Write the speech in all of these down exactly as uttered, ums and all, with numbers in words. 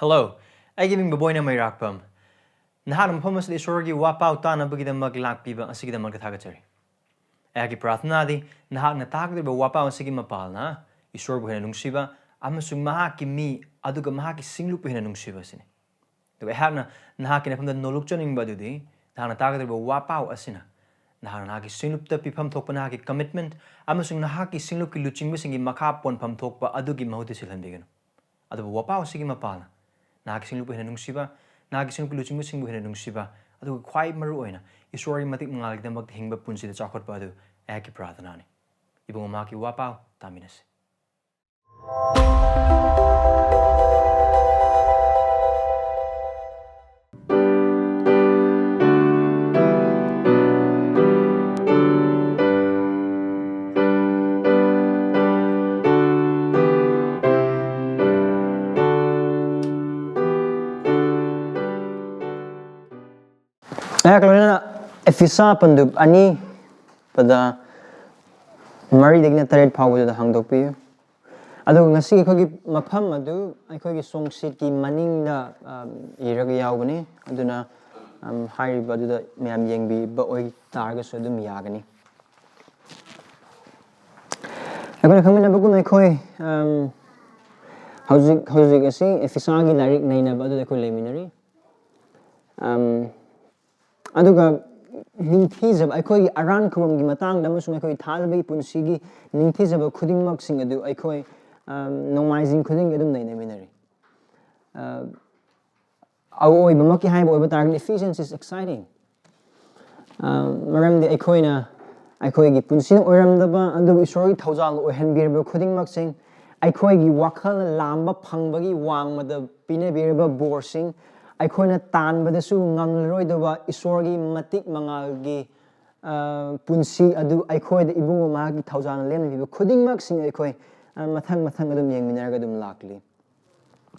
Hello, ꯑꯩꯒꯤ ꯃꯤꯡ ꯕꯕꯣꯏꯅ ꯃꯩꯔꯥꯛꯄꯝ꯫ ꯅꯍꯥꯛꯅ ꯃꯐꯝ ꯑꯁꯤꯗ ꯏꯁꯣꯔꯒꯤ ꯋꯥꯄꯥꯎ ꯇꯥꯅꯕꯒꯤꯗꯃꯛ ꯂꯥꯛꯄꯤꯕ ꯑꯁꯤꯒꯤꯗꯃꯛꯇ ꯊꯥꯒꯠꯆꯔꯤ꯫ ꯑꯩꯍꯥꯛꯀꯤ ꯄ꯭ꯔꯥꯔꯊꯅꯥꯗꯤ ꯅꯍꯥꯛꯅ ꯇꯥꯒꯗꯧꯔꯤꯕ ꯋꯥꯄꯥꯎ ꯑꯁꯤꯒꯤ ꯃꯄꯥꯜꯅ ꯏꯁꯣꯔꯕꯨ ꯍꯦꯟꯅ ꯅꯨꯡꯁꯤꯕ ꯑꯃꯁꯨꯡ ꯃꯍꯥꯛꯀꯤ ꯃꯤ ꯑꯗꯨꯒ ꯃꯍꯥꯛꯀꯤ ꯁꯤꯡꯂꯨꯞꯄꯨ ꯍꯦꯟꯅ ꯅꯨꯡꯁꯤꯕ ꯑꯁꯤꯅꯤ꯫ ꯑꯗꯨꯒ ꯑꯩꯍꯥꯛꯅ ꯅꯍꯥꯛꯀꯤ ꯅꯐꯝꯗ ꯅꯣꯂꯨꯛꯆꯅꯤꯡꯕ ꯑꯗꯨꯗꯤ ꯅꯍꯥꯛꯅ ꯇꯥꯒꯗꯧꯔꯤꯕ ꯋꯥꯄꯥꯎ ꯑꯁꯤꯅ ꯅꯍꯥꯛꯅ ꯅꯍꯥꯛꯀꯤ ꯁꯤꯡꯂꯨꯞꯇ ꯄꯤꯐꯝ ꯊꯣꯛꯄ ꯅꯍꯥꯛꯀꯤ commitment ꯑꯃꯁꯨꯡ ꯅꯍꯥꯛꯀꯤ ꯁꯤꯡꯂꯨꯞꯀꯤ ꯂꯨꯆꯤꯡꯕꯁꯤꯡꯒꯤ ꯃꯈꯥ ꯄꯣꯟꯐꯝ ꯊꯣꯛꯄ ꯑꯗꯨꯒꯤ ꯃꯍꯨꯠꯇ ꯁꯤꯜꯍꯟꯕꯤꯒꯅꯨ꯫ ꯑꯗꯨꯕꯨ ꯋꯥꯄꯥꯎ ꯑꯁꯤꯒꯤ ꯃꯄꯥꯜꯅ ꯅꯍꯥꯛꯀꯤ ꯁꯤꯡꯂꯨꯞꯄꯨ ꯍꯦꯟꯅ ꯅꯨꯡꯁꯤꯕ, ꯅꯍꯥꯛꯀꯤ ꯁꯤꯡꯂꯨꯞꯀꯤ ꯂꯨꯆꯤꯡꯕꯁꯤꯡꯕꯨ ꯍꯦꯟꯅ ꯅꯨꯡꯁꯤꯕ, ꯑꯗꯨꯒ ꯈ꯭ꯋꯥꯏ ꯃꯔꯨ ꯑꯣꯏꯅ ꯏꯁꯣꯔꯒꯤ ꯃꯇꯤꯛ ꯃꯉꯥꯜꯒꯤꯗꯃꯛꯇ ꯍꯤꯡꯕ ꯄꯨꯟꯁꯤꯗ ꯆꯥꯎꯈꯠꯄ ꯑꯗꯨ ꯑꯩꯍꯥꯛꯀꯤ ꯄ꯭ꯔꯥꯔꯊꯅꯥꯅꯤ꯫ ꯏꯕꯨꯡꯉꯣ, ꯃꯍꯥꯛꯀꯤ ꯋꯥꯄꯥꯎ ꯇꯥꯃꯤꯟꯅꯁꯤ꯫ ꯑꯩꯍꯥꯛ ꯂꯣꯏꯅꯅ ꯑꯦꯐꯤꯁꯥ ꯄꯟꯗꯨꯞ ꯑꯅꯤ ꯄꯗ ꯃꯔꯤꯗꯒꯤꯅ ꯇꯔꯦꯠ ꯐꯥꯎꯕꯗꯨꯗ ꯍꯥꯡꯗꯣꯛꯄꯤꯌꯨ꯫ ꯑꯗꯨꯒ ꯉꯁꯤꯒꯤ ꯑꯩꯈꯣꯏꯒꯤ ꯃꯐꯝ ꯑꯗꯨ ꯑꯩꯈꯣꯏꯒꯤ ꯆꯣꯡꯁꯤꯠꯀꯤ ꯃꯅꯤꯡꯗ, ꯑꯝ, ꯏꯔꯒ ꯌꯥꯎꯒꯅꯤ꯫ ꯑꯗꯨꯅ, ꯑꯝ, ꯍꯥꯏꯔꯤꯕ ꯑꯗꯨꯗ ꯃꯌꯥꯝ ꯌꯦꯡꯕꯤꯕ ꯑꯣꯏꯇꯥꯔꯒꯁꯨ ꯑꯗꯨꯝ ꯌꯥꯒꯅꯤ꯫ ꯑꯩꯈꯣꯏꯅ ꯈꯪꯃꯤꯟꯅꯕꯒꯨꯝꯅ ꯑꯩꯈꯣꯏ, ꯑꯝ, ꯍꯧꯖꯤꯛ, ꯍꯧꯖꯤꯛ ꯑꯁꯤ ꯑꯦꯐꯤꯁꯥꯒꯤ ꯂꯥꯏꯔꯤꯛ ꯅꯩꯅꯕ ꯑꯗꯨꯗ ꯑꯩꯈꯣꯏ ꯂꯩꯃꯤꯟꯅꯔꯤ꯫ ꯑꯝ, ꯑꯗꯨꯒ ꯅꯤꯡꯊꯤꯖꯕ, ꯑꯩꯈꯣꯏꯒꯤ ꯑꯔꯥꯟ ꯈꯨꯕꯝꯒꯤ ꯃꯇꯥꯡꯗ ꯑꯃꯁꯨꯡ ꯑꯩꯈꯣꯏꯒꯤ ꯊꯥꯖꯕꯒꯤ ꯄꯨꯟꯁꯤꯒꯤ ꯅꯤꯡꯊꯤꯖꯕ ꯈꯨꯗꯤꯡꯃꯛꯁꯤꯡ ꯑꯗꯨ ꯑꯩꯈꯣꯏ, ꯑꯝ, ꯅꯣꯡꯃꯥꯏꯖꯤꯡ ꯈꯨꯗꯤꯡꯒꯤ ꯑꯗꯨꯝ ꯅꯩꯅꯃꯤꯟꯅꯔꯤ꯫ ꯑ, ꯑꯑꯣꯏꯕꯃꯛꯀꯤ ꯍꯥꯏꯕ ꯑꯣꯏꯕ ꯇꯥꯔꯒꯗꯤ, Ephesians is exciting꯫ ꯑ, ꯃꯔꯝꯗꯤ ꯑꯩꯈꯣꯏꯅ, ꯑꯩꯈꯣꯏꯒꯤ ꯄꯨꯟꯁꯤꯅ ꯑꯣꯏꯔꯝꯗꯕ ꯑꯗꯨꯕꯨ ꯏꯁꯣꯔꯒꯤ ꯊꯧꯖꯥꯜꯅ ꯑꯣꯏꯍꯟꯕꯤꯔꯕ ꯈꯨꯗꯤꯡꯃꯛꯁꯤꯡ, ꯑꯩꯈꯣꯏꯒꯤ ꯋꯥꯈꯜꯅ ꯂꯥꯝꯕ ꯐꯪꯕꯒꯤ ꯋꯥꯡꯃꯗ ꯄꯤꯅꯕꯤꯔꯕ ꯕꯣꯔꯁꯤꯡ, ꯑꯩꯈꯣꯏꯅ ꯇꯥꯟꯕꯗꯁꯨ ꯉꯝꯂꯔꯣꯏꯗꯕ ꯏꯁꯣꯔꯒꯤ ꯃꯇꯤꯛ ꯃꯉꯥꯜꯒꯤ, ꯑ, ꯄꯨꯟꯁꯤ ꯑꯗꯨ ꯑꯩꯈꯣꯏꯗ ꯏꯕꯨꯡꯉꯣ ꯃꯍꯥꯛꯀꯤ ꯊꯧꯖꯥꯜꯅ ꯂꯦꯝꯅ ꯄꯤꯕ ꯈꯨꯗꯤꯡꯃꯛꯁꯤꯡ ꯑꯩꯈꯣꯏ, ꯑ, ꯃꯊꯪ ꯃꯊꯪ ꯑꯗꯨꯝ ꯌꯦꯡꯃꯤꯟꯅꯔꯒ ꯑꯗꯨꯝ ꯂꯥꯛꯂꯤ꯫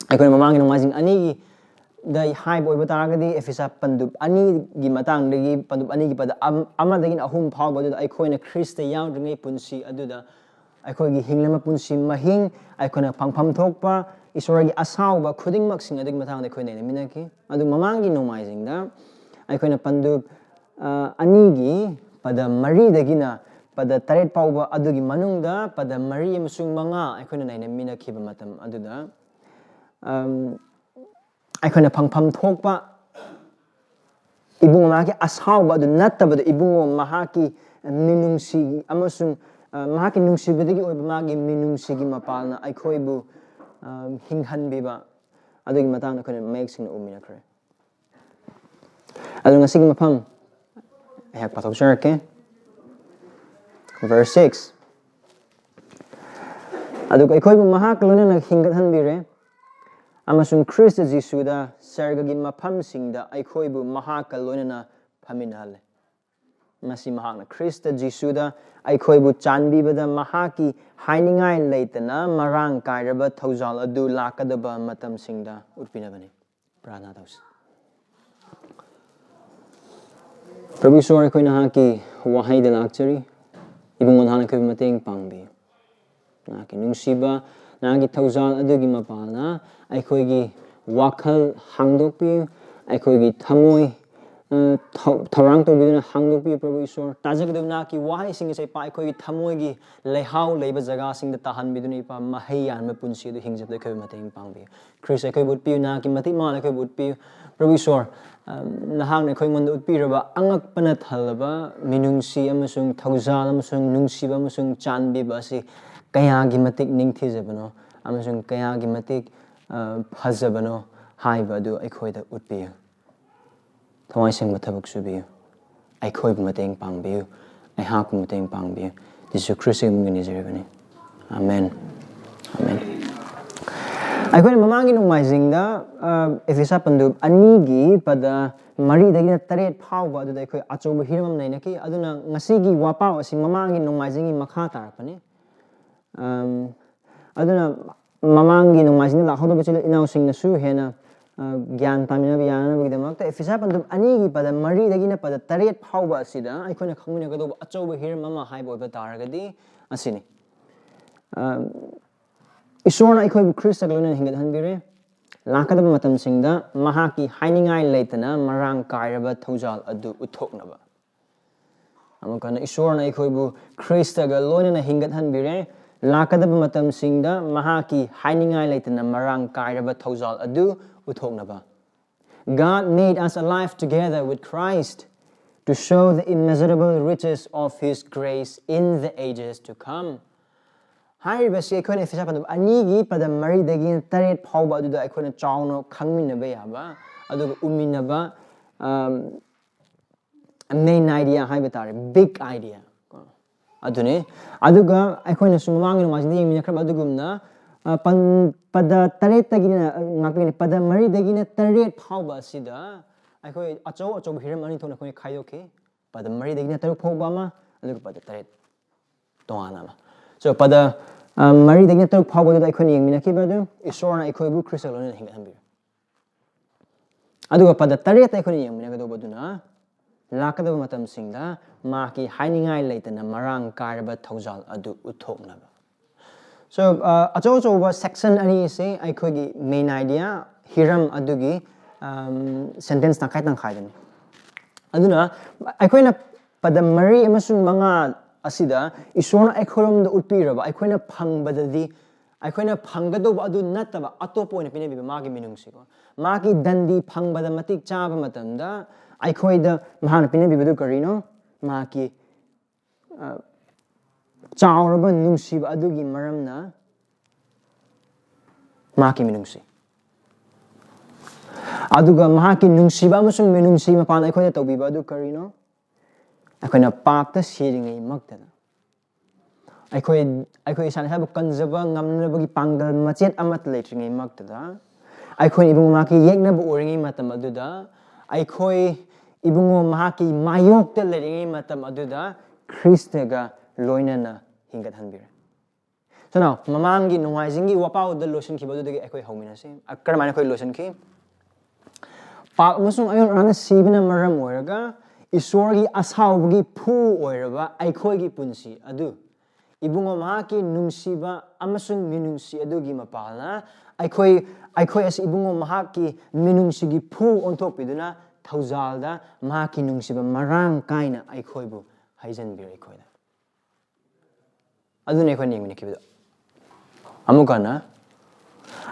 ꯑꯩꯈꯣꯏꯅ ꯃꯃꯥꯡꯒꯤ ꯅꯣꯡꯃꯥꯏꯖꯤꯡ ꯑꯅꯤꯒꯤꯗ ꯍꯥꯏꯕ ꯑꯣꯏꯕ ꯇꯥꯔꯒꯗꯤ, ꯑꯦꯐꯤꯁꯥ ꯄꯟꯗꯨꯞ ꯑꯅꯤꯒꯤ ꯃꯇꯥꯡꯗꯒꯤ, ꯄꯟꯗꯨꯞ ꯑꯅꯤꯒꯤ ꯄꯗ ꯑꯝ-, ꯑꯃꯗꯒꯤꯅ ꯑꯍꯨꯝ ꯐꯥꯎꯕ ꯑꯗꯨꯗ ꯑꯩꯈꯣꯏꯅ ꯈ꯭ꯔꯤꯁꯇ ꯌꯥꯎꯗ꯭ꯔꯤꯉꯩ ꯄꯨꯟꯁꯤ ꯑꯗꯨꯗ ꯑꯩꯈꯣꯏꯒꯤ ꯍꯤꯡꯂꯝꯕ ꯄꯨꯟꯁꯤ ꯃꯍꯤꯡ, ꯑꯩꯈꯣꯏꯅ ꯐꯪꯐꯝ ꯊꯣꯛꯄ, ꯏꯁꯣꯔꯒꯤ ꯑꯁꯥꯎꯕ ꯈꯨꯗꯤꯡꯃꯛꯁꯤꯡ ꯑꯗꯨꯒꯤ ꯃꯇꯥꯡꯗ ꯑꯩꯈꯣꯏꯅ ꯅꯩꯅꯃꯤꯟꯅꯈꯤ꯫ ꯑꯗꯨ ꯃꯃꯥꯡꯒꯤ ꯅꯣꯡꯃꯥꯏꯖꯤꯡꯗ ꯑꯩꯈꯣꯏꯅ ꯄꯟꯗꯨꯞ ꯑ, ꯑꯅꯤꯒꯤ ꯄꯗ ꯃꯔꯤꯗꯒꯤꯅ ꯄꯗ ꯇꯔꯦꯠ ꯐꯥꯎꯕ, ꯑꯗꯨꯒꯤ ꯃꯅꯨꯡꯗ ꯄꯗ ꯃꯔꯤ ꯑꯃꯁꯨꯡ ꯃꯉꯥ ꯑꯩꯈꯣꯏꯅ ꯅꯩꯅꯃꯤꯟꯅꯈꯤꯕ ꯃꯇꯝ ꯑꯗꯨꯗ, ꯑꯝ, ꯑꯩꯈꯣꯏꯅ ꯐꯪꯐꯝ ꯊꯣꯛꯄ ꯏꯕꯨꯡꯉꯣ ꯃꯍꯥꯛꯀꯤ ꯑꯁꯥꯎꯕ ꯑꯗꯨ ꯅꯠꯇꯕꯗ, ꯏꯕꯨꯡꯉꯣ ꯃꯍꯥꯛꯀꯤ ꯃꯤꯅꯨꯡꯁꯤ ꯑꯃꯁꯨꯡ, ꯑ, ꯃꯍꯥꯛꯀꯤ ꯅꯨꯡꯁꯤꯕꯗꯒꯤ ꯑꯣꯏꯕ ꯃꯥꯒꯤ ꯃꯤꯅꯨꯡꯁꯤꯒꯤ ꯃꯄꯥꯜꯅ ꯑꯩꯈꯣꯏꯕꯨ, ꯑ, ꯍꯤꯡꯍꯟꯕꯤꯕ ꯑꯗꯨꯒꯤ ꯃꯇꯥꯡꯗ ꯑꯩꯈꯣꯏꯅ ꯃꯌꯦꯛ ꯁꯦꯡꯅ ꯎꯃꯤꯟꯅꯈ꯭ꯔꯦ꯫ ꯑꯗꯨ ꯉꯁꯤꯒꯤ ꯃꯐꯝ ꯑꯩꯍꯥꯛ ꯄꯥꯊꯣꯛꯆꯔꯛꯀꯦ꯫ Verse six, "ꯑꯗꯨꯒ ꯑꯩꯈꯣꯏꯕꯨ ꯃꯍꯥꯛꯀ ꯂꯣꯏꯅꯅ ꯍꯤꯡꯒꯠꯍꯟꯕꯤꯔꯦ, ꯑꯃꯁꯨꯡ ꯈ꯭ꯔꯤꯁꯇ ꯖꯤꯁꯨꯗ ꯁꯔꯒꯒꯤ ꯃꯐꯝꯁꯤꯡꯗ ꯑꯩꯈꯣꯏꯕꯨ ꯃꯍꯥꯛꯀ ꯂꯣꯏꯅꯅ ꯐꯝꯃꯤꯟꯅꯍꯜꯂꯦ꯫" ꯃꯁꯤ ꯃꯍꯥꯛꯅ ꯈ꯭ꯔꯤꯁꯇ ꯖꯤꯁꯨꯗ ꯑꯩꯈꯣꯏꯕꯨ ꯆꯥꯟꯕꯤꯕꯗ ꯃꯍꯥꯛꯀꯤ ꯍꯥꯏꯅꯤꯡꯉꯥꯏ ꯂꯩꯇꯅ ꯃꯔꯥꯡ ꯀꯥꯏꯔꯕ ꯊꯧꯖꯥꯜ ꯑꯗꯨ ꯂꯥꯛꯀꯗꯕ ꯃꯇꯝꯁꯤꯡꯗ ꯎꯠꯄꯤꯅꯕꯅꯤ꯫ ꯄ꯭ꯔꯥꯔꯊꯅꯥ ꯇꯧꯁꯤ꯫ ꯄ꯭ꯔꯚꯨ ꯏꯁꯣꯔ, ꯑꯩꯈꯣꯏ ꯅꯍꯥꯛꯀꯤ ꯋꯥꯍꯩꯗ ꯂꯥꯛꯆꯔꯤ꯫ ꯏꯕꯨꯡꯉꯣ, ꯅꯍꯥꯛꯅ ꯑꯩꯈꯣꯏꯕꯨ ꯃꯇꯦꯡ ꯄꯥꯡꯕꯤꯌꯨ꯫ ꯅꯍꯥꯛꯀꯤ ꯅꯨꯡꯁꯤꯕ, ꯅꯍꯥꯛꯀꯤ ꯊꯧꯖꯥꯜ ꯑꯗꯨꯒꯤ ꯃꯄꯥꯜꯅ ꯑꯩꯈꯣꯏꯒꯤ ꯋꯥꯈꯜ ꯍꯥꯡꯗꯣꯛꯄꯤꯌꯨ, ꯑꯩꯈꯣꯏꯒꯤ ꯊꯃꯣꯏ, ꯑ, ꯊꯧ-, ꯊꯧꯔꯥꯡ ꯇꯧꯕꯤꯗꯨꯅ ꯍꯥꯡꯗꯣꯛꯄꯤꯌꯨ꯫ ꯄ꯭ꯔꯚꯨ ꯏꯁꯣꯔ, ꯇꯥꯖꯒꯗꯕ ꯅꯍꯥꯛꯀꯤ ꯋꯥꯍꯩꯁꯤꯡ ꯑꯁꯦ, ꯏꯄꯥ, ꯑꯩꯈꯣꯏꯒꯤ ꯊꯃꯣꯏꯒꯤ ꯂꯩꯍꯥꯎ ꯂꯩꯕ ꯖꯒꯥꯁꯤꯡꯗ ꯇꯥꯍꯟꯕꯤꯗꯨꯅ, ꯏꯄꯥ, ꯃꯍꯩ ꯌꯥꯟꯕ ꯄꯨꯟꯁꯤ ꯑꯗꯨ ꯍꯤꯡꯖꯕꯗ ꯑꯩꯈꯣꯏꯕꯨ ꯃꯇꯦꯡ ꯄꯥꯡꯕꯤꯌꯨ꯫ ꯈ꯭ꯔꯤꯁ, ꯑꯩꯈꯣꯏꯕꯨ ꯎꯠꯄꯤꯌꯨ, ꯅꯍꯥꯛꯀꯤ ꯃꯇꯤꯛ ꯃꯉꯥꯜꯅ ꯑꯩꯈꯣꯏꯕꯨ ꯎꯠꯄꯤꯌꯨ꯫ ꯄ꯭ꯔꯚꯨ ꯏꯁꯣꯔ, ꯑ, ꯅꯍꯥꯛꯅ ꯑꯩꯈꯣꯏꯉꯣꯟꯗ ꯎꯠꯄꯤꯔꯕ ꯑꯉꯛꯄꯅ ꯊꯜꯂꯕ ꯃꯤꯅꯨꯡꯁꯤ ꯑꯃꯁꯨꯡ ꯊꯧꯖꯥꯜ ꯑꯃꯁꯨꯡ ꯅꯨꯡꯁꯤꯕ ꯑꯃꯁꯨꯡ ꯆꯥꯟꯕꯤꯕ ꯑꯁꯤ ꯀꯌꯥꯒꯤ ꯃꯇꯤꯛ ꯅꯤꯡꯊꯤꯖꯕꯅꯣ ꯑꯃꯁꯨꯡ ꯀꯌꯥꯒꯤ ꯃꯇꯤꯛ, ꯑ, ꯐꯖꯕꯅꯣ ꯍꯥꯏꯕ ꯑꯗꯨ ꯑꯩꯈꯣꯏꯗ ꯎꯠꯄꯤꯌꯨ꯫ ꯊꯋꯥꯏ ꯁꯦꯡꯕ ꯊꯕꯛ ꯁꯨꯕꯤꯌꯨ꯫ ꯑꯩꯈꯣꯏꯕꯨ ꯃꯇꯦꯡ ꯄꯥꯡꯕꯤꯌꯨ꯫ ꯑꯩꯍꯥꯛꯄꯨ ꯃꯇꯦꯡ ꯄꯥꯡꯕꯤꯌꯨ꯫ ꯖꯤꯁꯨ ꯈ꯭ꯔꯤꯁꯇꯒꯤ ꯃꯃꯤꯡꯗ ꯅꯤꯖꯔꯤꯕꯅꯤ꯫ ꯑꯃꯦꯟ꯫ ꯑꯃꯦꯟ꯫ ꯑꯩꯈꯣꯏꯅ ꯃꯃꯥꯡꯒꯤ ꯅꯣꯡꯃꯥꯏꯖꯤꯡꯗ, ꯑ, ꯑꯦꯐꯦꯁꯥ ꯄꯟꯗꯨꯞ ꯑꯅꯤꯒꯤ ꯄꯗ ꯃꯔꯤꯗꯒꯤꯅ ꯇꯔꯦꯠ ꯐꯥꯎꯕ ꯑꯗꯨꯗ ꯑꯩꯈꯣꯏ ꯑꯆꯧꯕ ꯍꯤꯔꯝ ꯑꯃ ꯅꯩꯅꯈꯤ꯫ ꯑꯗꯨꯅ ꯉꯁꯤꯒꯤ ꯋꯥꯄꯥꯎ ꯑꯁꯤ ꯃꯃꯥꯡꯒꯤ ꯅꯣꯡꯃꯥꯏꯖꯤꯡꯒꯤ ꯃꯈꯥ ꯇꯥꯔꯛꯄꯅꯤ꯫ ꯑꯝ, ꯑꯗꯨꯅ ꯃꯃꯥꯡꯒꯤ ꯅꯣꯡꯃꯥꯏꯖꯤꯡꯗ ꯂꯥꯛꯍꯧꯗꯕ ꯏꯆꯤꯜ ꯏꯅꯥꯎꯁꯤꯡꯅꯁꯨ ꯍꯦꯟꯅ, ꯑ, ꯒ꯭ꯌꯥꯟ ꯇꯥꯃꯤꯟꯅꯕ ꯌꯥꯅꯅꯕꯒꯤꯗꯃꯛꯇ ꯑꯦꯐꯦꯁꯥ ꯄꯟꯗꯨꯞ ꯑꯅꯤꯒꯤ ꯄꯗ ꯃꯔꯤꯗꯒꯤꯅ ꯄꯗ ꯇꯔꯦꯠ ꯐꯥꯎꯕ ꯑꯁꯤꯗ ꯑꯩꯈꯣꯏꯅ ꯈꯪꯃꯤꯟꯅꯒꯗꯧꯕ ꯑꯆꯧꯕ ꯍꯤꯔꯝ ꯑꯃ ꯍꯥꯏꯕ ꯑꯣꯏꯕ ꯇꯥꯔꯒꯗꯤ ꯑꯁꯤꯅꯤ꯫ ꯑ, ꯏꯁꯣꯔꯅ ꯑꯩꯈꯣꯏꯕꯨ ꯈ꯭ꯔꯤꯁꯇꯒ ꯂꯣꯏꯅꯅ ꯍꯤꯡꯒꯠꯍꯟꯕꯤꯔꯦ꯫ ꯂꯥꯛꯀꯗꯕ ꯃꯇꯝꯁꯤꯡꯗ ꯃꯍꯥꯛꯀꯤ ꯍꯥꯏꯅꯤꯡꯉꯥꯏ ꯂꯩꯇꯅ ꯃꯔꯥꯡ ꯀꯥꯏꯔꯕ ꯊꯧꯖꯥꯜ ꯑꯗꯨ ꯎꯠꯊꯣꯛꯅꯕ꯫ ꯑꯃꯨꯛ ꯍꯟꯅ, ꯏꯁꯣꯔꯅ ꯑꯩꯈꯣꯏꯕꯨ ꯈ꯭ꯔꯤꯁꯇꯒ ꯂꯣꯏꯅꯅ ꯍꯤꯡꯒꯠꯍꯟꯕꯤꯔꯦ꯫ ꯂꯥꯛꯀꯗꯕ ꯃꯇꯝꯁꯤꯡꯗ ꯃꯍꯥꯛꯀꯤ ꯍꯥꯏꯅꯤꯡꯉꯥꯏ ꯂꯩꯇꯅ ꯃꯔꯥꯡ ꯀꯥꯏꯔꯕ ꯊꯧꯖꯥꯜ ꯑꯗꯨ ꯎꯠꯊꯣꯛꯅꯕ꯫ God made us alive together with Christ to show the immeasurable riches of his grace in the ages to come. ꯍꯥꯏꯔꯤꯕꯁꯤ ꯑꯩꯈꯣꯏꯅ ꯏꯐꯦꯁꯥ ꯄꯟꯗꯨꯞ ꯑꯅꯤꯒꯤ ꯄꯗ ꯃꯔꯤꯗꯒꯤꯅ ꯇꯔꯦꯠ ꯐꯥꯎꯕ ꯑꯗꯨꯗ ꯑꯩꯈꯣꯏꯅ ꯆꯥꯎꯅ ꯈꯪꯃꯤꯟꯅꯕ ꯌꯥꯕ, ꯑꯗꯨꯒ ꯎꯃꯤꯟꯅꯕ, ꯑꯝ, main idea ꯍꯥꯏꯕ ꯇꯥꯔꯦ, big idea ꯀꯣ꯫ ꯑꯗꯨꯅꯤ꯫ ꯑꯗꯨꯒ ꯑꯩꯈꯣꯏꯅꯁꯨ ꯃꯃꯥꯡꯒꯤ ꯅꯣꯡꯃꯥꯏꯖꯤꯡꯗ ꯌꯦꯡꯃꯤꯟꯅꯈ꯭ꯔꯕ ꯑꯗꯨꯒꯨꯝꯅ, ꯑ, ꯄꯟ-, ꯄꯗ ꯇꯔꯦꯠꯇꯒꯤꯅ, ꯑ, ꯉꯥꯛꯄꯤꯒꯅꯤ, ꯄꯗ ꯃꯔꯤꯗꯒꯤꯅ ꯇꯔꯦꯠ ꯐꯥꯎꯕ ꯑꯁꯤꯗ ꯑꯩꯈꯣꯏ ꯑꯆꯧ ꯑꯆꯧꯕ ꯍꯤꯔꯝ ꯑꯅꯤ ꯊꯣꯛꯅ ꯑꯩꯈꯣꯏꯅ ꯈꯥꯏꯗꯣꯛꯈꯤ꯫ ꯄꯗ ꯃꯔꯤꯗꯒꯤꯅ ꯇꯔꯨꯛ ꯐꯥꯎꯕ ꯑꯃ, ꯑꯗꯨꯒ ꯄꯗ ꯇꯔꯦꯠ ꯇꯣꯉꯥꯟꯅ ꯑꯃ꯫ So, ꯄꯗ, ꯑ, ꯃꯔꯤꯗꯒꯤꯅ ꯇꯔꯨꯛ ꯐꯥꯎꯕꯗꯨꯗ ꯑꯩꯈꯣꯏꯅ ꯌꯦꯡꯃꯤꯟꯅꯈꯤꯕ ꯑꯗꯨ, ꯏꯁꯣꯔꯅ ꯑꯩꯈꯣꯏꯕꯨ ꯈ꯭ꯔꯤꯁꯇ ꯂꯣꯏꯅꯅ ꯍꯤꯡꯒꯠꯍꯟꯕꯤꯔꯦ꯫ ꯑꯗꯨꯒ ꯄꯗ ꯇꯔꯦꯠꯇ ꯑꯩꯈꯣꯏꯅ ꯌꯦꯡꯃꯤꯟꯅꯒꯗꯧꯕꯗꯨꯅ, ꯂꯥꯛꯀꯗꯕ ꯃꯇꯝꯁꯤꯡꯗ ꯃꯍꯥꯛꯀꯤ ꯍꯥꯏꯅꯤꯡꯉꯥꯏ ꯂꯩꯇꯅ ꯃꯔꯥꯡ ꯀꯥꯏꯔꯕ ꯊꯧꯖꯥꯜ ꯑꯗꯨ ꯎꯠꯊꯣꯛꯅꯕ꯫ So, ꯑ, ꯑꯆꯧ ꯑꯆꯧꯕ section ꯑꯅꯤ ꯑꯁꯤ ꯑꯩꯈꯣꯏꯒꯤ main idea, ꯍꯤꯔꯝ ꯑꯗꯨꯒꯤ, ꯑꯝ, sentence ꯇꯪꯈꯥꯏ ꯇꯪꯈꯥꯏꯗꯅꯤ꯫ ꯑꯗꯨꯅ ꯑꯩꯈꯣꯏꯅ ꯄꯗ ꯃꯔꯤ ꯑꯃꯁꯨꯡ ꯃꯉꯥ ꯑꯁꯤꯗ ꯏꯁꯣꯔꯅ ꯑꯩꯈꯣꯏꯔꯣꯝꯗ ꯎꯠꯄꯤꯔꯕ, ꯑꯩꯈꯣꯏꯅ ꯐꯪꯕꯗꯗꯤ, ꯑꯩꯈꯣꯏꯅ ꯐꯪꯒꯗꯧꯕ ꯑꯗꯨ ꯅꯠꯇꯕ ꯑꯇꯣꯞꯄ ꯑꯣꯏꯅ ꯄꯤꯅꯕꯤꯕ ꯃꯥꯒꯤ ꯃꯤꯅꯨꯡꯁꯤꯀꯣ꯫ ꯃꯥꯒꯤ ꯗꯟꯗꯤ ꯐꯪꯕꯗ ꯃꯇꯤꯛ ꯆꯥꯕ ꯃꯇꯝꯗ ꯑꯩꯈꯣꯏꯗ ꯃꯍꯥꯛꯅ ꯄꯤꯅꯕꯤꯕꯗꯨ ꯀꯔꯤꯅꯣ? ꯃꯍꯥꯛꯀꯤ, ꯑ, ꯆꯥꯎꯔꯕ ꯅꯨꯡꯁꯤꯕ ꯑꯗꯨꯒꯤ ꯃꯔꯝꯅ ꯃꯍꯥꯛꯀꯤ ꯃꯤꯅꯨꯡꯁꯤ꯫ ꯑꯗꯨꯒ ꯃꯍꯥꯛꯀꯤ ꯅꯨꯡꯁꯤꯕ ꯑꯃꯁꯨꯡ ꯃꯤꯅꯨꯡꯁꯤ ꯃꯄꯥꯟ ꯑꯩꯈꯣꯏꯗ ꯇꯧꯕꯤꯕ ꯑꯗꯨ ꯀꯔꯤꯅꯣ? ꯑꯩꯈꯣꯏꯅ ꯄꯥꯞꯇ ꯁꯤꯔꯤꯉꯩꯃꯛꯇꯗ, ꯑꯩꯈꯣꯏ, ꯑꯩꯈꯣꯏ ꯏꯁꯥꯅ ꯏꯁꯥꯕꯨ ꯀꯟꯖꯕ ꯉꯝꯅꯕꯒꯤ ꯄꯥꯡꯒꯜ ꯃꯆꯦꯠ ꯑꯃꯠꯇ ꯂꯩꯇ꯭ꯔꯤꯉꯩꯃꯛꯇꯗ, ꯑꯩꯈꯣꯏꯅ ꯏꯕꯨꯡꯉꯣ ꯃꯍꯥꯛꯀꯤ ꯌꯦꯛꯅꯕ ꯑꯣꯏꯔꯤꯉꯩ ꯃꯇꯝ ꯑꯗꯨꯗ, ꯑꯩꯈꯣꯏ ꯏꯕꯨꯡꯉꯣ ꯃꯍꯥꯛꯀꯤ ꯃꯥꯌꯣꯛꯇ ꯂꯩꯔꯤꯉꯩ ꯃꯇꯝ ꯑꯗꯨꯗ, ꯈ꯭ꯔꯤꯁꯇꯒ ꯂꯣꯏꯅꯅ ꯍꯤꯡꯒꯠꯍꯟꯕꯤꯔꯦ꯫ So now, ꯃꯃꯥꯡꯒꯤ ꯅꯣꯡꯃꯥꯏꯖꯤꯡꯒꯤ ꯋꯥꯄꯥꯎꯗ ꯂꯣꯏꯁꯤꯟꯈꯤꯕ ꯑꯗꯨꯗꯒꯤ ꯑꯩꯈꯣꯏ ꯍꯧꯃꯤꯟꯅꯁꯤ꯫ ꯑ, ꯀꯔꯝꯍꯥꯏꯅ ꯑꯩꯈꯣꯏ ꯂꯣꯏꯁꯤꯟꯈꯤ? ꯄꯥꯞ ꯑꯃꯁꯨꯡ ꯑꯌꯣꯟ ꯑꯔꯥꯟꯅ ꯁꯤꯕꯅ ꯃꯔꯝ ꯑꯣꯏꯔꯒ ꯏꯁꯣꯔꯒꯤ ꯑꯁꯥꯎꯕꯒꯤ ꯐꯨ ꯑꯣꯏꯔꯕ ꯑꯩꯈꯣꯏꯒꯤ ꯄꯨꯟꯁꯤ ꯑꯗꯨ ꯏꯕꯨꯡꯉꯣ ꯃꯍꯥꯛꯀꯤ ꯅꯨꯡꯁꯤꯕ ꯑꯃꯁꯨꯡ ꯃꯤꯅꯨꯡꯁꯤ ꯑꯗꯨꯒꯤ ꯃꯄꯥꯜꯅ ꯑꯩꯈꯣꯏ, ꯑꯩꯈꯣꯏ ꯑꯁꯤ ꯏꯕꯨꯡꯉꯣ ꯃꯍꯥꯛꯀꯤ ꯃꯤꯅꯨꯡꯁꯤꯒꯤ ꯐꯨ ꯑꯣꯟꯊꯣꯛꯄꯤꯗꯨꯅ ꯊꯧꯖꯥꯜꯗ ꯃꯍꯥꯛꯀꯤ ꯅꯨꯡꯁꯤꯕ ꯃꯔꯥꯡ ꯀꯥꯏꯅ ꯑꯩꯈꯣꯏꯕꯨ ꯍꯩꯖꯤꯟꯕꯤꯔꯦ ꯑꯩꯈꯣꯏꯗ꯫ ꯑꯗꯨꯅ ꯑꯩꯈꯣꯏꯅ ꯌꯦꯡꯃꯤꯟꯅꯈꯤꯕꯗꯣ꯫ ꯑꯃꯨꯛ ꯍꯟꯅ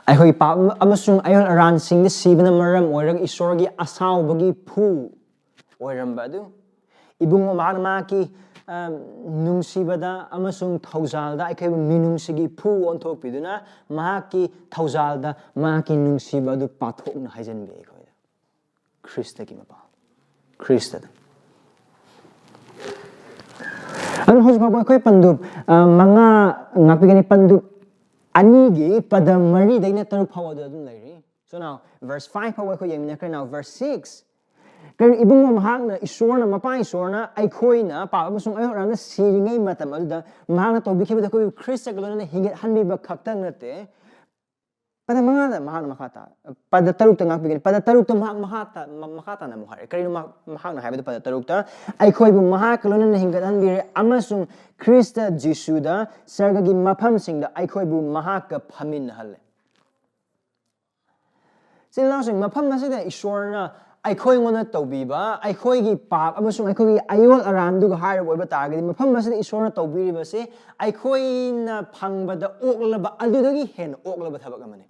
ꯑꯩꯈꯣꯏꯒꯤ ꯄꯥꯞ ꯑꯃꯁꯨꯡ ꯑꯌꯣꯟ ꯑꯔꯥꯟꯁꯤꯡꯗ ꯁꯤꯕꯅ ꯃꯔꯝ ꯑꯣꯏꯔꯒ ꯏꯁꯣꯔꯒꯤ ꯑꯁꯥꯎꯕꯒꯤ ꯐꯨ ꯑꯣꯏꯔꯝꯕ ꯑꯗꯨ ꯏꯕꯨꯡꯉꯣ ꯃꯍꯥꯛꯅ ꯃꯍꯥꯛꯀꯤ, ꯑ, ꯅꯨꯡꯁꯤꯕꯗ ꯑꯃꯁꯨꯡ ꯊꯧꯖꯥꯜꯗ ꯑꯩꯈꯣꯏꯕꯨ ꯃꯤꯅꯨꯡꯁꯤꯒꯤ ꯐꯨ ꯑꯣꯟꯊꯣꯛꯄꯤꯗꯨꯅ ꯃꯍꯥꯛꯀꯤ ꯊꯧꯖꯥꯜꯗ ꯃꯍꯥꯛꯀꯤ ꯅꯨꯡꯁꯤꯕ ꯑꯗꯨ ꯄꯥꯊꯣꯛꯅ ꯍꯥꯏꯖꯤꯟꯕꯤ ꯑꯩꯈꯣꯏꯗ꯫ ꯈ꯭ꯔꯤꯁꯇꯒꯤ ꯃꯄꯥꯜ꯫ ꯈ꯭ꯔꯤꯁꯇꯗ꯫ ꯑꯗꯨ ꯍꯧꯖꯤꯛ ꯐꯥꯎꯕ ꯑꯩꯈꯣꯏ ꯄꯟꯗꯨꯞ, ꯑ, ꯃꯉꯥ ꯉꯥꯛꯄꯤꯒꯅꯤ꯫ ꯄꯟꯗꯨꯞ ꯑꯅꯤꯒꯤ ꯄꯗ ꯃꯔꯤꯗꯒꯤꯅ ꯇꯔꯨꯛ ꯐꯥꯎꯕ ꯑꯗꯨ ꯑꯗꯨꯝ ꯂꯩꯔꯤ꯫ So now, verse five ꯐꯥꯎꯕ ꯑꯩꯈꯣꯏ ꯌꯦꯡꯃꯤꯟꯅꯈ꯭ꯔꯦ꯫ Now, verse six. ꯀꯔꯤ ꯏꯕꯨꯡꯉꯣ ꯃꯍꯥꯛꯅ ꯏꯁꯣꯔꯅ, ꯃꯄꯥ ꯏꯁꯣꯔꯅ ꯑꯩꯈꯣꯏꯅ ꯄꯥꯞ ꯑꯃꯁꯨꯡ ꯑꯌꯣꯟ ꯑꯔꯥꯟꯗ ꯁꯤꯔꯤꯉꯩ ꯃꯇꯝ ꯑꯗꯨꯗ ꯃꯍꯥꯛꯅ ꯇꯧꯕꯤꯈꯤꯕꯗ ꯑꯩꯈꯣꯏꯕꯨ ꯈ꯭ꯔꯤꯁꯇꯒ ꯂꯣꯏꯅꯅ ꯍꯤꯡꯒꯠꯍꯟꯕꯤꯕ ꯈꯛꯇꯪ ꯅꯠꯇꯦ꯫ ꯄꯗ ꯃꯉꯥꯗ ꯃꯍꯥꯛꯅ ꯃꯈꯥ ꯇꯥ-, ꯄꯗ ꯇꯔꯨꯛꯇ ꯉꯥꯛꯄꯤꯒꯅꯤ꯫ ꯄꯗ ꯇꯔꯨꯛꯇ ꯃꯍꯥꯛ ꯃꯈꯥ ꯇꯥ-, ꯃ-, ꯃꯈꯥ ꯇꯥꯅ ꯑꯃꯨꯛ ꯍꯥꯏꯔꯦ꯫ ꯀꯔꯤꯅꯣ ꯃꯍꯥꯛ, ꯃꯍꯥꯛꯅ ꯍꯥꯏꯕꯗ ꯄꯗ ꯇꯔꯨꯛꯇ, "ꯑꯩꯈꯣꯏꯕꯨ ꯃꯍꯥꯛꯀ ꯂꯣꯏꯅꯅ ꯍꯤꯡꯒꯠꯍꯟꯕꯤꯔꯦ ꯑꯃꯁꯨꯡ ꯈ꯭ꯔꯤꯁꯇ ꯖꯤꯁꯨꯗ ꯁꯔꯒꯒꯤ ꯃꯐꯝꯁꯤꯡꯗ ꯑꯩꯈꯣꯏꯕꯨ ꯃꯍꯥꯛꯀ ꯐꯝꯃꯤꯟꯅꯍꯜꯂꯦ"꯫ ꯏꯆꯤꯜ ꯏꯅꯥꯎꯁꯤꯡ, ꯃꯐꯝ ꯑꯁꯤꯗ ꯏꯁꯣꯔꯅ ꯑꯩꯈꯣꯏꯉꯣꯟꯗ ꯇꯧꯕꯤꯕ, ꯑꯩꯈꯣꯏꯒꯤ ꯄꯥꯞ ꯑꯃꯁꯨꯡ ꯑꯩꯈꯣꯏꯒꯤ ꯑꯌꯣꯜ ꯑꯔꯥꯟꯗꯨꯒ ꯍꯥꯏꯔꯕ ꯑꯣꯏꯕ ꯇꯥꯔꯒꯗꯤ, ꯃꯐꯝ ꯑꯁꯤꯗ ꯏꯁꯣꯔꯅ ꯇꯧꯕꯤꯔꯤꯕꯁꯤ ꯑꯩꯈꯣꯏꯅ ꯐꯪꯕꯗ ꯑꯣꯛꯂꯕ, ꯑꯗꯨꯗꯒꯤ ꯍꯦꯟꯅ ꯑꯣꯛꯂꯕ ꯊꯕꯛ ꯑꯃꯅꯤ꯫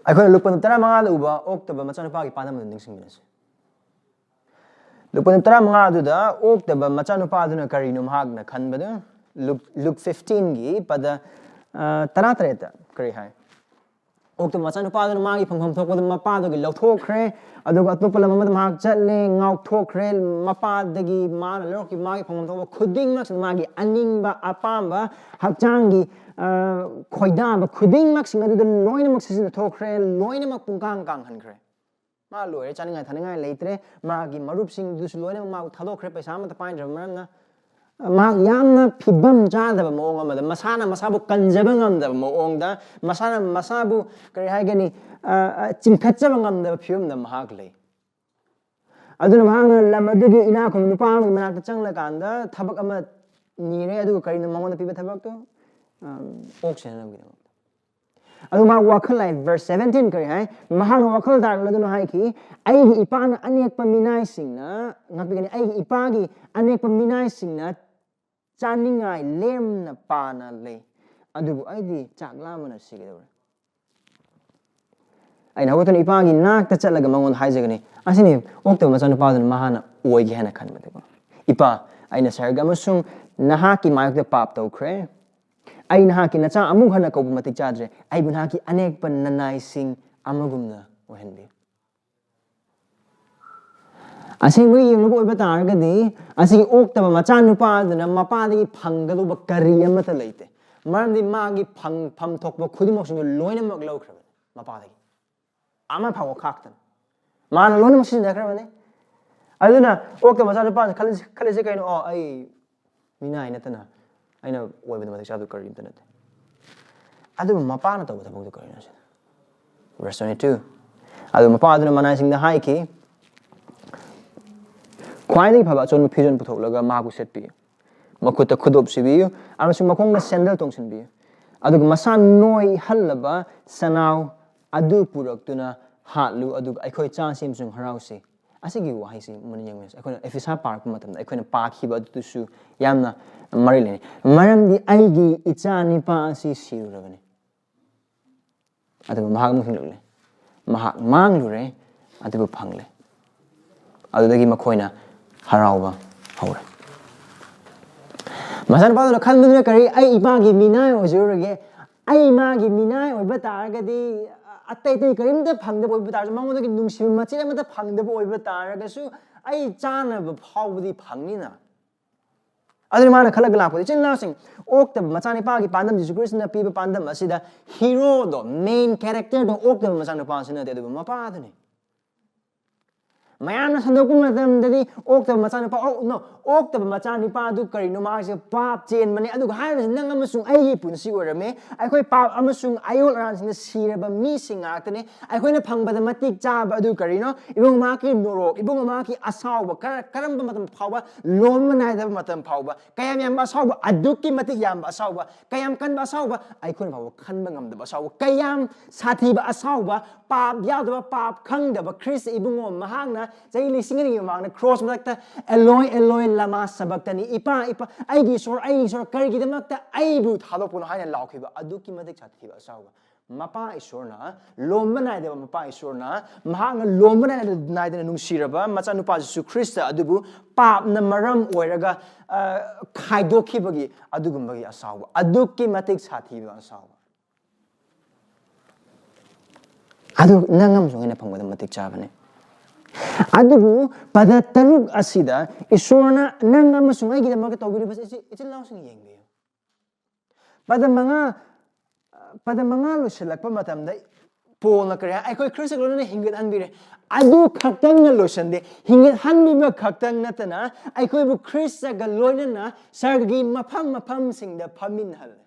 ꯑꯩꯈꯣꯏꯅ ꯂꯨꯄꯥ ꯇꯔꯥꯃꯉꯥꯗ ꯎꯕ ꯑꯣꯛꯇꯕ ꯃꯆꯥꯅꯨꯄꯥꯒꯤ ꯄꯥꯟꯗꯝ ꯑꯗꯨ ꯅꯤꯡꯁꯤꯡꯃꯤꯟꯅꯁꯤ꯫ ꯂꯨꯄꯥ ꯇꯔꯥꯃꯉꯥ ꯑꯗꯨꯗ ꯑꯣꯛꯇꯕ ꯃꯆꯥꯅꯨꯄꯥ ꯑꯗꯨꯅ ꯀꯔꯤꯅꯣ ꯃꯍꯥꯛꯅ ꯈꯟꯕꯗꯨ? ꯂꯨꯛ, ꯂꯨꯛ fifteenꯒꯤ ꯄꯗ, ꯑ, ꯇꯔꯥꯇꯔꯦꯠꯇ ꯀꯔꯤ ꯍꯥꯏ? ꯑꯣꯛꯇꯕ ꯃꯆꯥꯅꯨꯄꯥ ꯑꯗꯨꯅ ꯃꯥꯒꯤ ꯐꯪꯐꯝ ꯊꯣꯛꯄꯗꯨ ꯃꯄꯥꯗꯨꯒꯤ ꯂꯧꯊꯣꯛꯈ꯭ꯔꯦ, ꯑꯗꯨꯒ ꯑꯇꯣꯞꯄ ꯂꯝ ꯑꯃꯗ ꯃꯍꯥꯛ ꯆꯠꯂꯦ, ꯉꯥꯎꯊꯣꯛꯈ꯭ꯔꯦ꯫ ꯃꯄꯥꯗꯒꯤ ꯃꯥꯅ ꯂꯧꯔꯛꯈꯤꯕ ꯃꯥꯒꯤ ꯐꯪꯐꯝ ꯊꯣꯛꯄ ꯈꯨꯗꯤꯡꯃꯛꯁꯤꯅ ꯃꯥꯒꯤ ꯑꯅꯤꯡꯕ, ꯑꯄꯥꯝꯕ, ꯍꯛꯆꯥꯡꯒꯤ, ꯑ, ꯈꯣꯏꯗꯥꯕ ꯈꯨꯗꯤꯡꯃꯛꯁꯤꯡ ꯑꯗꯨꯗ ꯂꯣꯏꯅꯃꯛ ꯁꯤꯖꯤꯟꯅꯊꯣꯛꯈ꯭ꯔꯦ, ꯂꯣꯏꯅꯃꯛ ꯄꯨꯡꯀꯥꯡ ꯀꯥꯡꯍꯟꯈ꯭ꯔꯦ꯫ ꯃꯥ ꯂꯣꯏꯔꯦ, ꯆꯥꯅꯤꯡꯉꯥꯏ ꯊꯛꯅꯤꯡꯉꯥꯏ ꯂꯩꯇ꯭ꯔꯦ꯫ ꯃꯥꯒꯤ ꯃꯔꯨꯞꯁꯤꯡꯗꯨꯁꯨ ꯂꯣꯏꯅꯃꯛ ꯃꯥꯕꯨ ꯊꯥꯗꯣꯛꯈ꯭ꯔꯦ, ꯄꯩꯁꯥ ꯑꯃꯠꯇ ꯄꯥꯏꯗ꯭ꯔꯕ ꯃꯔꯝꯅ꯫ ꯃꯍꯥꯛ ꯌꯥꯝꯅ ꯐꯤꯕꯝ ꯆꯥꯗꯕ ꯃꯑꯣꯡ ꯑꯃꯗ, ꯃꯁꯥꯅ ꯃꯁꯥꯕꯨ ꯀꯟꯖꯕ ꯉꯝꯗꯕ ꯃꯑꯣꯡꯗ, ꯃꯁꯥꯅ ꯃꯁꯥꯕꯨ, ꯀꯔꯤ ꯍꯥꯏꯒꯅꯤ, ꯑ, ꯑ, ꯆꯤꯡꯈꯠꯆꯕ ꯉꯝꯗꯕ ꯐꯤꯕꯝꯗ ꯃꯍꯥꯛ ꯂꯩ꯫ ꯑꯗꯨꯅ ꯃꯍꯥꯛꯅ ꯂꯝ ꯑꯗꯨꯒꯤ ꯏꯅꯥꯛ ꯈꯨꯟꯕ ꯅꯨꯄꯥ ꯑꯃꯒꯤ ꯃꯅꯥꯛꯇ ꯆꯪꯂꯀꯥꯟꯗ ꯊꯕꯛ ꯑꯃ ꯅꯤꯔꯦ꯫ ꯑꯗꯨꯒ ꯀꯔꯤꯅꯣ ꯃꯉꯣꯟꯗ ꯄꯤꯕ ꯊꯕꯛꯇꯣ? ꯑꯝ, ꯑꯣꯛ ꯁꯦꯟꯅꯅꯕꯒꯤꯗꯃꯛꯇ꯫ ꯑꯗꯨ ꯃꯍꯥꯛ ꯋꯥꯈꯜ ꯂꯥꯛꯏ꯫ Verse seventeen ꯀꯔꯤ ꯍꯥꯏ? ꯃꯍꯥꯛꯅ ꯋꯥꯈꯜ ꯇꯥꯔꯛꯂꯗꯨꯅ ꯍꯥꯏꯈꯤ, "ꯑꯩꯒꯤ ꯏꯄꯥꯅ ꯑꯅꯦꯛꯄ ꯃꯤꯅꯥꯏꯁꯤꯡꯅ ꯉꯥꯛꯄꯤꯒꯅꯤ, ꯑꯩꯒꯤ ꯏꯄꯥꯒꯤ ꯑꯅꯦꯛꯄ ꯃꯤꯅꯥꯏꯁꯤꯡꯅ ꯆꯥꯅꯤꯡꯉꯥꯏ ꯂꯦꯝꯅ ꯄꯥꯅ ꯂꯩ, ꯑꯗꯨꯕꯨ ꯑꯩꯗꯤ ꯆꯥꯛ ꯂꯥꯝꯕꯅ ꯁꯤꯒꯗꯧꯔꯦ꯫ ꯑꯩꯅ ꯍꯧꯒꯠꯇꯨꯅ ꯏꯄꯥꯒꯤ ꯅꯥꯛꯇ ꯆꯠꯂꯒ ꯃꯉꯣꯟꯗ ꯍꯥꯏꯖꯒꯅꯤ, ꯑꯁꯤꯅꯤ ꯑꯣꯛꯇꯕ ꯃꯆꯥꯅꯨꯄꯥꯗꯨꯅ ꯃꯍꯥꯛꯅ ꯑꯣꯏꯒꯦ ꯍꯥꯏꯅ ꯈꯟꯕꯗꯀꯣ꯫ ꯏꯄꯥ, ꯑꯩꯅ ꯁꯔꯒ ꯑꯃꯁꯨꯡ ꯅꯍꯥꯛꯀꯤ ꯃꯥꯌꯣꯛꯇ ꯄꯥꯞ ꯇꯧꯈ꯭ꯔꯦ꯫ ꯑꯩ ꯅꯍꯥꯛꯀꯤ ꯅꯆꯥ ꯑꯃꯨꯛ ꯍꯟꯅ ꯀꯧꯕ ꯃꯇꯤꯛ ꯆꯥꯗ꯭ꯔꯦ꯫ ꯑꯩꯕꯨ ꯅꯍꯥꯛꯀꯤ ꯑꯅꯦꯛꯄ ꯅꯅꯥꯏꯁꯤꯡ ꯑꯃꯒꯨꯝꯅ ꯑꯣꯏꯍꯟꯕꯤꯌꯨ"꯫ ꯑꯁꯦꯡꯕꯒꯤ ꯌꯦꯡꯂꯨꯕ ꯑꯣꯏꯕ ꯇꯥꯔꯒꯗꯤ, ꯑꯁꯤꯒꯤ ꯑꯣꯛꯇꯕ ꯃꯆꯥꯅꯨꯄꯥ ꯑꯗꯨꯅ ꯃꯄꯥꯗꯒꯤ ꯐꯪꯒꯗꯧꯕ ꯀꯔꯤ ꯑꯃꯠꯇ ꯂꯩꯇꯦ꯫ ꯃꯔꯝꯗꯤ ꯃꯥꯒꯤ ꯐꯪꯐꯝ ꯊꯣꯛꯄ ꯈꯨꯗꯤꯡꯃꯛꯁꯤꯡꯗꯨ ꯂꯣꯏꯅꯃꯛ ꯂꯧꯈ꯭ꯔꯕꯅꯤ ꯃꯄꯥꯗꯒꯤ꯫ ꯑꯃ ꯐꯥꯎꯕ ꯈꯥꯛꯇꯅ꯫ ꯃꯥꯅ ꯂꯣꯏꯅꯃꯛ ꯁꯤꯖꯤꯟꯅꯈ꯭ꯔꯕꯅꯤ꯫ ꯑꯗꯨꯅ ꯑꯣꯛꯇꯕ ꯃꯆꯥꯅꯨꯄꯥꯅ ꯈꯜꯂꯤꯁꯦ, ꯈꯜꯂꯤꯁꯦ ꯀꯩꯅꯣ? "ꯑꯣ, ꯑꯩ ꯃꯤꯅꯥꯏ ꯅꯠꯇꯅ ꯑꯩꯅ ꯑꯣꯏꯕꯗ ꯃꯇꯤꯛ ꯆꯥꯕꯗꯨ ꯀꯔꯤꯝꯇ ꯅꯠꯇꯦ"꯫ ꯑꯗꯨꯕꯨ ꯃꯄꯥꯅ ꯇꯧꯕ ꯊꯕꯛꯇꯨ ꯀꯔꯤꯅꯣ ꯁꯤꯅꯤ? Verse twenty-two꯫ ꯑꯗꯨ ꯃꯄꯥ ꯑꯗꯨꯅ ꯃꯅꯥꯏꯁꯤꯡꯗ ꯍꯥꯏꯈꯤ, "ꯈ꯭ꯋꯥꯏꯗꯒꯤ ꯐꯕ ꯑꯆꯣꯟꯕ ꯐꯤꯖꯣꯜ ꯄꯨꯊꯣꯛꯂꯒ ꯃꯍꯥꯛꯄꯨ ꯁꯦꯠꯄꯤꯌꯨ꯫ ꯃꯈꯨꯠꯇ ꯈꯨꯗꯣꯞ ꯁꯤꯕꯤꯌꯨ ꯑꯃꯁꯨꯡ ꯃꯈꯣꯡꯗ ꯁꯦꯟꯗꯜ ꯇꯣꯡꯁꯤꯟꯕꯤꯌꯨ꯫ ꯑꯗꯨꯒ ꯃꯁꯥ ꯅꯣꯏꯍꯜꯂꯕ ꯁꯅꯥꯎ ꯑꯗꯨ ꯄꯨꯔꯛꯇꯨꯅ ꯍꯥꯠꯂꯨ, ꯑꯗꯨꯒ ꯑꯩꯈꯣꯏ ꯆꯥꯁꯤ ꯑꯃꯁꯨꯡ ꯍꯔꯥꯎꯁꯤ"꯫ ꯑꯁꯤꯒꯤ ꯋꯥꯍꯩꯁꯤ ꯃꯨꯟꯅ ꯌꯦꯡꯃꯤꯟꯅꯁꯤ꯫ ꯑꯩꯈꯣꯏꯅ ꯑꯦꯐꯤꯁꯥ ꯄꯥꯔꯛꯄ ꯃꯇꯝꯗ ꯑꯩꯈꯣꯏꯅ ꯄꯥꯈꯤꯕ ꯑꯗꯨꯗꯨꯁꯨ ꯌꯥꯝꯅ ꯃꯔꯤ ꯂꯩꯅꯩ꯫ "ꯃꯔꯝꯗꯤ ꯑꯩꯒꯤ ꯏꯆꯥ ꯅꯤꯄꯥ ꯑꯁꯤ ꯁꯤꯔꯨꯔꯕꯅꯤ, ꯑꯗꯨꯕꯨ ꯃꯍꯥꯛ ꯑꯃꯨꯛ ꯍꯤꯡꯂꯛꯂꯦ꯫ ꯃꯍꯥꯛ ꯃꯥꯡꯂꯨꯔꯦ, ꯑꯗꯨꯕꯨ ꯐꯪꯂꯦ"꯫ ꯑꯗꯨꯗꯒꯤ ꯃꯈꯣꯏꯅ ꯍꯔꯥꯎꯕ ꯍꯧꯔꯦ꯫ ꯃꯆꯥꯅꯨꯄꯥꯗꯨꯅ ꯈꯟꯕꯗꯨꯅ ꯀꯔꯤ? "ꯑꯩ ꯏꯄꯥꯒꯤ ꯃꯤꯅꯥꯏ ꯑꯣꯏꯖꯔꯨꯔꯒꯦ꯫ ꯑꯩ ꯃꯥꯒꯤ ꯃꯤꯅꯥꯏ ꯑꯣꯏꯕ ꯇꯥꯔꯒꯗꯤ, ꯑꯇꯩ ꯑꯇꯩ ꯀꯔꯤꯝꯇ ꯐꯪꯗꯕ ꯑꯣꯏꯕ ꯇꯥꯔꯁꯨ, ꯃꯉꯣꯟꯗꯒꯤ ꯅꯨꯡꯁꯤꯕ ꯃꯆꯦꯠ ꯑꯃꯠꯇ ꯐꯪꯗꯕ ꯑꯣꯏꯕ ꯇꯥꯔꯒꯁꯨ, ꯑꯩ ꯆꯥꯅꯕ ꯐꯥꯎꯕꯗꯤ ꯐꯪꯅꯤꯅ"꯫ ꯑꯗꯨꯅ ꯃꯥꯅ ꯈꯜꯂꯒ ꯂꯥꯛꯄꯗ, ꯏꯆꯤꯟ ꯏꯅꯥꯎꯁꯤꯡ, ꯑꯣꯛꯇꯕ ꯃꯆꯥꯅꯤꯄꯥꯒꯤ ꯄꯥꯟꯗꯝ, ꯖꯤꯁꯨ ꯈ꯭ꯔꯤꯁꯇꯅ ꯄꯤꯕ ꯄꯥꯟꯗꯝ ꯑꯁꯤꯗ ꯍꯤꯔꯣꯗꯣ, ꯃꯦꯟ ꯀꯦꯔꯦꯛꯇꯔꯗꯣ ꯑꯣꯛꯇꯕ ꯃꯆꯥꯅꯨꯄꯥꯁꯨ ꯅꯠꯇꯦ, ꯑꯗꯨꯕꯨ ꯃꯄꯥꯗꯨꯅꯤ꯫ ꯃꯌꯥꯝꯅ ꯁꯟꯗꯣꯛꯄ ꯃꯇꯝꯗꯗꯤ ꯑꯣꯛꯇꯕ ꯃꯆꯥꯅꯨꯄꯥ, ꯑꯣ, no, ꯑꯣꯛꯇꯕ ꯃꯆꯥꯅꯨꯄꯥ ꯑꯗꯨ ꯀꯔꯤꯅꯣ? ꯃꯥꯁꯦ ꯄꯥꯞ ꯆꯦꯟꯕꯅꯦ꯫ ꯑꯗꯨꯒ ꯍꯥꯏꯔꯤꯕꯁꯤ ꯅꯪ ꯑꯃꯁꯨꯡ ꯑꯩꯒꯤ ꯄꯨꯟꯁꯤ ꯑꯣꯏꯔꯝꯃꯦ꯫ ꯑꯩꯈꯣꯏ ꯄꯥꯞ ꯑꯃꯁꯨꯡ ꯑꯌꯣꯟ ꯑꯔꯥꯟꯁꯤꯡꯗ ꯁꯤꯔꯕ ꯃꯤꯁꯤꯡ ꯉꯥꯛꯇꯅꯦ꯫ ꯑꯩꯈꯣꯏꯅ ꯐꯪꯕꯗ ꯃꯇꯤꯛ ꯆꯥꯕ ꯑꯗꯨ ꯀꯔꯤꯅꯣ? ꯏꯕꯨꯡ ꯃꯍꯥꯛꯀꯤ ꯅꯣꯔꯣꯛ, ꯏꯕꯨꯡ ꯃꯍꯥꯛꯀꯤ ꯑꯁꯥꯎꯕ, ꯀ-, ꯀꯔꯝꯕ ꯃꯇꯝ ꯐꯥꯎꯕ? ꯂꯣꯝꯕ ꯅꯥꯏꯗꯕ ꯃꯇꯝ ꯐꯥꯎꯕ꯫ ꯀꯌꯥꯝ ꯌꯥꯝꯕ ꯑꯁꯥꯎꯕ? ꯑꯗꯨꯛꯀꯤ ꯃꯇꯤꯛ ꯌꯥꯝꯕ ꯑꯁꯥꯎꯕ꯫ ꯀꯌꯥꯝ ꯀꯟꯕ ꯑꯁꯥꯎꯕ? ꯑꯩꯈꯣꯏꯅ ꯐꯥꯎꯕ ꯈꯟꯕ ꯉꯝꯗꯕ ꯑꯁꯥꯎꯕ꯫ ꯀꯌꯥꯝ ꯁꯥꯊꯤꯕ ꯑꯁꯥꯎꯕ? ꯄꯥꯞ ꯌꯥꯎꯗꯕ, ꯄꯥꯞ ꯈꯪꯗꯕ ꯈ꯭ꯔꯤꯁꯇ ꯏꯕꯨꯡꯉꯣ ꯃꯍꯥꯛꯅ ꯆꯍꯤ ꯂꯤꯁꯤꯡ ꯑꯅꯤꯒꯤ ꯃꯃꯥꯡꯗ ꯀ꯭ꯔꯣꯁ ꯃꯊꯛꯇ "ꯑꯦꯂꯣꯏ, ꯑꯦꯂꯣꯏ, ꯂꯃꯥ ꯁꯕꯛꯇꯅꯤ", "ꯏꯄꯥ, ꯏꯄꯥ, ꯑꯩꯒꯤ ꯏꯁꯣꯔ, ꯑꯩꯒꯤ ꯏꯁꯣꯔ, ꯀꯔꯤꯒꯤꯗꯃꯛꯇ ꯑꯩꯕꯨ ꯊꯥꯗꯣꯛꯄꯅꯣ?" ꯍꯥꯏꯅ ꯂꯥꯎꯈꯤꯕ ꯑꯗꯨꯛꯀꯤ ꯃꯇꯤꯛ ꯁꯥꯊꯤꯕ ꯑꯁꯥꯎꯕ꯫ ꯃꯄꯥ ꯏꯁꯣꯔꯅ, ꯂꯣꯝꯕ ꯅꯥꯏꯗꯕ ꯃꯄꯥ ꯏꯁꯣꯔꯅ, ꯃꯍꯥꯛꯅ ꯂꯣꯝꯕ ꯅꯥꯏꯗ-, ꯅꯥꯏꯗꯅ ꯅꯨꯡꯁꯤꯔꯕ ꯃꯆꯥꯅꯨꯄꯥ ꯖꯤꯁꯨ ꯈ꯭ꯔꯤꯁꯇ ꯑꯗꯨꯕꯨ ꯄꯥꯞꯅ ꯃꯔꯝ ꯑꯣꯏꯔꯒ, ꯑ, ꯈꯥꯏꯗꯣꯛꯈꯤꯕꯒꯤ ꯑꯗꯨꯒꯨꯝꯕꯒꯤ ꯑꯁꯥꯎꯕ, ꯑꯗꯨꯛꯀꯤ ꯃꯇꯤꯛ ꯁꯥꯊꯤꯕ ꯑꯁꯥꯎꯕ꯫ ꯑꯗꯨ ꯅꯪ ꯑꯃꯁꯨꯡ ꯑꯩꯅ ꯐꯪꯕꯗ ꯃꯇꯤꯛ ꯆꯥꯕꯅꯦ꯫ ꯑꯗꯨꯕꯨ ꯄꯗ ꯇꯔꯨꯛ ꯑꯁꯤꯗ ꯏꯁꯣꯔꯅ ꯅꯪ ꯑꯃꯁꯨꯡ ꯑꯩꯒꯤꯗꯃꯛꯇ ꯇꯧꯕꯤꯔꯤꯕꯁꯦ, ꯏꯆꯤ-, ꯏꯆꯤꯜ ꯏꯅꯥꯎꯁꯤꯡ ꯌꯦꯡꯕꯤꯌꯨ꯫ ꯄꯗ ꯃꯉꯥ, ꯄꯗ ꯃꯉꯥ ꯂꯣꯏꯁꯤꯜꯂꯛꯄ ꯃꯇꯝꯗ ꯄꯣꯜꯅ ꯀꯔꯤ ꯍꯥꯏ? "ꯑꯩꯈꯣꯏ ꯈ꯭ꯔꯤꯁꯇꯒ ꯂꯣꯏꯅꯅ ꯍꯤꯡꯒꯠꯍꯟꯕꯤꯔꯦ"꯫ ꯑꯗꯨ ꯈꯛꯇꯪꯅ ꯂꯣꯏꯁꯤꯟꯗꯦ꯫ ꯍꯤꯡꯒꯠꯍꯟꯕꯤꯕ ꯈꯛꯇꯪ ꯅꯠꯇꯅ ꯑꯩꯈꯣꯏꯕꯨ ꯈ꯭ꯔꯤꯁꯇꯒ ꯂꯣꯏꯅꯅ ꯁꯔꯒꯒꯤ ꯃꯐꯝ ꯃꯐꯝꯁꯤꯡꯗ ꯐꯝꯃꯤꯟꯅꯍꯜꯂꯦ꯫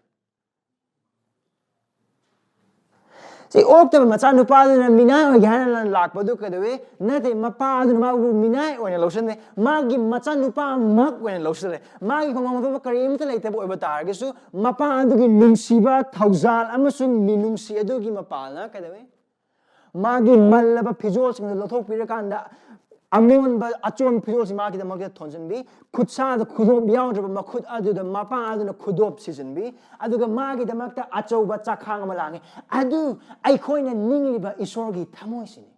ꯁꯤ ꯑꯣꯛꯇꯕ ꯃꯆꯥꯅꯨꯄꯥꯗꯨꯅ ꯃꯤꯅꯥꯏ ꯑꯣꯏꯒꯦ ꯍꯥꯏꯅ ꯂꯥꯛꯄꯗꯨ ꯀꯩꯗꯧꯋꯤ? ꯅꯠꯇꯦ, ꯃꯄꯥ ꯑꯗꯨꯅ ꯃꯥꯕꯨ ꯃꯤꯅꯥꯏ ꯑꯣꯏꯅ ꯂꯧꯁꯤꯟꯗꯦ, ꯃꯥꯒꯤ ꯃꯆꯥꯅꯨꯄꯥꯃꯛ ꯑꯣꯏꯅ ꯂꯧꯁꯤꯜꯂꯦ꯫ ꯃꯥꯒꯤ ꯈꯣꯡꯐꯝ ꯑꯇꯣꯞꯄ ꯀꯔꯤꯝꯇ ꯂꯩꯇꯕ ꯑꯣꯏꯕ ꯇꯥꯔꯒꯁꯨ, ꯃꯄꯥ ꯑꯗꯨꯒꯤ ꯅꯨꯡꯁꯤꯕ, ꯊꯧꯖꯥꯜ ꯑꯃꯁꯨꯡ ꯃꯤꯅꯨꯡꯁꯤ ꯑꯗꯨꯒꯤ ꯃꯄꯥꯜꯅ ꯀꯩꯗꯧꯋꯤ? ꯃꯥꯒꯤ ꯃꯜꯂꯕ ꯐꯤꯖꯣꯜꯁꯤꯡꯗꯨ ꯂꯧꯊꯣꯛꯄꯤꯔꯀꯥꯟꯗ, ꯑꯃꯣꯟꯕ ꯑꯆꯣꯟꯕ ꯐꯤꯖꯣꯜꯁꯤ ꯃꯥꯒꯤꯗꯃꯛꯇ ꯊꯣꯟꯖꯤꯟꯕꯤ, ꯈꯨꯠꯁꯥꯗ ꯈꯨꯗꯣꯞ ꯌꯥꯎꯗ꯭ꯔꯕ ꯃꯈꯨꯠ ꯑꯗꯨꯗ ꯃꯄꯥ ꯑꯗꯨꯅ ꯈꯨꯗꯣꯞ ꯁꯤꯖꯤꯟꯕꯤ, ꯑꯗꯨꯒ ꯃꯥꯒꯤꯗꯃꯛꯇ ꯑꯆꯧꯕ ꯆꯥꯛꯈꯥꯡ ꯑꯃ ꯂꯥꯡꯉꯤ꯫ ꯑꯗꯨ ꯑꯩꯈꯣꯏꯅ ꯅꯤꯡꯂꯤꯕ ꯏꯁꯣꯔꯒꯤ ꯊꯃꯣꯏꯁꯤꯅꯤ꯫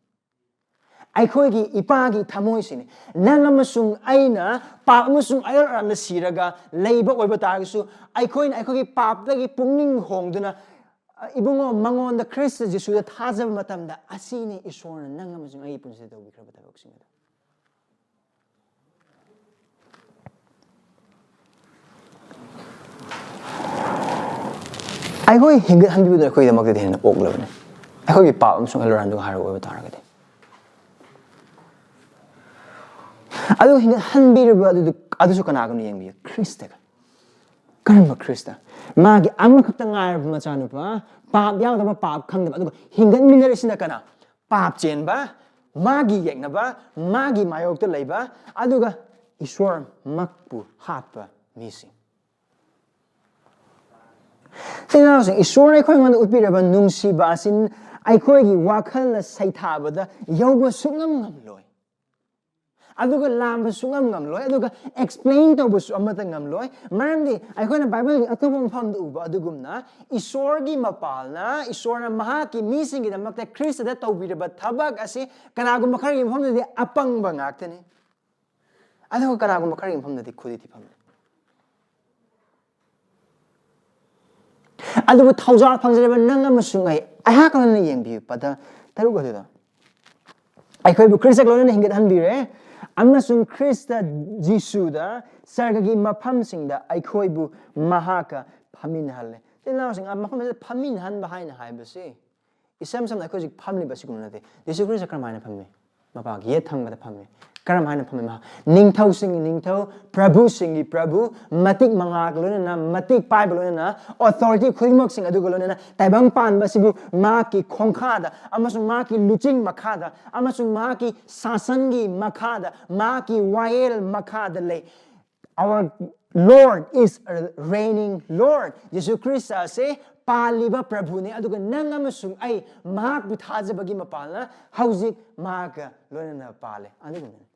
ꯑꯩꯈꯣꯏꯒꯤ ꯏꯄꯥꯒꯤ ꯊꯃꯣꯏꯁꯤꯅꯤ꯫ ꯅꯪ ꯑꯃꯁꯨꯡ ꯑꯩꯅ ꯄꯥꯞ ꯑꯃꯁꯨꯡ ꯑꯌꯣꯟ ꯑꯔꯥꯟꯗ ꯁꯤꯔꯒ ꯂꯩꯕ ꯑꯣꯏꯕ ꯇꯥꯔꯒꯁꯨ, ꯑꯩꯈꯣꯏꯅ ꯑꯩꯈꯣꯏꯒꯤ ꯄꯥꯞꯇꯒꯤ ꯄꯨꯛꯅꯤꯡ ꯍꯣꯡꯗꯨꯅ, "ꯑ, ꯏꯕꯨꯡꯉꯣ, ꯃꯉꯣꯟꯗ, ꯈ꯭ꯔꯤꯁꯇ ꯖꯤꯁꯨꯗ ꯊꯥꯖꯕ ꯃꯇꯝꯗ, ꯑꯁꯤꯅꯤ ꯏꯁꯣꯔꯅ ꯅꯪ ꯑꯃꯁꯨꯡ ꯑꯩꯒꯤ ꯄꯨꯟꯁꯤꯗ ꯇꯧꯕꯤꯈ꯭ꯔꯕ ꯊꯕꯛꯁꯤꯡ ꯑꯗꯨ"꯫ ꯑꯩꯈꯣꯏ ꯍꯤꯡꯒꯠꯍꯟꯕꯤꯕꯗꯨꯅ ꯑꯩꯈꯣꯏꯒꯤꯗꯃꯛꯇꯗꯤ ꯍꯦꯟꯅ ꯑꯣꯛꯂꯕꯅꯤ, ꯑꯩꯈꯣꯏꯒꯤ ꯄꯥꯞ ꯑꯃꯁꯨꯡ ꯑꯂꯨꯔꯥꯟꯗꯨ ꯍꯥꯏꯔꯒ ꯑꯣꯏꯕ ꯇꯥꯔꯒꯗꯤ꯫ ꯑꯗꯨ ꯍꯤꯡꯒꯠꯍꯟꯕꯤꯔꯕ ꯑꯗꯨꯗꯨ, ꯑꯗꯨꯁꯨ ꯀꯅꯥꯒꯅꯣ ꯌꯦꯡꯕꯤꯌꯨ, ꯈ꯭ꯔꯤꯁꯇꯒ꯫ ꯀꯔꯝꯕ ꯈ꯭ꯔꯤꯁꯇ? ꯃꯥꯒꯤ ꯑꯃꯈꯛꯇ ꯉꯥꯏꯔꯕ ꯃꯆꯥꯅꯨꯄꯥ, ꯄꯥꯞ ꯌꯥꯎꯗꯕ, ꯄꯥꯞ ꯈꯪꯗꯕ, ꯑꯗꯨꯒ ꯍꯤꯡꯒꯠꯃꯤꯟꯅꯔꯤꯁꯤꯅ ꯀꯅꯥ? ꯄꯥꯞ ꯆꯦꯟꯕ, ꯃꯥꯒꯤ ꯌꯦꯛꯅꯕ, ꯃꯥꯒꯤ ꯃꯥꯌꯣꯛꯇ ꯂꯩꯕ, ꯑꯗꯨꯒ ꯏꯁꯣꯔꯃꯛꯄꯨ ꯍꯥꯠꯄ ꯃꯤꯁꯤꯡ꯫ ꯏꯆꯤꯟ ꯏꯅꯥꯎꯁꯤꯡ, ꯏꯁꯣꯔꯅ ꯑꯩꯈꯣꯏꯉꯣꯟꯗ ꯎꯠꯄꯤꯔꯕ ꯅꯨꯡꯁꯤꯕ ꯑꯁꯤ ꯑꯩꯈꯣꯏꯒꯤ ꯋꯥꯈꯜꯅ ꯁꯩꯊꯥꯕꯗ ꯌꯧꯕ ꯁꯨꯡꯉꯝ ꯉꯝꯂꯣꯏ꯫ ꯑꯗꯨꯒ ꯂꯥꯝꯕ ꯁꯨꯡꯉꯝ ꯉꯝꯂꯣꯏ, ꯑꯗꯨꯒ ꯑꯦꯛꯁꯄ꯭ꯂꯦꯟ ꯇꯧꯕꯁꯨ ꯑꯃꯠꯇ ꯉꯝꯂꯣꯏ꯫ ꯃꯔꯝꯗꯤ ꯑꯩꯈꯣꯏꯅ ꯕꯥꯏꯕꯜꯒꯤ ꯑꯇꯣꯞꯄ ꯃꯐꯝꯗ ꯎꯕ ꯑꯗꯨꯒꯨꯝꯅ, ꯏꯁꯣꯔꯒꯤ ꯃꯄꯥꯜꯅ ꯏꯁꯣꯔꯅ ꯃꯍꯥꯛꯀꯤ ꯃꯤꯁꯤꯡꯒꯤꯗꯃꯛꯇ ꯈ꯭ꯔꯤꯁꯇꯗ ꯇꯧꯕꯤꯔꯕ ꯊꯕꯛ ꯑꯁꯤ ꯀꯅꯥꯒꯨꯝꯕ ꯈꯔꯒꯤ ꯃꯐꯝꯗꯗꯤ ꯑꯄꯪꯕ ꯉꯥꯛꯇꯅꯤ, ꯑꯗꯨꯒ ꯀꯅꯥꯒꯨꯝꯕ ꯈꯔꯒꯤ ꯃꯐꯝꯗꯗꯤ ꯈꯨꯗꯤ ꯊꯤꯐꯝꯅꯤ꯫ ꯑꯗꯨꯕꯨ ꯊꯧꯖꯥꯜ ꯐꯪꯖꯔꯕ ꯅꯪ ꯑꯃꯁꯨꯡ ꯑꯩ, ꯑꯩꯍꯥꯛ ꯂꯣꯏꯅꯅ ꯌꯦꯡꯕꯤꯌꯨ, ꯄꯗ ꯇꯔꯨꯛ ꯑꯗꯨꯗ, "ꯑꯩꯈꯣꯏꯕꯨ ꯈ꯭ꯔꯤꯁꯇꯒ ꯂꯣꯏꯅꯅ ꯍꯤꯡꯒꯠꯍꯟꯕꯤꯔꯦ, ꯑꯃꯁꯨꯡ ꯈ꯭ꯔꯤꯁꯇ ꯖꯤꯁꯨꯗ ꯁꯔꯒꯒꯤ ꯃꯐꯝꯁꯤꯡꯗ ꯑꯩꯈꯣꯏꯕꯨ ꯃꯍꯥꯛꯀ ꯐꯝꯃꯤꯟꯅꯍꯜꯂꯦ꯫" ꯏꯆꯤꯟ ꯏꯅꯥꯎꯁꯤꯡ, ꯃꯐꯝ ꯑꯁꯤꯗ ꯐꯝꯃꯤꯟꯅꯍꯟꯕ ꯍꯥꯏꯅ ꯍꯥꯏꯕꯁꯤ ꯏꯁꯝ ꯁꯝꯅ ꯑꯩꯈꯣꯏ ꯍꯧꯖꯤꯛ ꯐꯝꯂꯤꯕ ꯑꯁꯤꯒꯨꯝꯕ ꯅꯠꯇꯦ꯫ ꯖꯤꯁꯨ ꯈ꯭ꯔꯤꯁꯇ ꯀꯔꯝꯍꯥꯏꯅ ꯐꯝꯃꯤ? ꯃꯄꯥꯒꯤ ꯌꯦꯠ ꯊꯪꯕꯗ ꯐꯝꯃꯤ꯫ ꯀꯔꯝꯍꯥꯏꯅ ꯐꯝꯃꯤ ꯃꯍꯥꯛ? ꯅꯤꯡꯊꯧꯁꯤꯡꯒꯤ ꯅꯤꯡꯊꯧ, ꯄ꯭ꯔꯚꯨꯁꯤꯡꯒꯤ ꯄ꯭ꯔꯚꯨ, ꯃꯇꯤꯛ ꯃꯉꯥꯒ ꯂꯣꯏꯅꯅ, ꯃꯇꯤꯛ ꯄꯥꯏꯕ ꯂꯣꯏꯅꯅ, ꯑꯣꯊꯣꯔꯤꯇꯤ ꯈꯨꯗꯤꯡꯃꯛꯁꯤꯡ ꯑꯗꯨꯒ ꯂꯣꯏꯅꯅ ꯇꯥꯏꯕꯪ ꯄꯥꯟꯕ ꯑꯁꯤꯕꯨ ꯃꯍꯥꯛꯀꯤ ꯈꯣꯡꯈꯥꯗ ꯑꯃꯁꯨꯡ ꯃꯍꯥꯛꯀꯤ ꯂꯨꯆꯤꯡ ꯃꯈꯥꯗ ꯑꯃꯁꯨꯡ ꯃꯍꯥꯛꯀꯤ ꯁꯥꯁꯟꯒꯤ ꯃꯈꯥꯗ, ꯃꯍꯥꯛꯀꯤ ꯋꯥꯌꯦꯜ ꯃꯈꯥꯗ ꯂꯩ꯫ Our Lord is a reigning Lord. Jesus Christ ꯑꯁꯦ ꯄꯥꯜꯂꯤꯕ ꯄ꯭ꯔꯚꯨꯅꯤ, ꯑꯗꯨꯒ ꯅꯪ ꯑꯃꯁꯨꯡ ꯑꯩ ꯃꯍꯥꯛꯄꯨ ꯊꯥꯖꯕꯒꯤ ꯃꯄꯥꯜꯅ ꯍꯧꯖꯤꯛ ꯃꯍꯥꯛꯀ ꯂꯣꯏꯅꯅ ꯄꯥꯜꯂꯦ꯫ ꯑꯗꯨꯒꯨꯝꯕꯅꯤ꯫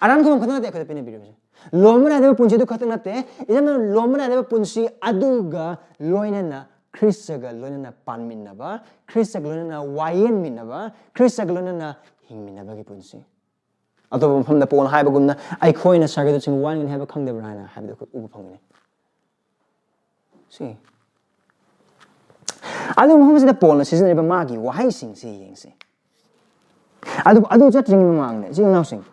ꯑꯔꯥꯟ ꯈꯨꯕꯝ ꯈꯛꯇ ꯅꯠꯇꯦ ꯑꯩꯈꯣꯏꯗ ꯄꯤꯅꯕꯤꯔꯤꯕꯁꯦ꯫ ꯂꯣꯝꯕ ꯅꯥꯏꯗꯕ ꯄꯨꯟꯁꯤ ꯑꯗꯨ ꯈꯛꯇ ꯅꯠꯇꯦ, ꯏꯆꯝ ꯆꯝꯅ ꯂꯣꯝꯕ ꯅꯥꯏꯗꯕ ꯄꯨꯟꯁꯤ ꯑꯗꯨꯒ ꯂꯣꯏꯅꯅ ꯈ꯭ꯔꯤꯁꯇꯒ ꯂꯣꯏꯅꯅ ꯄꯥꯟꯃꯤꯟꯅꯕ, ꯈ꯭ꯔꯤꯁꯇꯒ ꯂꯣꯏꯅꯅ ꯋꯥꯌꯦꯟꯃꯤꯟꯅꯕ, ꯈ꯭ꯔꯤꯁꯇꯒ ꯂꯣꯏꯅꯅ ꯍꯤꯡꯃꯤꯟꯅꯕꯒꯤ ꯄꯨꯟꯁꯤ꯫ ꯑꯇꯣꯞꯄ ꯃꯐꯝꯗ ꯄꯣꯜꯅ ꯍꯥꯏꯕꯒꯨꯝꯅ, "ꯑꯩꯈꯣꯏꯅ ꯁꯔꯒꯗꯨꯁꯤꯡ ꯋꯥꯟꯒꯅꯤ ꯍꯥꯏꯕ ꯈꯪꯗꯕ꯭ꯔꯥ?" ꯍꯥꯏꯅ ꯍꯥꯏꯕꯗꯨ ꯑꯩꯈꯣꯏ ꯎꯕ ꯐꯪꯒꯅꯤ꯫ ꯁꯤ꯫ ꯑꯗꯨ ꯃꯐꯝꯁꯤꯗ ꯄꯣꯜꯅ ꯁꯤꯖꯤꯟꯅꯔꯤꯕ ꯃꯥꯒꯤ ꯋꯥꯍꯩꯁꯤꯡꯁꯤ ꯌꯦꯡꯁꯤ꯫ ꯑꯗꯨ, ꯑꯗꯨ ꯆꯠꯇ꯭ꯔꯤꯉꯩ ꯃꯃꯥꯡꯗ, ꯏꯆꯤꯜ ꯏꯅꯥꯎꯁꯤꯡ,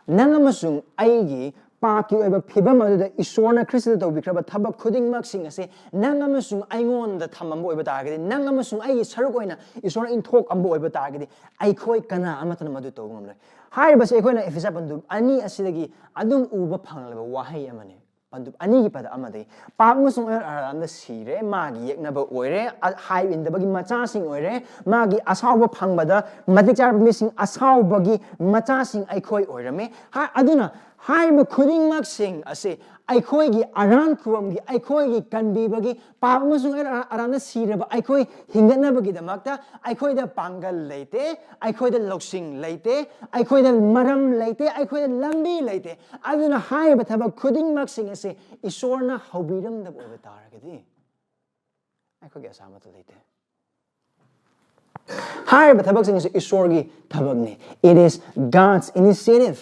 ꯅꯪ ꯑꯃꯁꯨꯡ ꯑꯩꯒꯤ ꯄꯥꯞꯀꯤ ꯑꯣꯏꯕ ꯐꯤꯕꯝ ꯑꯗꯨꯗ ꯏꯁꯣꯔꯅ ꯈ꯭ꯔꯤꯁꯇꯗ ꯇꯧꯕꯤꯈ꯭ꯔꯕ ꯊꯕꯛ ꯈꯨꯗꯤꯡꯃꯛꯁꯤꯡ ꯑꯁꯤ ꯅꯪ ꯑꯃꯁꯨꯡ ꯑꯩꯉꯣꯟꯗ ꯊꯝꯃꯝꯕ ꯑꯣꯏꯕ ꯇꯥꯔꯒꯗꯤ, ꯅꯪ ꯑꯃꯁꯨꯡ ꯑꯩꯒꯤ ꯁꯔꯨꯛ ꯑꯣꯏꯅ ꯏꯁꯣꯔꯅ ꯏꯟꯊꯣꯛꯑꯝꯕ ꯑꯣꯏꯕ ꯇꯥꯔꯒꯗꯤ, ꯑꯩꯈꯣꯏ ꯀꯅꯥ ꯑꯃꯠꯇꯅ ꯃꯗꯨ ꯇꯧꯕ ꯉꯝꯂꯣꯏ꯫ ꯍꯥꯏꯔꯤꯕꯁꯤ ꯑꯩꯈꯣꯏꯅ ꯏꯐꯤꯁꯥ ꯄꯟꯗꯨꯞ ꯑꯅꯤ ꯑꯁꯤꯗꯒꯤ ꯑꯗꯨꯝ ꯎꯕ ꯐꯪꯂꯕ ꯋꯥꯍꯩ ꯑꯃꯅꯤ꯫ ꯄꯟꯗꯨꯞ ꯑꯅꯤꯒꯤ ꯄꯗ ꯑꯃꯗꯒꯤ, "ꯄꯥꯞ ꯑꯃꯁꯨꯡ ꯑꯔꯥꯟꯗ ꯁꯤꯔꯦ, ꯃꯥꯒꯤ ꯌꯦꯛꯅꯕ ꯑꯣꯏꯔꯦ, ꯑ-, ꯍꯥꯏ ꯏꯟꯗꯕꯒꯤ ꯃꯆꯥꯁꯤꯡ ꯑꯣꯏꯔꯦ, ꯃꯥꯒꯤ ꯑꯁꯥꯎꯕ ꯐꯪꯕꯗ ꯃꯇꯤꯛ ꯆꯥꯔꯕ ꯃꯤꯁꯤꯡ, ꯑꯁꯥꯎꯕꯒꯤ ꯃꯆꯥꯁꯤꯡ ꯑꯩꯈꯣꯏ ꯑꯣꯏꯔꯝꯃꯤ"꯫ ꯍꯥ-, ꯑꯗꯨꯅ ꯍꯥꯏꯔꯤꯕ ꯈꯨꯗꯤꯡꯃꯛꯁꯤꯡ ꯑꯁꯤ ꯑꯩꯈꯣꯏꯒꯤ ꯑꯔꯥꯟ ꯈꯨꯕꯝꯒꯤ, ꯑꯩꯈꯣꯏꯒꯤ ꯀꯟꯕꯤꯕꯒꯤ, ꯄꯥꯞ ꯑꯃꯁꯨꯡ ꯑꯔꯥꯟꯅ ꯁꯤꯔꯕ ꯑꯩꯈꯣꯏ ꯍꯤꯡꯒꯠꯅꯕꯒꯤꯗꯃꯛꯇ ꯑꯩꯈꯣꯏꯗ ꯄꯥꯡꯒꯜ ꯂꯩꯇꯦ, ꯑꯩꯈꯣꯏꯗ ꯂꯧꯁꯤꯡ ꯂꯩꯇꯦ, ꯑꯩꯈꯣꯏꯗ ꯃꯔꯝ ꯂꯩꯇꯦ, ꯑꯩꯈꯣꯏꯗ ꯂꯝꯕꯤ ꯂꯩꯇꯦ꯫ ꯑꯗꯨꯅ ꯍꯥꯏꯔꯤꯕ ꯊꯕꯛ ꯈꯨꯗꯤꯡꯃꯛꯁꯤꯡ ꯑꯁꯤ ꯏꯁꯣꯔꯅ ꯍꯧꯕꯤꯔꯝꯗꯕ ꯑꯣꯏꯕ ꯇꯥꯔꯒꯗꯤ, ꯑꯩꯈꯣꯏꯒꯤ ꯑꯁꯥ ꯑꯃꯠꯇ ꯂꯩꯇꯦ꯫ ꯍꯥꯏꯔꯤꯕ ꯊꯕꯛꯁꯤꯡ ꯑꯁꯤ ꯏꯁꯣꯔꯒꯤ ꯊꯕꯛꯅꯤ꯫ It is God's initiative.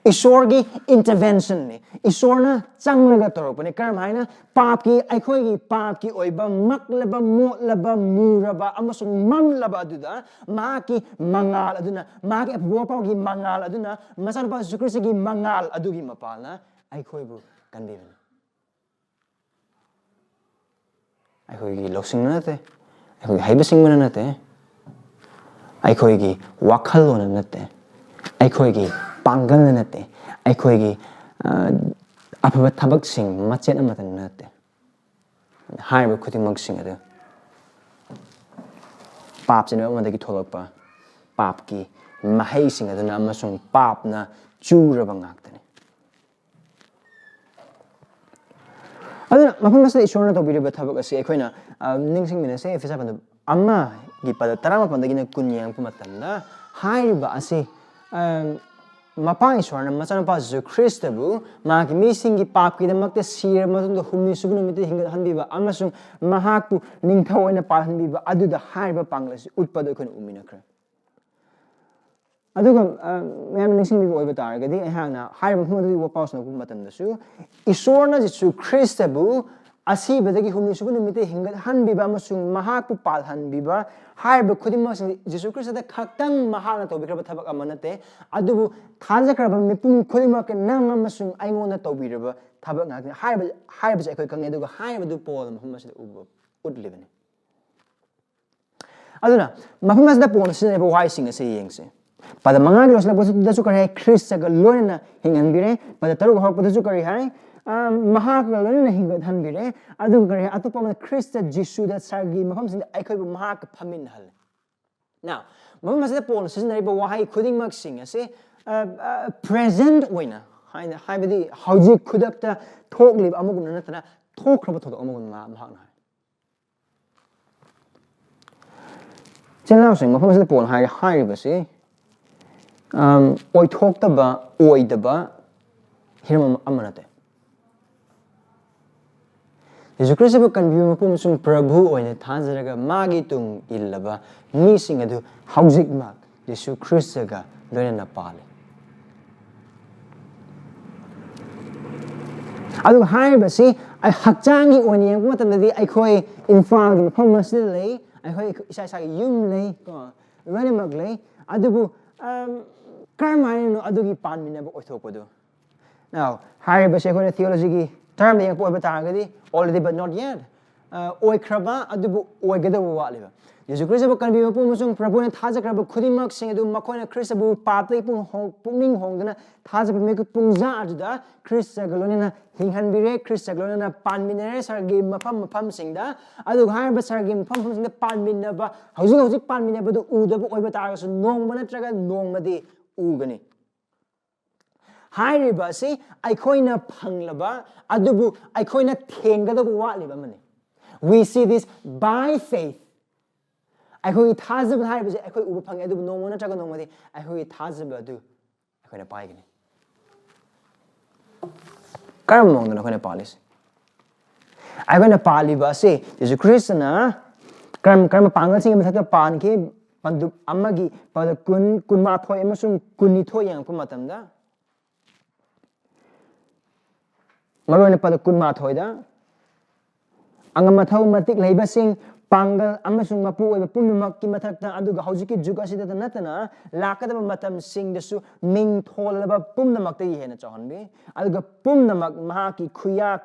ꯏꯁꯣꯔꯒꯤ interventionꯅꯤ꯫ ꯏꯁꯣꯔꯅ ꯆꯪꯂꯒ ꯇꯧꯔꯛꯄꯅꯤ꯫ ꯀꯔꯝ ꯍꯥꯏꯅ? ꯄꯥꯞꯀꯤ, ꯑꯩꯈꯣꯏꯒꯤ ꯄꯥꯞꯀꯤ ꯑꯣꯏꯕ ꯃꯛꯂꯕ, ꯃꯣꯠꯂꯕ, ꯃꯨꯔꯕ ꯑꯃꯁꯨꯡ ꯃꯝꯂꯕ ꯑꯗꯨꯗ ꯃꯍꯥꯛꯀꯤ ꯃꯉꯥꯜ ꯑꯗꯨꯅ, ꯃꯍꯥꯛꯀꯤ ꯑꯐꯕ ꯄꯥꯎꯒꯤ ꯃꯉꯥꯜ ꯑꯗꯨꯅ, ꯃꯆꯥꯅꯨꯄꯥ ꯖꯤꯁꯨ ꯈ꯭ꯔꯤꯁꯇꯒꯤ ꯃꯉꯥꯜ ꯑꯗꯨꯒꯤ ꯃꯄꯥꯜꯅ ꯑꯩꯈꯣꯏꯕꯨ ꯀꯟꯕꯤꯕꯅꯤ꯫ ꯑꯩꯈꯣꯏꯒꯤ ꯂꯧꯁꯤꯡꯅ ꯅꯠꯇꯦ, ꯑꯩꯈꯣꯏꯒꯤ ꯍꯩꯕꯁꯤꯡꯕꯅ ꯅꯠꯇꯦ, ꯑꯩꯈꯣꯏꯒꯤ ꯋꯥꯈꯜꯂꯣꯟꯅ ꯅꯠꯇꯦ, ꯑꯩꯈꯣꯏꯒꯤ ꯄꯥꯡꯒꯜꯅ ꯅꯠꯇꯦ, ꯑꯩꯈꯣꯏꯒꯤ, ꯑ, ꯑꯐꯕ ꯊꯕꯛꯁꯤꯡ ꯃꯆꯦꯠ ꯑꯃꯠꯇꯅ ꯅꯠꯇꯦ꯫ ꯍꯥꯏꯔꯤꯕ ꯈꯨꯗꯤꯡꯃꯛꯁꯤꯡ ꯑꯗꯨ ꯄꯥꯞ ꯆꯦꯟꯕ ꯑꯃꯗꯒꯤ ꯊꯣꯛꯂꯛꯄ ꯄꯥꯞꯀꯤ ꯃꯍꯩꯁꯤꯡ ꯑꯗꯨꯅ ꯑꯃꯁꯨꯡ ꯄꯥꯞꯅ ꯆꯨꯔꯕ ꯉꯥꯛꯇꯅꯤ꯫ ꯑꯗꯨꯅ ꯃꯐꯝ ꯑꯁꯤꯗ ꯏꯁꯣꯔꯅ ꯇꯧꯕꯤꯔꯤꯕ ꯊꯕꯛ ꯑꯁꯤ ꯑꯩꯈꯣꯏꯅ, ꯑ, ꯅꯤꯡꯁꯤꯡꯃꯤꯟꯅꯁꯦ꯫ ꯏꯐꯤꯁꯥ ꯄꯟꯗꯨꯞ ꯑꯃꯒꯤ ꯄꯗ ꯇꯔꯥꯃꯥꯄꯟꯗꯒꯤꯅ ꯀꯨꯟ ꯌꯦꯡꯉꯛꯄ ꯃꯇꯝꯗ ꯍꯥꯏꯔꯤꯕ ꯑꯁꯤ, ꯑ, ꯃꯄꯥ ꯏꯁꯣꯔꯅ ꯃꯆꯥꯅꯨꯄꯥ ꯖꯤꯁꯨ ꯈ꯭ꯔꯤꯁꯇꯕꯨ ꯃꯍꯥꯛꯀꯤ ꯃꯤꯁꯤꯡꯒꯤ ꯄꯥꯞꯀꯤꯗꯃꯛꯇ ꯁꯤꯔꯕ ꯃꯇꯨꯡꯗ ꯍꯨꯝꯅꯤ ꯁꯨꯕ ꯅꯨꯃꯤꯠꯇ ꯍꯤꯡꯒꯠꯍꯟꯕꯤꯕ ꯑꯃꯁꯨꯡ ꯃꯍꯥꯛꯄꯨ ꯅꯤꯡꯊꯧ ꯑꯣꯏꯅ ꯄꯥꯜꯍꯟꯕꯤꯕ ꯑꯗꯨꯗ ꯍꯥꯏꯔꯤꯕ ꯄꯥꯡꯒꯜ ꯑꯁꯤ ꯎꯠꯄꯗ ꯑꯩꯈꯣꯏꯅ ꯎꯃꯤꯟꯅꯈ꯭ꯔꯦ꯫ ꯑꯗꯨꯒ, ꯑ, ꯃꯌꯥꯝꯅ ꯅꯤꯡꯁꯤꯡꯕꯤꯕ ꯑꯣꯏꯕ ꯇꯥꯔꯒꯗꯤ, ꯑꯩꯍꯥꯛꯅ ꯍꯥꯏꯔꯤꯕ ꯃꯐꯝ ꯑꯗꯨꯒꯤ ꯋꯥꯄꯥꯎ ꯁꯟꯗꯣꯛꯄ ꯃꯇꯝꯗꯁꯨ, ꯏꯁꯣꯔꯅ ꯖꯤꯁꯨ ꯈ꯭ꯔꯤꯁꯇꯕꯨ ꯑꯁꯤꯕꯗꯒꯤ ꯍꯨꯝꯅꯤ ꯁꯨꯕ ꯅꯨꯃꯤꯠꯇ ꯍꯤꯡꯒꯠꯍꯟꯕꯤꯕ ꯑꯃꯁꯨꯡ ꯃꯍꯥꯛꯄꯨ ꯄꯥꯜꯍꯟꯕꯤꯕ ꯍꯥꯏꯔꯤꯕ ꯈꯨꯗꯤꯡꯃꯛꯁꯤꯡ ꯖꯤꯁꯨ ꯈ꯭ꯔꯤꯁꯇꯗ ꯈꯛꯇꯪ ꯃꯍꯥꯛꯅ ꯇꯧꯕꯤꯈ꯭ꯔꯕ ꯊꯕꯛ ꯑꯃ ꯅꯠꯇꯦ, ꯑꯗꯨꯕꯨ ꯊꯥꯖꯈ꯭ꯔꯕ ꯃꯤꯄꯨꯝ ꯈꯨꯗꯤꯡꯃꯛꯀꯤ ꯅꯪ ꯑꯃꯁꯨꯡ ꯑꯩꯉꯣꯟꯗ ꯇꯧꯕꯤꯔꯕ ꯊꯕꯛ ꯉꯥꯛꯇꯅꯤ꯫ ꯍꯥꯏꯔꯤꯕ, ꯍꯥꯏꯔꯤꯕꯁꯦ ꯑꯩꯈꯣꯏ ꯈꯪꯉꯦ, ꯑꯗꯨꯒ ꯍꯥꯏꯔꯤꯕꯗꯨ ꯄꯣꯜ ꯃꯐꯝ ꯑꯁꯤꯗ ꯎꯕ, ꯎꯠꯂꯤꯕꯅꯤ꯫ ꯑꯗꯨꯅ ꯃꯐꯝ ꯑꯁꯤꯗ ꯄꯣꯜꯅ ꯁꯤꯖꯤꯟꯅꯔꯤꯕ ꯋꯥꯍꯩꯁꯤꯡ ꯑꯁꯤ ꯌꯦꯡꯁꯤ꯫ ꯄꯗ ꯃꯉꯥꯒꯤ ꯂꯣꯏꯁꯤꯜꯂꯛꯄꯗꯁꯨ ꯀꯔꯤ ꯍꯥꯏ? ꯈ꯭ꯔꯤꯁꯇꯒ ꯂꯣꯏꯅꯅ ꯍꯤꯡꯍꯟꯕꯤꯔꯦ꯫ ꯄꯗ ꯇꯔꯨꯛ ꯍꯧꯔꯛꯄꯗꯁꯨ ꯀꯔꯤ ꯍꯥꯏ? ꯑ, ꯃꯍꯥꯛꯀ ꯂꯣꯏꯅꯅ ꯍꯤꯡꯒꯠꯍꯟꯕꯤꯔꯦ꯫ ꯑꯗꯨꯒ ꯀꯔꯤ ꯍꯥꯏ? ꯑꯇꯣꯞꯄ ꯑꯃꯗ ꯈ꯭ꯔꯤꯁꯇ ꯖꯤꯁꯨꯗ ꯁꯥꯔꯒꯤ ꯃꯐꯝꯁꯤꯡꯗ ꯑꯩꯈꯣꯏꯕꯨ ꯃꯍꯥꯛꯀ ꯐꯝꯃꯤꯟꯅꯍꯜꯂꯦ꯫ Now, ꯃꯐꯝ ꯑꯁꯤꯗ ꯄꯣꯜꯅ ꯁꯤꯖꯤꯟꯅꯔꯤꯕ ꯋꯥꯍꯩ ꯈꯨꯗꯤꯡꯃꯛꯁꯤꯡ ꯑꯁꯤ, ꯑ, ꯑ, present ꯑꯣꯏꯅ, ꯍꯥꯏꯅ, ꯍꯥꯏꯕꯗꯤ ꯍꯧꯖꯤꯛ ꯈꯨꯗꯛꯇ ꯊꯣꯛꯂꯤꯕ ꯑꯃꯒꯨꯝꯅ ꯅꯠꯇꯅ ꯊꯣꯛꯈ꯭ꯔꯕ ꯊꯧꯗꯣꯛ ꯑꯃꯒꯨꯝꯅ ꯃꯍꯥꯛꯅ ꯍꯥꯏ꯫ ꯏꯆꯤꯜ ꯏꯅꯥꯎꯁꯤꯡ, ꯃꯐꯝ ꯑꯁꯤꯗ ꯄꯣꯜ ꯍꯥꯏ-, ꯍꯥꯏꯔꯤꯕꯁꯤ, ꯑꯝ, ꯑꯣꯏꯊꯣꯛꯇꯕ, ꯑꯣꯏꯗꯕ ꯍꯤꯔꯝ ꯑꯃ, ꯑꯃ ꯅꯠꯇꯦ꯫ ꯌꯦꯁꯨ ꯈ꯭ꯔꯤꯁꯇꯕꯨ ꯀꯟꯕꯤꯕ ꯃꯄꯨ ꯑꯃꯁꯨꯡ ꯄ꯭ꯔꯚꯨ ꯑꯣꯏꯅ ꯊꯥꯖꯔꯒ ꯃꯥꯒꯤ ꯇꯨꯡ ꯏꯜꯂꯕ ꯃꯤꯁꯤꯡ ꯑꯗꯨ ꯍꯧꯖꯤꯛꯃꯛ ꯌꯦꯁꯨ ꯈ꯭ꯔꯤꯁꯇꯒ ꯂꯣꯏꯅꯅ ꯄꯥꯜꯂꯤ꯫ ꯑꯗꯨꯒ ꯍꯥꯏꯔꯤꯕꯁꯤ ꯑꯩ ꯍꯛꯆꯥꯡꯒꯤ ꯑꯣꯏꯅ ꯌꯦꯡꯕ ꯃꯇꯝꯗꯗꯤ ꯑꯩꯈꯣꯏ ꯏꯝꯐꯥꯜꯒꯤ ꯃꯐꯝ ꯑꯁꯤꯗ ꯂꯩ, ꯑꯩꯈꯣꯏ ꯏꯁꯥ ꯏꯁꯥꯒꯤ ꯌꯨꯝ ꯂꯩ, ꯀꯣ, ꯂꯣꯏꯅꯃꯛ ꯂꯩ꯫ ꯑꯗꯨꯕꯨ, ꯑꯝ, ꯀꯔꯝꯍꯥꯏꯅꯅꯣ ꯑꯗꯨꯒꯤ ꯄꯥꯟꯃꯤꯟꯅꯕ ꯑꯣꯏꯊꯣꯛꯄꯗꯨ? Now, ꯍꯥꯏꯔꯤꯕꯁꯤ ꯑꯩꯈꯣꯏꯅ theologyꯒꯤ termꯗ ꯌꯦꯡꯉꯛꯄ ꯑꯣꯏꯕ ꯇꯥꯔꯒꯗꯤ already but not yet꯫ ꯑ, ꯑꯣꯏꯈ꯭ꯔꯕ ꯑꯗꯨꯕꯨ ꯑꯣꯏꯒꯗꯕ ꯋꯥꯠꯂꯤꯕ꯫ ꯌꯦꯁꯨ ꯈ꯭ꯔꯤꯁꯇꯕꯨ ꯀꯟꯕꯤꯕ ꯃꯄꯨ ꯑꯃꯁꯨꯡ ꯄ꯭ꯔꯚꯨꯅ ꯊꯥꯖꯈ꯭ꯔꯕ ꯈꯨꯗꯤꯡꯃꯛꯁꯤꯡ ꯑꯗꯨ ꯃꯈꯣꯏꯅ ꯈ꯭ꯔꯤꯁꯇꯕꯨ ꯄꯥꯞꯇꯒꯤ ꯄꯨꯡ ꯍꯣꯡ-, ꯄꯨꯛꯅꯤꯡ ꯍꯣꯡꯗꯨꯅ ꯊꯥꯖꯕ ꯃꯤꯑꯣꯏ ꯄꯨꯡꯖꯥ ꯑꯗꯨꯗ ꯈ꯭ꯔꯤꯁꯇꯒ ꯂꯣꯏꯅꯅ ꯍꯤꯡꯍꯟꯕꯤꯔꯦ, ꯈ꯭ꯔꯤꯁꯇꯒ ꯂꯣꯏꯅꯅ ꯄꯥꯟꯃꯤꯟꯅꯔꯦ ꯁꯍꯔꯒꯤ ꯃꯐꯝ ꯃꯐꯝꯁꯤꯡꯗ꯫ ꯑꯗꯨꯒ ꯍꯥꯏꯔꯤꯕ ꯁꯍꯔꯒꯤ ꯃꯐꯝ ꯃꯐꯝꯁꯤꯡꯗ ꯄꯥꯟꯃꯤꯟꯅꯕ, ꯍꯧꯖꯤꯛ ꯍꯧꯖꯤꯛ ꯄꯥꯟꯃꯤꯟꯅꯕꯗꯨ ꯎꯗꯕ ꯑꯣꯏꯕ ꯇꯥꯔꯒꯁꯨ ꯅꯣꯡꯃ ꯅꯠꯇ꯭ꯔꯒ ꯅꯣꯡꯃꯗꯤ ꯎꯒꯅꯤ꯫ ꯍꯥꯏꯔꯤꯕ ꯑꯁꯤ ꯑꯩꯈꯣꯏꯅ ꯐꯪꯂꯕ, ꯑꯗꯨꯕꯨ ꯑꯩꯈꯣꯏꯅ ꯊꯦꯡꯒꯗꯕ ꯋꯥꯠꯂꯤꯕ ꯑꯃꯅꯤ꯫ We see this by faith꯫ ꯑꯩꯈꯣꯏꯒꯤ ꯊꯥꯖꯕ ꯍꯥꯏꯔꯤꯕꯁꯤ ꯑꯩꯈꯣꯏ ꯎꯕ ꯐꯪꯉꯤ, ꯑꯗꯨꯕꯨ ꯅꯣꯡꯃ ꯅꯠꯇ꯭ꯔꯒ ꯅꯣꯡꯃꯗꯤ ꯑꯩꯈꯣꯏꯒꯤ ꯊꯥꯖꯕ ꯑꯗꯨ ꯑꯩꯈꯣꯏꯅ ꯄꯥꯏꯒꯅꯤ꯫ ꯀꯔꯝꯕ ꯃꯑꯣꯡꯗꯅꯣ ꯑꯩꯈꯣꯏꯅ ꯄꯥꯜꯂꯤꯁꯦ? ꯑꯩꯈꯣꯏꯅ ꯄꯥꯜꯂꯤꯕ ꯑꯁꯤ ꯌꯦꯁꯨ ꯈ꯭ꯔꯤꯁꯇꯅ ꯀꯔꯝ-, ꯀꯔꯝꯕ ꯄꯥꯡꯒꯜꯁꯤꯡꯒꯤ ꯃꯊꯛꯇ ꯄꯥꯟꯈꯤ? ꯄꯟꯗꯨꯞ ꯑꯃꯒꯤ ꯄꯗ ꯀꯨꯟ, ꯀꯨꯟꯃꯥꯊꯣꯏ ꯑꯃꯁꯨꯡ ꯀꯨꯟꯅꯤꯊꯣꯏ ꯌꯦꯡꯉꯛꯄ ꯃꯇꯝꯗ, ꯃꯔꯨꯑꯣꯏꯅ ꯄꯗ ꯀꯨꯟꯃꯥꯊꯣꯏꯗ, ꯑꯉꯝ ꯑꯊꯧ ꯃꯇꯤꯛ ꯂꯩꯕꯁꯤꯡ, ꯄꯥꯡꯒꯜ ꯑꯃꯁꯨꯡ ꯃꯄꯨ ꯑꯣꯏꯕ ꯄꯨꯝꯅꯃꯛꯀꯤ ꯃꯊꯛꯇ, ꯑꯗꯨꯒ ꯍꯧꯖꯤꯛꯀꯤ ꯖꯨꯒ ꯑꯁꯤꯗꯇ ꯅꯠꯇꯅ ꯂꯥꯛꯀꯗꯕ ꯃꯇꯝꯁꯤꯡꯗꯁꯨ ꯃꯤꯡ ꯊꯣꯜꯂꯕ ꯄꯨꯝꯅꯃꯛꯇꯒꯤ ꯍꯦꯟꯅ ꯆꯥꯎꯍꯟꯕꯤ꯫ ꯑꯗꯨꯒ ꯄꯨꯝꯅꯃꯛ ꯃꯍꯥꯛꯀꯤ ꯈꯨꯌꯥ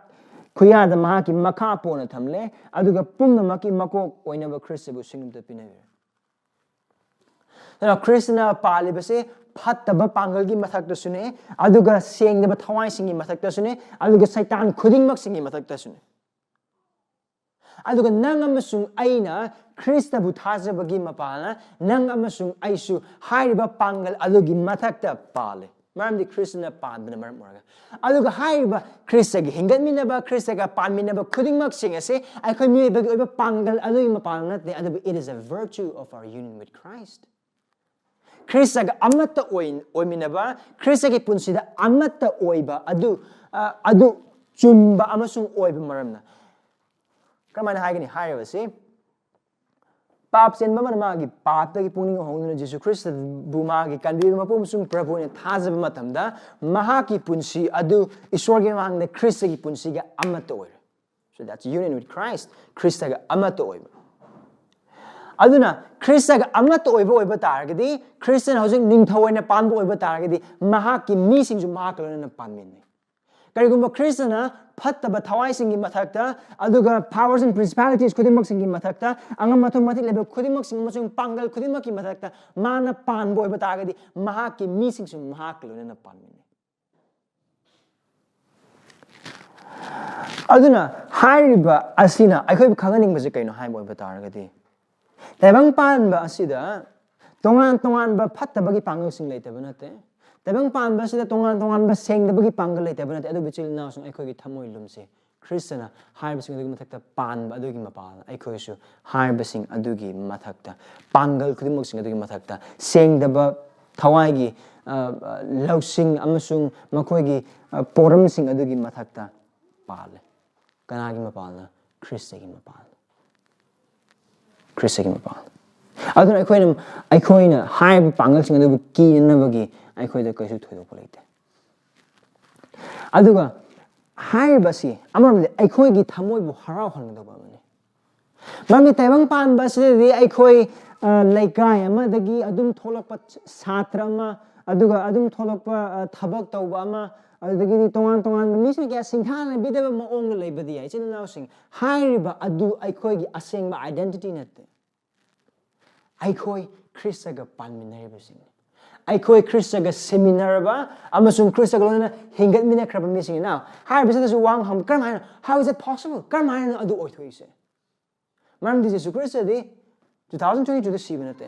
ꯈꯨꯌꯥꯗ ꯃꯍꯥꯛꯀꯤ ꯃꯈꯥ ꯄꯣꯟꯅ ꯊꯝꯂꯦ꯫ ꯑꯗꯨꯒ ꯄꯨꯝꯅꯃꯛꯀꯤ ꯃꯀꯣꯛ ꯑꯣꯏꯅꯕ ꯈ꯭ꯔꯤꯁꯇꯕꯨ ꯁꯤꯡꯅꯨꯡꯗ ꯄꯤꯅꯕꯤꯔꯦ꯫ ꯑꯗꯨꯅ ꯈ꯭ꯔꯤꯁꯇꯅ ꯄꯥꯜꯂꯤꯕꯁꯦ ꯐꯠꯇꯕ ꯄꯥꯡꯒꯜꯒꯤ ꯃꯊꯛꯇꯁꯨꯅꯦ, ꯑꯗꯨꯒ ꯁꯦꯡꯗꯕ ꯊꯋꯥꯏꯁꯤꯡꯒꯤ ꯃꯊꯛꯇꯁꯨꯅꯦ, ꯑꯗꯨꯒ ꯁꯩꯇꯥꯟ ꯈꯨꯗꯤꯡꯃꯛꯁꯤꯡꯒꯤ ꯃꯊꯛꯇꯁꯨꯅꯦ꯫ ꯑꯗꯨꯒ ꯅꯪ ꯑꯃꯁꯨꯡ ꯑꯩꯅ ꯈ꯭ꯔꯤꯁꯇꯕꯨ ꯊꯥꯖꯕꯒꯤ ꯃꯄꯥꯜꯅ ꯅꯪ ꯑꯃꯁꯨꯡ ꯑꯩꯁꯨ ꯍꯥꯏꯔꯤꯕ ꯄꯥꯡꯒꯜ ꯑꯗꯨꯒꯤ ꯃꯊꯛꯇ ꯄꯥꯜꯂꯤ꯫ ꯃꯔꯝꯗꯤ ꯈ꯭ꯔꯤꯁꯇꯅ ꯄꯥꯟꯕꯅ ꯃꯔꯝ ꯑꯣꯏꯔꯒ꯫ ꯑꯗꯨꯒ ꯍꯥꯏꯔꯤꯕ ꯈ꯭ꯔꯤꯁꯇꯒꯤ ꯍꯤꯡꯒꯠꯃꯤꯟꯅꯕ, ꯈ꯭ꯔꯤꯁꯇꯒ ꯄꯥꯟꯃꯤꯟꯅꯕ ꯈꯨꯗꯤꯡꯃꯛꯁꯤꯡ ꯑꯁꯤ ꯑꯩꯈꯣꯏ ꯃꯤꯑꯣꯏꯕꯒꯤ ꯑꯣꯏꯕ ꯄꯥꯡꯒꯜ ꯑꯗꯨꯒꯤ ꯃꯄꯥꯡꯒꯜ ꯅꯠꯇꯦ, ꯑꯗꯨꯕꯨ it is a virtue of our union with Christ꯫ ꯈ꯭ꯔꯤꯁꯇꯒ ꯑꯃꯠꯇ ꯑꯣꯏ-, ꯑꯣꯏꯃꯤꯟꯅꯕ, ꯈ꯭ꯔꯤꯁꯇꯒꯤ ꯄꯨꯟꯁꯤꯗ ꯑꯃꯠꯇ ꯑꯣꯏꯕ ꯑꯗꯨ, ꯑ, ꯑꯗꯨ ꯆꯨꯝꯕ ꯑꯃꯁꯨꯡ ꯑꯣꯏꯕ ꯃꯔꯝꯅ꯫ ꯀꯔꯝꯍꯥꯏꯅ ꯍꯥꯏꯒꯅꯤ ꯍꯥꯏꯔꯤꯕꯁꯤ? ꯄꯥꯞ ꯆꯦꯟꯕ ꯑꯃꯅ ꯃꯥꯒꯤ ꯄꯥꯞꯇꯒꯤ ꯄꯨꯛꯅꯤꯡ ꯍꯣꯡꯗꯨꯅ ꯖꯤꯁꯨ ꯈ꯭ꯔꯤꯁꯇꯕꯨ ꯃꯥꯒꯤ ꯀꯟꯕꯤꯕ ꯃꯄꯨ ꯑꯃꯁꯨꯡ ꯄ꯭ꯔꯚꯨ ꯑꯣꯏꯅ ꯊꯥꯖꯕ ꯃꯇꯝꯗ, ꯃꯍꯥꯛꯀꯤ ꯄꯨꯟꯁꯤ ꯑꯗꯨ ꯏꯁꯣꯔꯒꯤ ꯃꯃꯥꯡꯗ ꯈ꯭ꯔꯤꯁꯇꯒꯤ ꯄꯨꯟꯁꯤꯒ ꯑꯃꯠꯇ ꯑꯣꯏꯔꯦ꯫ So that's union with Christ. ꯈ꯭ꯔꯤꯁꯇꯒ ꯑꯃꯠꯇ ꯑꯣꯏꯕ꯫ ꯑꯗꯨꯅ ꯈ꯭ꯔꯤꯁꯇꯒ ꯑꯃꯠꯇ ꯑꯣꯏꯕ ꯑꯣꯏꯕ ꯇꯥꯔꯒꯗꯤ, ꯈ꯭ꯔꯤꯁꯇꯅ ꯍꯧꯖꯤꯛ ꯅꯤꯡꯊꯧ ꯑꯣꯏꯅ ꯄꯥꯟꯕ ꯑꯣꯏꯕ ꯇꯥꯔꯒꯗꯤ, ꯃꯍꯥꯛꯀꯤ ꯃꯤꯁꯤꯡꯁꯨ ꯃꯍꯥꯛꯀ ꯂꯣꯏꯅꯅ ꯄꯥꯟꯃꯤꯟꯅꯩ꯫ ꯀꯔꯤꯒꯨꯝꯕ ꯈ꯭ꯔꯤꯁꯇꯅ ꯐꯠꯇꯕ ꯊꯋꯥꯏꯁꯤꯡꯒꯤ ꯃꯊꯛꯇ, ꯑꯗꯨꯒ powers and principalities ꯈꯨꯗꯤꯡꯃꯛꯁꯤꯡꯒꯤ ꯃꯊꯛꯇ, ꯑꯉꯝ ꯑꯊꯧ ꯃꯇꯤꯛ ꯂꯩꯕ ꯈꯨꯗꯤꯡꯃꯛꯁꯤꯡ ꯑꯃꯁꯨꯡ ꯄꯥꯡꯒꯜ ꯈꯨꯗꯤꯡꯃꯛꯀꯤ ꯃꯊꯛꯇ ꯃꯥꯅ ꯄꯥꯟꯕ ꯑꯣꯏꯕ ꯇꯥꯔꯒꯗꯤ, ꯃꯍꯥꯛꯀꯤ ꯃꯤꯁꯤꯡꯁꯨ ꯃꯍꯥꯛꯀ ꯂꯣꯏꯅꯅ ꯄꯥꯟꯃꯤꯟꯅꯩ꯫ ꯑꯗꯨꯅ ꯍꯥꯏꯔꯤꯕ ꯑꯁꯤꯅ ꯑꯩꯈꯣꯏꯕꯨ ꯈꯪꯍꯟꯅꯤꯡꯕꯁꯦ ꯀꯩꯅꯣ ꯍꯥꯏꯕ ꯑꯣꯏꯕ ꯇꯥꯔꯒꯗꯤ, ꯇꯥꯏꯕꯪ ꯄꯥꯟꯕ ꯑꯁꯤꯗ ꯇꯣꯉꯥꯟ ꯇꯣꯉꯥꯟꯕ ꯐꯠꯇꯕꯒꯤ ꯄꯥꯡꯒꯜꯁꯤꯡ ꯂꯩꯇꯕ ꯅꯠꯇꯦ꯫ ꯇꯥꯏꯕꯪ ꯄꯥꯟꯕ ꯑꯁꯤꯗ ꯇꯣꯉꯥꯟ ꯇꯣꯉꯥꯟꯕ ꯁꯦꯡꯗꯕꯒꯤ ꯄꯥꯡꯒꯜ ꯂꯩꯇꯕ ꯅꯠꯇꯦ꯫ ꯑꯗꯨꯕꯨ ꯏꯆꯤꯜ ꯏꯅꯥꯎꯁꯤꯡ, ꯑꯩꯈꯣꯏꯒꯤ ꯊꯃꯣꯏ ꯂꯨꯝꯁꯦ ꯈ꯭ꯔꯤꯁꯇꯅ ꯍꯥꯏꯔꯤꯕꯁꯤꯡ ꯑꯗꯨꯒꯤ ꯃꯊꯛꯇ ꯄꯥꯟꯕ ꯑꯗꯨꯒꯤ ꯃꯄꯥꯜ, ꯑꯩꯈꯣꯏꯁꯨ ꯍꯥꯏꯔꯤꯕꯁꯤꯡ ꯑꯗꯨꯒꯤ ꯃꯊꯛꯇ, ꯄꯥꯡꯒꯜ ꯈꯨꯗꯤꯡꯃꯛꯁꯤꯡ ꯑꯗꯨꯒꯤ ꯃꯊꯛꯇ, ꯁꯦꯡꯗꯕ ꯊꯋꯥꯏꯒꯤ, ꯑ, ꯑ, ꯂꯧꯁꯤꯡ ꯑꯃꯁꯨꯡ ꯃꯈꯣꯏꯒꯤ, ꯑ, ꯄꯣꯔꯝꯁꯤꯡ ꯑꯗꯨꯒꯤ ꯃꯊꯛꯇ ꯄꯥꯜꯂꯦ꯫ ꯀꯅꯥꯒꯤ ꯃꯄꯥꯜꯅ? ꯈ꯭ꯔꯤꯁꯇꯒꯤ ꯃꯄꯥꯜ꯫ ꯈ꯭ꯔꯤꯁꯇꯒꯤ ꯃꯄꯥꯜ꯫ ꯑꯗꯨꯅ ꯑꯩꯈꯣꯏꯅ, ꯑꯩꯈꯣꯏꯅ ꯍꯥꯏꯔꯤꯕ ꯄꯥꯡꯒꯜꯁꯤꯡ ꯑꯗꯨꯕꯨ ꯀꯤꯅꯅꯕꯒꯤ ꯑꯩꯈꯣꯏꯗ ꯀꯩꯁꯨ ꯊꯣꯏꯗꯣꯛꯄ ꯂꯩꯇꯦ꯫ ꯑꯗꯨꯒ ꯍꯥꯏꯔꯤꯕꯁꯤ ꯑꯃꯔꯣꯝꯗ ꯑꯩꯈꯣꯏꯒꯤ ꯊꯃꯣꯏꯕꯨ ꯍꯔꯥꯎꯍꯟꯒꯗꯧꯕ ꯑꯃꯅꯤ꯫ ꯃꯔꯝꯗꯤ ꯇꯥꯏꯕꯪ ꯄꯥꯟꯕ ꯑꯁꯤꯗꯗꯤ ꯑꯩꯈꯣꯏ, ꯑ, ꯂꯩꯀꯥꯏ ꯑꯃꯗꯒꯤ ꯑꯗꯨꯝ ꯊꯣꯛꯂꯛꯄ ꯁꯥꯇ꯭ꯔ ꯑꯃ, ꯑꯗꯨꯒ ꯑꯗꯨꯝ ꯊꯣꯛꯂꯛꯄ, ꯑ, ꯊꯕꯛ ꯇꯧꯕ ꯑꯃ, ꯑꯗꯨꯗꯒꯤꯗꯤ ꯇꯣꯉꯥꯟ ꯇꯣꯉꯥꯟꯕ ꯃꯤꯁꯤꯡ ꯀꯌꯥ ꯁꯤꯡꯊꯥꯅꯕꯤꯗꯕ ꯃꯑꯣꯡꯗ ꯂꯩꯕꯗꯤ ꯌꯥꯏ꯫ ꯏꯆꯤꯟ ꯏꯅꯥꯎꯁꯤꯡ, ꯍꯥꯏꯔꯤꯕ ꯑꯗꯨ ꯑꯩꯈꯣꯏꯒꯤ ꯑꯁꯦꯡꯕ identity ꯅꯠꯇꯦ꯫ ꯑꯩꯈꯣꯏ ꯈ꯭ꯔꯤꯁꯇꯒ ꯄꯥꯟꯃꯤꯟꯅꯔꯤꯕꯁꯤꯡꯅꯤ꯫ ꯑꯩꯈꯣꯏ ꯈ꯭ꯔꯤꯁꯇꯒ ꯁꯤꯃꯤꯟꯅꯔꯕ ꯑꯃꯁꯨꯡ ꯈ꯭ꯔꯤꯁꯇꯒ ꯂꯣꯏꯅꯅ ꯍꯤꯡꯒꯠꯃꯤꯟꯅꯈ꯭ꯔꯕ ꯃꯤꯁꯤꯡꯅꯤ꯫ Now, ꯍꯥꯏꯔꯤꯕꯁꯤꯗꯁꯨ ꯋꯥ ꯑꯃ ꯍꯪꯕ, ꯀꯔꯝ ꯍꯥꯏꯅ, how is it possible? ꯀꯔꯝ ꯍꯥꯏꯅ ꯑꯗꯨ ꯑꯣꯏꯊꯣꯛꯏꯁꯦ? ꯃꯔꯝꯗꯤ ꯖꯤꯁꯨ ꯈ꯭ꯔꯤꯁꯇꯗꯤ two thousand twenty two ꯗ ꯁꯤꯕ ꯅꯠꯇꯦ꯫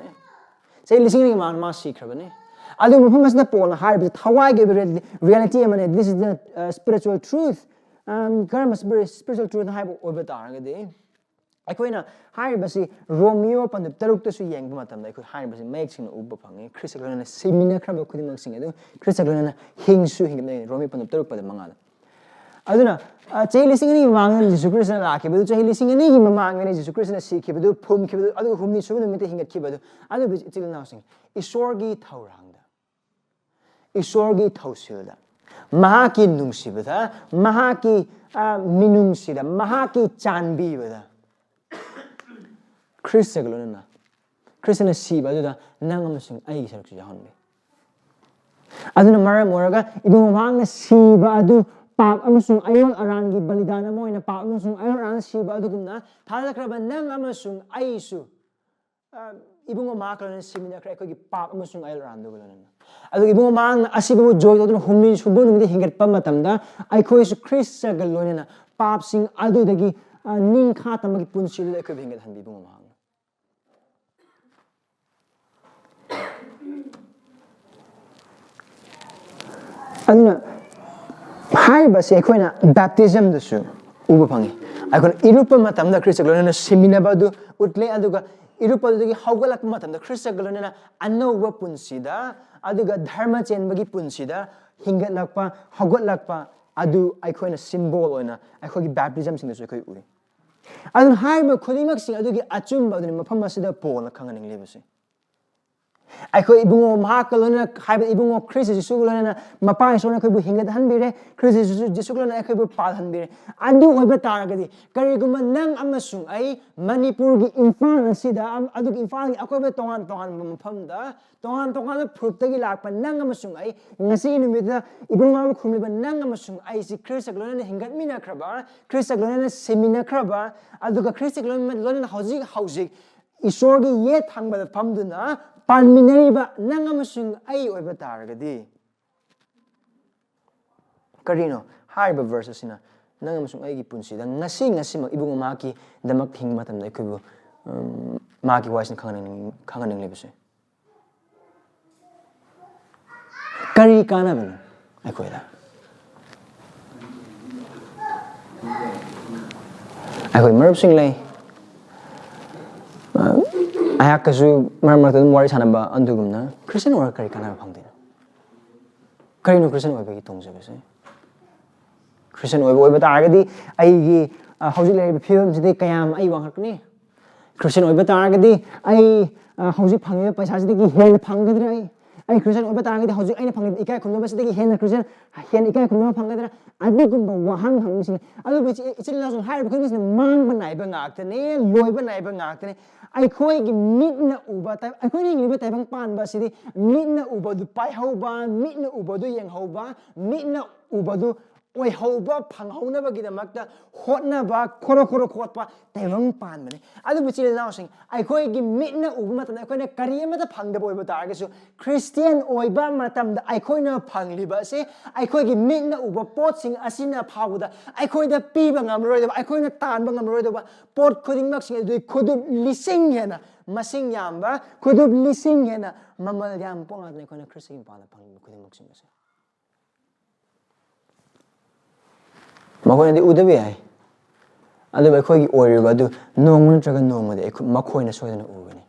ꯆꯍꯤ ꯂꯤꯁꯤꯡ ꯑꯅꯤꯒꯤ ꯃꯃꯥꯡꯗ ꯃꯥ ꯁꯤꯈ꯭ꯔꯕꯅꯤ꯫ ꯑꯗꯨ ꯃꯐꯝ ꯑꯁꯤꯗ ꯄꯣꯜꯅ ꯍꯥꯏꯔꯤꯕꯁꯤ ꯊꯋꯥꯏꯒꯤ ꯑꯣꯏꯕ ꯔꯤꯌꯦꯂꯤꯇꯤ ꯑꯃꯅꯤ꯫ This is the, uh, spiritual truth. Um, ꯀꯔꯝꯕ spiritual truth ꯍꯥꯏꯕ ꯑꯣꯏꯕ ꯇꯥꯔꯒꯗꯤ, ꯑꯩꯈꯣꯏꯅ ꯍꯥꯏꯔꯤꯕꯁꯤ ꯔꯣꯃꯤꯌꯣ ꯄꯟꯗꯨꯞ ꯇꯔꯨꯛꯇꯁꯨ ꯌꯦꯡꯕ ꯃꯇꯝꯗ ꯑꯩꯈꯣꯏ ꯍꯥꯏꯔꯤꯕꯁꯤ ꯃꯌꯦꯛ ꯁꯦꯡꯅ ꯎꯕ ꯐꯪꯉꯤ꯫ ꯈ꯭ꯔꯤꯁꯇ ꯂꯣꯏꯅꯅ ꯁꯤꯃꯤꯟꯅꯈ꯭ꯔꯕ ꯈꯨꯗꯤꯡꯃꯛꯁꯤꯡ ꯑꯗꯨ ꯈ꯭ꯔꯤꯁꯇ ꯂꯣꯏꯅꯅ ꯍꯤꯡꯁꯨ ꯍꯤꯡꯒꯠꯅꯩ꯫ ꯔꯣꯃꯤꯌꯣ ꯄꯟꯗꯨꯞ ꯇꯔꯨꯛ ꯄꯗ ꯃꯉꯥꯗ꯫ ꯑꯗꯨꯅ, ꯑ, ꯆꯍꯤ ꯂꯤꯁꯤꯡ ꯑꯅꯤꯒꯤ ꯃꯃꯥꯡꯗ ꯖꯤꯁꯨ ꯈ꯭ꯔꯤꯁꯇꯅ ꯂꯥꯛꯈꯤꯕꯗꯨ, ꯆꯍꯤ ꯂꯤꯁꯤꯡ ꯑꯅꯤꯒꯤ ꯃꯃꯥꯡꯗꯅꯤ ꯖꯤꯁꯨ ꯈ꯭ꯔꯤꯁꯇꯅ ꯁꯤꯈꯤꯕꯗꯨ, ꯐꯨꯝꯈꯤꯕꯗꯨ, ꯑꯗꯨꯒ ꯍꯨꯝꯅꯤ ꯁꯨꯕ ꯅꯨꯃꯤꯠꯇ ꯍꯤꯡꯒꯠꯈꯤꯕꯗꯨ, ꯑꯗꯨꯕꯨ ꯏꯆꯤꯜ ꯏꯅꯥꯎꯁꯤꯡ, ꯏꯁꯣꯔꯒꯤ ꯊꯧꯔꯥꯡꯗ, ꯏꯁꯣꯔꯒꯤ ꯊꯧꯁꯤꯜꯗ, ꯃꯍꯥꯛꯀꯤ ꯅꯨꯡꯁꯤꯕꯗ, ꯃꯍꯥꯛꯀꯤ, ꯑ, ꯃꯤꯅꯨꯡꯁꯤꯗ, ꯃꯍꯥꯛꯀꯤ ꯆꯥꯟꯕꯤꯕꯗ, ꯈ꯭ꯔꯤꯁꯇꯒ ꯂꯣꯏꯅꯅ, ꯈ꯭ꯔꯤꯁꯇꯅ ꯁꯤꯕ ꯑꯗꯨꯗ ꯅꯪ ꯑꯃꯁꯨꯡ ꯑꯩꯒꯤ ꯁꯔꯨꯛꯁꯨ ꯌꯥꯎꯍꯟꯕꯤ꯫ ꯑꯗꯨꯅ ꯃꯔꯝ ꯑꯣꯏꯔꯒ ꯏꯕꯨꯡꯉꯣ ꯃꯍꯥꯛꯅ ꯁꯤꯕ ꯑꯗꯨ ꯄꯥꯞ ꯑꯃꯁꯨꯡ ꯑꯌꯣꯟ ꯑꯔꯥꯟꯒꯤ ꯕꯂꯤꯗꯥꯟ ꯑꯃ ꯑꯣꯏꯅ ꯄꯥꯞ ꯑꯃꯁꯨꯡ ꯑꯌꯣꯟ ꯑꯔꯥꯟ ꯁꯤꯕ ꯑꯗꯨꯒꯨꯝꯅ ꯊꯥꯗꯈ꯭ꯔꯕ ꯅꯪ ꯑꯃꯁꯨꯡ ꯑꯩꯁꯨ, ꯑ, ꯏꯕꯨꯡꯉꯣ ꯃꯍꯥꯛꯀ ꯂꯣꯏꯅꯅ ꯁꯤꯃꯤꯟꯅꯈ꯭ꯔꯦ, ꯑꯩꯈꯣꯏꯒꯤ ꯄꯥꯞ ꯑꯃꯁꯨꯡ ꯑꯌꯣꯟ ꯑꯔꯥꯟꯗꯨꯒ ꯂꯣꯏꯅꯅ꯫ ꯑꯗꯨꯒ ꯏꯕꯨꯡꯉꯣ ꯃꯍꯥꯛꯅ ꯑꯁꯤꯕꯕꯨ ꯖꯣꯏ ꯇꯧꯗꯨꯅ ꯍꯨꯝꯅꯤ ꯁꯨꯕ ꯅꯨꯃꯤꯠꯇ ꯍꯤꯡꯒꯠꯄ ꯃꯇꯝꯗ ꯑꯩꯈꯣꯏꯁꯨ ꯈ꯭ꯔꯤꯁꯇꯒ ꯂꯣꯏꯅꯅ ꯄꯥꯞꯁꯤꯡ ꯑꯗꯨꯗꯒꯤ, ꯑ, ꯅꯤꯡꯈꯥ ꯇꯝꯕꯒꯤ ꯄꯨꯟꯁꯤꯗꯨꯗ ꯑꯩꯈꯣꯏꯕꯨ ꯍꯤꯡꯒꯠꯍꯟꯕꯤ ꯏꯕꯨꯡꯉꯣ ꯃꯍꯥꯛꯅ꯫ ꯑꯗꯨꯅ ꯍꯥꯏꯔꯤꯕꯁꯦ ꯑꯩꯈꯣꯏꯅ ꯕꯦꯞꯇꯤꯖꯝꯗꯁꯨ ꯎꯕ ꯐꯪꯉꯤ꯫ ꯑꯩꯈꯣꯏꯅ ꯏꯔꯨꯞꯄ ꯃꯇꯝꯗ ꯈ꯭ꯔꯤꯁꯇꯒ ꯂꯣꯏꯅꯅ ꯁꯤꯃꯤꯟꯅꯕ ꯑꯗꯨ ꯎꯠꯂꯦ, ꯑꯗꯨꯒ ꯏꯔꯨꯞꯄꯗꯨꯗꯒꯤ ꯍꯧꯒꯠꯂꯛꯄ ꯃꯇꯝꯗ ꯈ꯭ꯔꯤꯁꯇꯒ ꯂꯣꯏꯅꯅ ꯑꯅꯧꯕ ꯄꯨꯟꯁꯤꯗ, ꯑꯗꯨꯒ ꯙꯔꯃ ꯆꯦꯟꯕꯒꯤ ꯄꯨꯟꯁꯤꯗ ꯍꯤꯡꯒꯠꯂꯛꯄ, ꯍꯧꯒꯠꯂꯛꯄ ꯑꯗꯨ ꯑꯩꯈꯣꯏꯅ ꯁꯤꯝꯕꯣꯜ ꯑꯣꯏꯅ ꯑꯩꯈꯣꯏꯒꯤ ꯕꯦꯞꯇꯤꯖꯝꯁꯤꯡꯗꯁꯨ ꯑꯩꯈꯣꯏ ꯎꯏ꯫ ꯑꯗꯨꯅ ꯍꯥꯏꯔꯤꯕ ꯈꯨꯗꯤꯡꯃꯛꯁꯤꯡ ꯑꯗꯨꯒꯤ ꯑꯆꯨꯝꯕ ꯑꯗꯨꯅꯤ ꯃꯐꯝ ꯑꯁꯤꯗ ꯄꯣꯜꯅ ꯈꯪꯍꯟꯅꯤꯡꯂꯤꯕꯁꯤ꯫ ꯑꯩꯈꯣꯏ ꯏꯕꯨꯡꯉꯣ ꯃꯍꯥꯛꯀ ꯂꯣꯏꯅꯅ, ꯍꯥꯏꯕꯗꯤ ꯏꯕꯨꯡꯉꯣ ꯈ꯭ꯔꯤꯁ ꯖꯤꯁꯨꯒ ꯂꯣꯏꯅꯅ ꯃꯄꯥ ꯏꯁꯣꯔꯅ ꯑꯩꯈꯣꯏꯕꯨ ꯍꯤꯡꯒꯠꯍꯟꯕꯤꯔꯦ, ꯈ꯭ꯔꯤꯁ ꯖꯤꯁꯨ, ꯖꯤꯁꯨꯒ ꯂꯣꯏꯅꯅ ꯑꯩꯈꯣꯏꯕꯨ ꯄꯥꯜꯍꯟꯕꯤꯔꯦ꯫ ꯑꯗꯨ ꯑꯣꯏꯕ ꯇꯥꯔꯒꯗꯤ ꯀꯔꯤꯒꯨꯝꯕ ꯅꯪ ꯑꯃꯁꯨꯡ ꯑꯩ ꯃꯅꯤꯄꯨꯔꯒꯤ ꯏꯝꯐꯥꯜ ꯑꯁꯤꯗ ꯑꯝ-, ꯑꯗꯨꯒ ꯏꯝꯐꯥꯜꯒꯤ ꯑꯀꯣꯏꯕ ꯇꯣꯉꯥꯟ ꯇꯣꯉꯥꯟꯕ ꯃꯐꯝꯗ ꯇꯣꯉꯥꯟ ꯇꯣꯉꯥꯟꯕ ꯐꯨꯔꯨꯞꯇꯒꯤ ꯂꯥꯛꯄ ꯅꯪ ꯑꯃꯁꯨꯡ ꯑꯩ ꯉꯁꯤꯒꯤ ꯅꯨꯃꯤꯠꯇ ꯏꯕꯨꯡꯉꯣꯕꯨ ꯈꯨꯔꯨꯝꯂꯤꯕ ꯅꯪ ꯑꯃꯁꯨꯡ ꯑꯩꯁꯤ ꯈ꯭ꯔꯤꯁꯇꯒ ꯂꯣꯏꯅꯅ ꯍꯤꯡꯒꯠꯃꯤꯟꯅꯈ꯭ꯔꯕ, ꯈ꯭ꯔꯤꯁꯇꯒ ꯂꯣꯏꯅꯅ ꯁꯤꯃꯤꯟꯅꯈ꯭ꯔꯕ, ꯑꯗꯨꯒ ꯈ꯭ꯔꯤꯁꯇꯒ ꯂꯣꯏꯅ, ꯂꯣꯏꯅꯅ ꯍꯧꯖꯤꯛ ꯍꯧꯖꯤꯛ ꯏꯁꯣꯔꯒꯤ ꯌꯦꯠ ꯊꯪꯕꯗ ꯐꯝꯗꯨꯅ ꯄꯥꯟꯃꯤꯟꯅꯔꯤꯕ ꯅꯪ ꯑꯃꯁꯨꯡ ꯑꯩ ꯑꯣꯏꯕ ꯇꯥꯔꯒꯗꯤ, ꯀꯔꯤꯅꯣ ꯍꯥꯏꯔꯤꯕ ꯚꯔꯁ ꯑꯁꯤꯅ ꯅꯪ ꯑꯃꯁꯨꯡ ꯑꯩꯒꯤ ꯄꯨꯟꯁꯤꯗ ꯉꯁꯤ, ꯉꯁꯤꯃꯛ ꯏꯕꯨꯡꯉꯣ ꯃꯍꯥꯛꯀꯤꯗꯃꯛ ꯍꯤꯡꯕ ꯃꯇꯝꯗ ꯑꯩꯈꯣꯏꯕꯨ, ꯎꯝ, ꯃꯍꯥꯛꯀꯤ ꯋꯥꯔꯤꯁꯤꯅ ꯈꯪꯍꯟꯅꯤꯡ-, ꯈꯪꯍꯟꯅꯤꯡꯂꯤꯕꯁꯦ? ꯀꯔꯤ ꯀꯥꯟꯅꯕꯅꯣ ꯑꯩꯈꯣꯏꯗ? ꯑꯩꯈꯣꯏ ꯃꯔꯨꯞꯁꯤꯡ ꯂꯩ, ꯑ, ꯑꯩꯍꯥꯛꯀꯁꯨ ꯃꯔꯛ ꯃꯔꯛꯇ ꯑꯗꯨꯝ ꯋꯥꯔꯤ ꯁꯥꯟꯅꯕ ꯑꯗꯨꯒꯨꯝꯅ, ꯈ꯭ꯔꯤꯁꯇꯤꯌꯥꯟ ꯑꯣꯏꯔꯒ ꯀꯔꯤ ꯀꯥꯟꯅꯕ ꯐꯪꯗꯣꯏꯅꯣ? ꯀꯔꯤꯅꯣ ꯈ꯭ꯔꯤꯁꯇꯤꯌꯥꯟ ꯑꯣꯏꯕꯒꯤ ꯇꯣꯡꯖꯕꯁꯦ? ꯈ꯭ꯔꯤꯁꯇꯤꯌꯥꯟ ꯑꯣꯏꯕ ꯑꯣꯏꯕ ꯇꯥꯔꯒꯗꯤ ꯑꯩꯒꯤ, ꯑ, ꯍꯧꯖꯤꯛ ꯂꯩꯔꯤꯕ ꯐꯤꯕꯝꯁꯤꯗꯤ ꯀꯌꯥꯝ ꯑꯩ ꯋꯥꯡꯈꯠꯀꯅꯤ? ꯈ꯭ꯔꯤꯁꯇꯤꯌꯥꯟ ꯑꯣꯏꯕ ꯇꯥꯔꯒꯗꯤ ꯑꯩ, ꯑ, ꯍꯧꯖꯤꯛ ꯐꯪꯉꯤꯕ ꯄꯩꯁꯥꯁꯤꯗꯒꯤ ꯍꯦꯟꯅ ꯐꯪꯒꯗ꯭ꯔꯥ ꯑꯩ? ꯑꯩ ꯈ꯭ꯔꯤꯁꯇꯤꯌꯥꯟ ꯑꯣꯏꯕ ꯇꯥꯔꯒꯗꯤ ꯍꯧꯖꯤꯛ ꯑꯩꯅ ꯐꯪꯉꯤꯕ ꯏꯀꯥꯏ ꯈꯨꯝꯅꯕꯁꯤꯗꯒꯤ ꯍꯦꯟꯅ ꯈ꯭ꯔꯤꯁꯇꯤꯌꯥꯟ, ꯍꯦꯟꯅ ꯏꯀꯥꯏ ꯈꯨꯝꯅꯕ ꯐꯪꯒꯗ꯭ꯔꯥ? ꯑꯗꯨꯒꯨꯝꯕ ꯋꯥꯍꯪ ꯍꯪꯕꯁꯤꯅ, ꯑꯗꯨꯕꯨ ꯏꯆꯤꯜ, ꯏꯆꯤꯜ ꯏꯅꯥꯎꯁꯤꯡ, ꯍꯥꯏꯔꯤꯕ ꯈꯨꯗꯤꯡꯃꯛꯁꯤꯅ ꯃꯥꯡꯕ ꯅꯥꯏꯕ ꯉꯥꯛꯇꯅꯦ, ꯂꯣꯏꯕ ꯅꯥꯏꯕ ꯉꯥꯛꯇꯅꯦ꯫ ꯑꯩꯈꯣꯏꯒꯤ ꯃꯤꯠꯅ ꯎꯕ ꯇꯥꯏ-, ꯑꯩꯈꯣꯏꯅ ꯍꯤꯡꯂꯤꯕ ꯇꯥꯏꯕꯪ ꯄꯥꯟꯕ ꯑꯁꯤꯗꯤ ꯃꯤꯠꯅ ꯎꯕꯗꯨ ꯄꯥꯏꯍꯧꯕ, ꯃꯤꯠꯅ ꯎꯕꯗꯨ ꯌꯦꯡꯍꯧꯕ, ꯃꯤꯠꯅ ꯎꯕꯗꯨ ꯑꯣꯏꯍꯧꯕ, ꯐꯪꯍꯧꯅꯕꯒꯤꯗꯃꯛꯇ ꯍꯣꯠꯅꯕ, ꯈꯣꯔꯣ ꯈꯣꯔꯣ ꯈꯣꯠꯄ ꯇꯥꯏꯕꯪ ꯄꯥꯟꯕꯅꯤ꯫ ꯑꯗꯨꯕꯨ ꯏꯆꯤꯜ ꯏꯅꯥꯎꯁꯤꯡ, ꯑꯩꯈꯣꯏꯒꯤ ꯃꯤꯠꯅ ꯎꯕ ꯃꯇꯝꯗ ꯑꯩꯈꯣꯏꯅ ꯀꯔꯤ ꯑꯃꯠꯇ ꯐꯪꯗꯕ ꯑꯣꯏꯕ ꯇꯥꯔꯒꯁꯨ, ꯈ꯭ꯔꯤꯁꯇꯤꯌꯥꯟ ꯑꯣꯏꯕ ꯃꯇꯝꯗ ꯑꯩꯈꯣꯏꯅ ꯐꯪꯂꯤꯕ ꯑꯁꯤ ꯑꯩꯈꯣꯏꯒꯤ ꯃꯤꯠꯅ ꯎꯕ ꯄꯣꯠꯁꯤꯡ ꯑꯁꯤꯅ ꯐꯥꯎꯕꯗ ꯑꯩꯈꯣꯏꯗ ꯄꯤꯕ ꯉꯝꯂꯔꯣꯏꯗꯕ, ꯑꯩꯈꯣꯏꯅ ꯇꯥꯟꯕ ꯉꯝꯂꯔꯣꯏꯗꯕ ꯄꯣꯠ ꯈꯨꯗꯤꯡꯃꯛꯁꯤꯡ ꯑꯗꯨꯗꯤ ꯈꯨꯗꯨꯞ ꯂꯤꯁꯤꯡ ꯍꯦꯟꯅ ꯃꯁꯤꯡ ꯌꯥꯝꯕ, ꯈꯨꯗꯨꯞ ꯂꯤꯁꯤꯡ ꯍꯦꯟꯅ ꯃꯃꯜ ꯌꯥꯝꯕ ꯄꯣꯠ ꯉꯥꯛꯇꯅꯤ ꯑꯩꯈꯣꯏꯅ ꯈ꯭ꯔꯤꯁꯇꯒꯤ ꯃꯄꯥꯟꯗ ꯐꯪꯂꯤꯕ ꯈꯨꯗꯤꯡꯃꯛꯁꯤꯡ ꯑꯁꯤ꯫ ꯃꯈꯣꯏꯅꯗꯤ ꯎꯗꯕ ꯌꯥꯏ, ꯑꯗꯨꯕꯨ ꯑꯩꯈꯣꯏꯒꯤ ꯑꯣꯏꯔꯤꯕ ꯑꯗꯨ ꯅꯣꯡꯃ ꯅꯠꯇ꯭ꯔꯒ ꯅꯣꯡꯃꯗꯤ ꯑꯩꯈꯣꯏ, ꯃꯈꯣꯏꯅ ꯁꯣꯏꯗꯅ ꯎꯒꯅꯤ꯫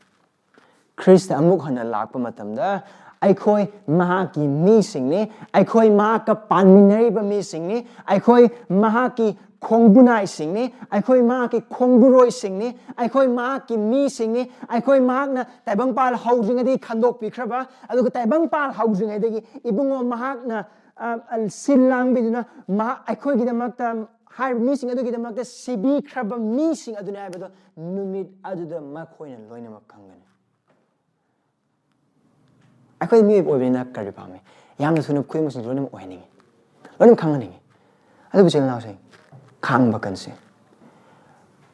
ꯈ꯭ꯔꯤꯁꯇ ꯑꯃꯨꯛ ꯍꯟꯅ ꯂꯥꯛꯄ ꯃꯇꯝꯗ ꯑꯩꯈꯣꯏ ꯃꯍꯥꯛꯀꯤ ꯃꯤꯁꯤꯡꯅꯤ, ꯑꯩꯈꯣꯏ ꯃꯍꯥꯛꯀ ꯄꯥꯟꯃꯤꯟꯅꯔꯤꯕ ꯃꯤꯁꯤꯡꯅꯤ, ꯑꯩꯈꯣꯏ ꯃꯍꯥꯛꯀꯤ ꯈꯣꯡꯕꯨꯅꯥꯏꯁꯤꯡꯅꯤ, ꯑꯩꯈꯣꯏ ꯃꯍꯥꯛꯀꯤ ꯈꯣꯡꯕꯨꯔꯣꯏꯁꯤꯡꯅꯤ, ꯑꯩꯈꯣꯏ ꯃꯍꯥꯛꯀꯤ ꯃꯤꯁꯤꯡꯅꯤ, ꯑꯩꯈꯣꯏ ꯃꯍꯥꯛꯅ ꯇꯥꯏꯕꯪꯄꯥꯜ ꯍꯧꯗ꯭ꯔꯤꯉꯩꯗꯒꯤ ꯈꯟꯗꯣꯛꯄꯤꯈ꯭ꯔꯕ, ꯑꯗꯨꯒ ꯇꯥꯏꯕꯪꯄꯥꯜ ꯍꯧꯗ꯭ꯔꯤꯉꯩꯗꯒꯤ ꯏꯕꯨꯡꯉꯣ ꯃꯍꯥꯛꯅ, ꯑ, ꯑ, ꯁꯤꯜ ꯂꯥꯡꯕꯤꯗꯨꯅ ꯃꯍꯥꯛ ꯑꯩꯈꯣꯏꯒꯤꯗꯃꯛꯇ, ꯍꯥꯏꯔꯤꯕ ꯃꯤꯁꯤꯡ ꯑꯗꯨꯒꯤꯗꯃꯛꯇ ꯁꯤꯕꯤꯈ꯭ꯔꯕ ꯃꯤꯁꯤꯡ ꯑꯗꯨꯅꯤ ꯍꯥꯏꯕꯗꯣ ꯅꯨꯃꯤꯠ ꯑꯗꯨꯗ ꯃꯈꯣꯏꯅ ꯂꯣꯏꯅꯃꯛ ꯈꯪꯒꯅꯤ꯫ ꯑꯩꯈꯣꯏ ꯃꯤꯑꯣꯏꯕ ꯑꯣꯏꯕꯅꯤꯅ ꯀꯔꯤ ꯄꯥꯝꯃꯤ? ꯌꯥꯝꯅ ꯊꯨꯅ ꯈꯨꯗꯤꯡꯃꯛꯁꯤꯡꯁꯨ ꯂꯣꯏꯅꯃꯛ ꯑꯣꯏꯍꯟꯅꯤꯡꯉꯤ, ꯂꯣꯏꯅꯃꯛ ꯈꯪꯍꯟꯅꯤꯡꯉꯤ꯫ ꯑꯗꯨꯕꯨ ꯏꯆꯤꯜ ꯏꯅꯥꯎꯁꯤꯡ, ꯈꯥꯡꯕ ꯀꯟꯁꯤ꯫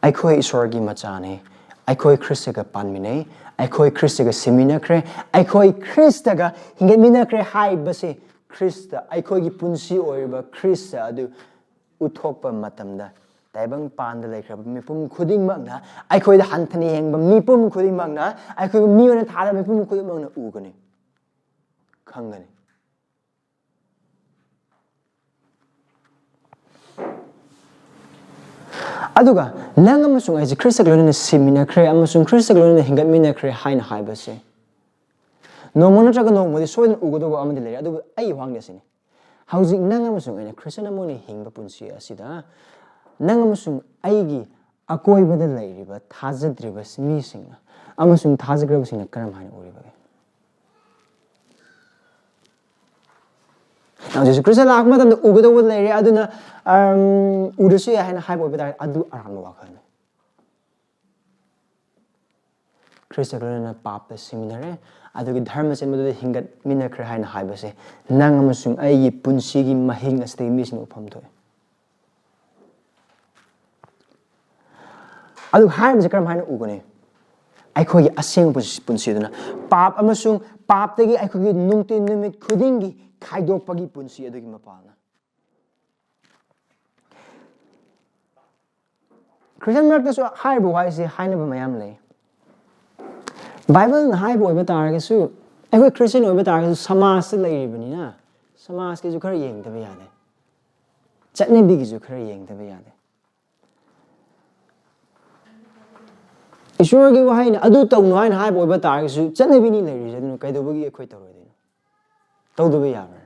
ꯑꯩꯈꯣꯏ ꯏꯁꯣꯔꯒꯤ ꯃꯆꯥꯅꯤ, ꯑꯩꯈꯣꯏ ꯈ꯭ꯔꯤꯁꯇꯒ ꯄꯥꯟꯃꯤꯟꯅꯩ, ꯑꯩꯈꯣꯏ ꯈ꯭ꯔꯤꯁꯇꯒ ꯁꯤꯃꯤꯟꯅꯈ꯭ꯔꯦ, ꯑꯩꯈꯣꯏ ꯈ꯭ꯔꯤꯁꯇꯒ ꯍꯤꯡꯒꯠꯃꯤꯟꯅꯈ꯭ꯔꯦ ꯍꯥꯏꯕꯁꯤ ꯈ꯭ꯔꯤꯁꯇ, ꯑꯩꯈꯣꯏꯒꯤ ꯄꯨꯟꯁꯤ ꯑꯣꯏꯔꯤꯕ ꯈ꯭ꯔꯤꯁꯇ ꯑꯗꯨ ꯎꯠꯊꯣꯛꯄ ꯃꯇꯝꯗ ꯇꯥꯏꯕꯪꯄꯥꯟꯗ ꯂꯩꯈ꯭ꯔꯕ ꯃꯤꯄꯨꯝ ꯈꯨꯗꯤꯡꯃꯛꯅ, ꯑꯩꯈꯣꯏꯗ ꯍꯟꯊꯅ ꯌꯦꯡꯕ ꯃꯤꯄꯨꯝ ꯈꯨꯗꯤꯡꯃꯛꯅ, ꯑꯩꯈꯣꯏꯕꯨ ꯃꯤ ꯑꯣꯏꯅ ꯊꯥꯗꯕ ꯃꯤꯄꯨꯝ ꯈꯨꯗꯤꯡꯃꯛꯅ ꯎꯒꯅꯤ, ꯈꯪꯒꯅꯤ꯫ ꯑꯗꯨꯒ ꯅꯪ ꯑꯃꯁꯨꯡ ꯑꯩꯁꯦ ꯈ꯭ꯔꯤꯁꯇꯒ ꯂꯣꯏꯅꯅ ꯁꯤꯃꯤꯟꯅꯈ꯭ꯔꯦ ꯑꯃꯁꯨꯡ ꯈ꯭ꯔꯤꯁꯇꯒ ꯂꯣꯏꯅꯅ ꯍꯤꯡꯒꯠꯃꯤꯟꯅꯈ꯭ꯔꯦ ꯍꯥꯏꯅ ꯍꯥꯏꯕꯁꯦ ꯅꯣꯡꯃ ꯅꯠꯇ꯭ꯔꯒ ꯅꯣꯡꯃꯗꯤ ꯁꯣꯏꯗꯅ ꯎꯒꯗꯧꯕ ꯑꯃꯗꯤ ꯂꯩꯔꯦ꯫ ꯑꯗꯨꯕꯨ ꯑꯩꯒꯤ ꯋꯥꯍꯪꯗꯤ ꯑꯁꯤꯅꯤ, ꯍꯧꯖꯤꯛ ꯅꯪ ꯑꯃꯁꯨꯡ ꯑꯩꯅ ꯈ꯭ꯔꯤꯁꯇꯤꯌꯥꯟ ꯑꯃ ꯑꯣꯏꯅ ꯍꯤꯡꯕ ꯄꯨꯟꯁꯤ ꯑꯁꯤꯗ ꯅꯪ ꯑꯃꯁꯨꯡ ꯑꯩꯒꯤ ꯑꯀꯣꯏꯕꯗ ꯂꯩꯔꯤꯕ ꯊꯥꯖꯗ꯭ꯔꯤꯕ ꯃꯤꯁꯤꯡꯅ ꯑꯃꯁꯨꯡ ꯊꯥꯖꯈ꯭ꯔꯕꯁꯤꯡꯅ ꯀꯔꯝ ꯍꯥꯏꯅ ꯎꯔꯤꯕꯒꯦ? ꯅꯪ ꯖꯤꯁꯨ ꯈ꯭ꯔꯤꯁꯇ ꯂꯥꯛꯄ ꯃꯇꯝꯗ ꯎꯒꯗꯧꯕ ꯂꯩꯔꯦ, ꯑꯗꯨꯅ, ꯑꯝ, ꯎꯗ꯭ꯔꯁꯨ ꯌꯥꯏ ꯍꯥꯏꯅ ꯍꯥꯏꯕ ꯑꯣꯏꯕ ꯇꯥꯔꯒꯗꯤ ꯑꯗꯨ ꯑꯔꯥꯟꯕ ꯋꯥꯈꯜꯅꯤ꯫ ꯈ꯭ꯔꯤꯁꯇꯒ ꯂꯣꯏꯅꯅ ꯄꯥꯞꯇ ꯁꯤꯃꯤꯟꯅꯔꯦ, ꯑꯗꯨꯒꯤ ꯙꯔꯃ ꯆꯦꯟꯕꯗꯨꯗ ꯍꯤꯡꯒꯠꯃꯤꯟꯅꯈ꯭ꯔꯦ ꯍꯥꯏꯅ ꯍꯥꯏꯕꯁꯦ ꯅꯪ ꯑꯃꯁꯨꯡ ꯑꯩꯒꯤ ꯄꯨꯟꯁꯤꯒꯤ ꯃꯍꯤꯡ ꯑꯁꯤꯗꯒꯤ ꯃꯤꯁꯤꯡ ꯎꯐꯝ ꯊꯣꯛꯑꯦ꯫ ꯑꯗꯨ ꯍꯥꯏꯔꯤꯕꯁꯦ ꯀꯔꯝ ꯍꯥꯏꯅ ꯎꯒꯅꯤ? ꯑꯩꯈꯣꯏꯒꯤ ꯑꯁꯦꯡꯕ ꯄꯨꯟꯁꯤ, ꯄꯨꯟꯁꯤꯗꯨꯅ ꯄꯥꯞ ꯑꯃꯁꯨꯡ ꯄꯥꯞꯇꯒꯤ ꯑꯩꯈꯣꯏꯒꯤ ꯅꯨꯡꯇꯤ ꯅꯨꯃꯤꯠ ꯈꯨꯗꯤꯡꯒꯤ ꯈꯥꯏꯗꯣꯛꯄꯒꯤ ꯄꯨꯟꯁꯤ ꯑꯗꯨꯒꯤ ꯃꯄꯥꯜꯅ꯫ ꯈ꯭ꯔꯤꯁꯇꯤꯌꯥꯟ ꯃꯔꯛꯇꯁꯨ ꯍꯥꯏꯔꯤꯕ ꯋꯥꯍꯩꯁꯦ ꯍꯥꯏꯅꯕ ꯃꯌꯥꯝ ꯂꯩ꯫ ꯕꯥꯏꯕꯜꯅ ꯍꯥꯏꯕ ꯑꯣꯏꯕ ꯇꯥꯔꯒꯁꯨ, ꯑꯩꯈꯣꯏ ꯈ꯭ꯔꯤꯁꯇꯤꯌꯥꯟ ꯑꯣꯏꯕ ꯇꯥꯔꯒꯁꯨ ꯁꯃꯥꯖꯇ ꯂꯩꯔꯤꯕꯅꯤꯅ ꯁꯃꯥꯖꯀꯤꯁꯨ ꯈꯔ ꯌꯦꯡꯗꯕ ꯌꯥꯗꯦ, ꯆꯠꯅꯕꯤꯒꯤꯁꯨ ꯈꯔ ꯌꯦꯡꯗꯕ ꯌꯥꯗꯦ꯫ ꯏꯁꯣꯔꯒꯤ ꯋꯥꯍꯩꯅ ꯑꯗꯨ ꯇꯧꯅꯨ ꯍꯥꯏꯅ ꯍꯥꯏꯕ ꯑꯣꯏꯕ ꯇꯥꯔꯒꯁꯨ ꯆꯠꯅꯕꯤꯅꯤ ꯂꯩꯔꯤꯁꯦ, ꯑꯗꯨꯅ ꯀꯩꯗꯧꯕꯒꯤ ꯑꯩꯈꯣꯏ ꯇꯧꯔꯣꯏꯗꯣꯏꯅꯣ? ꯇꯧꯗꯕ ꯌꯥꯕ꯭ꯔꯥ?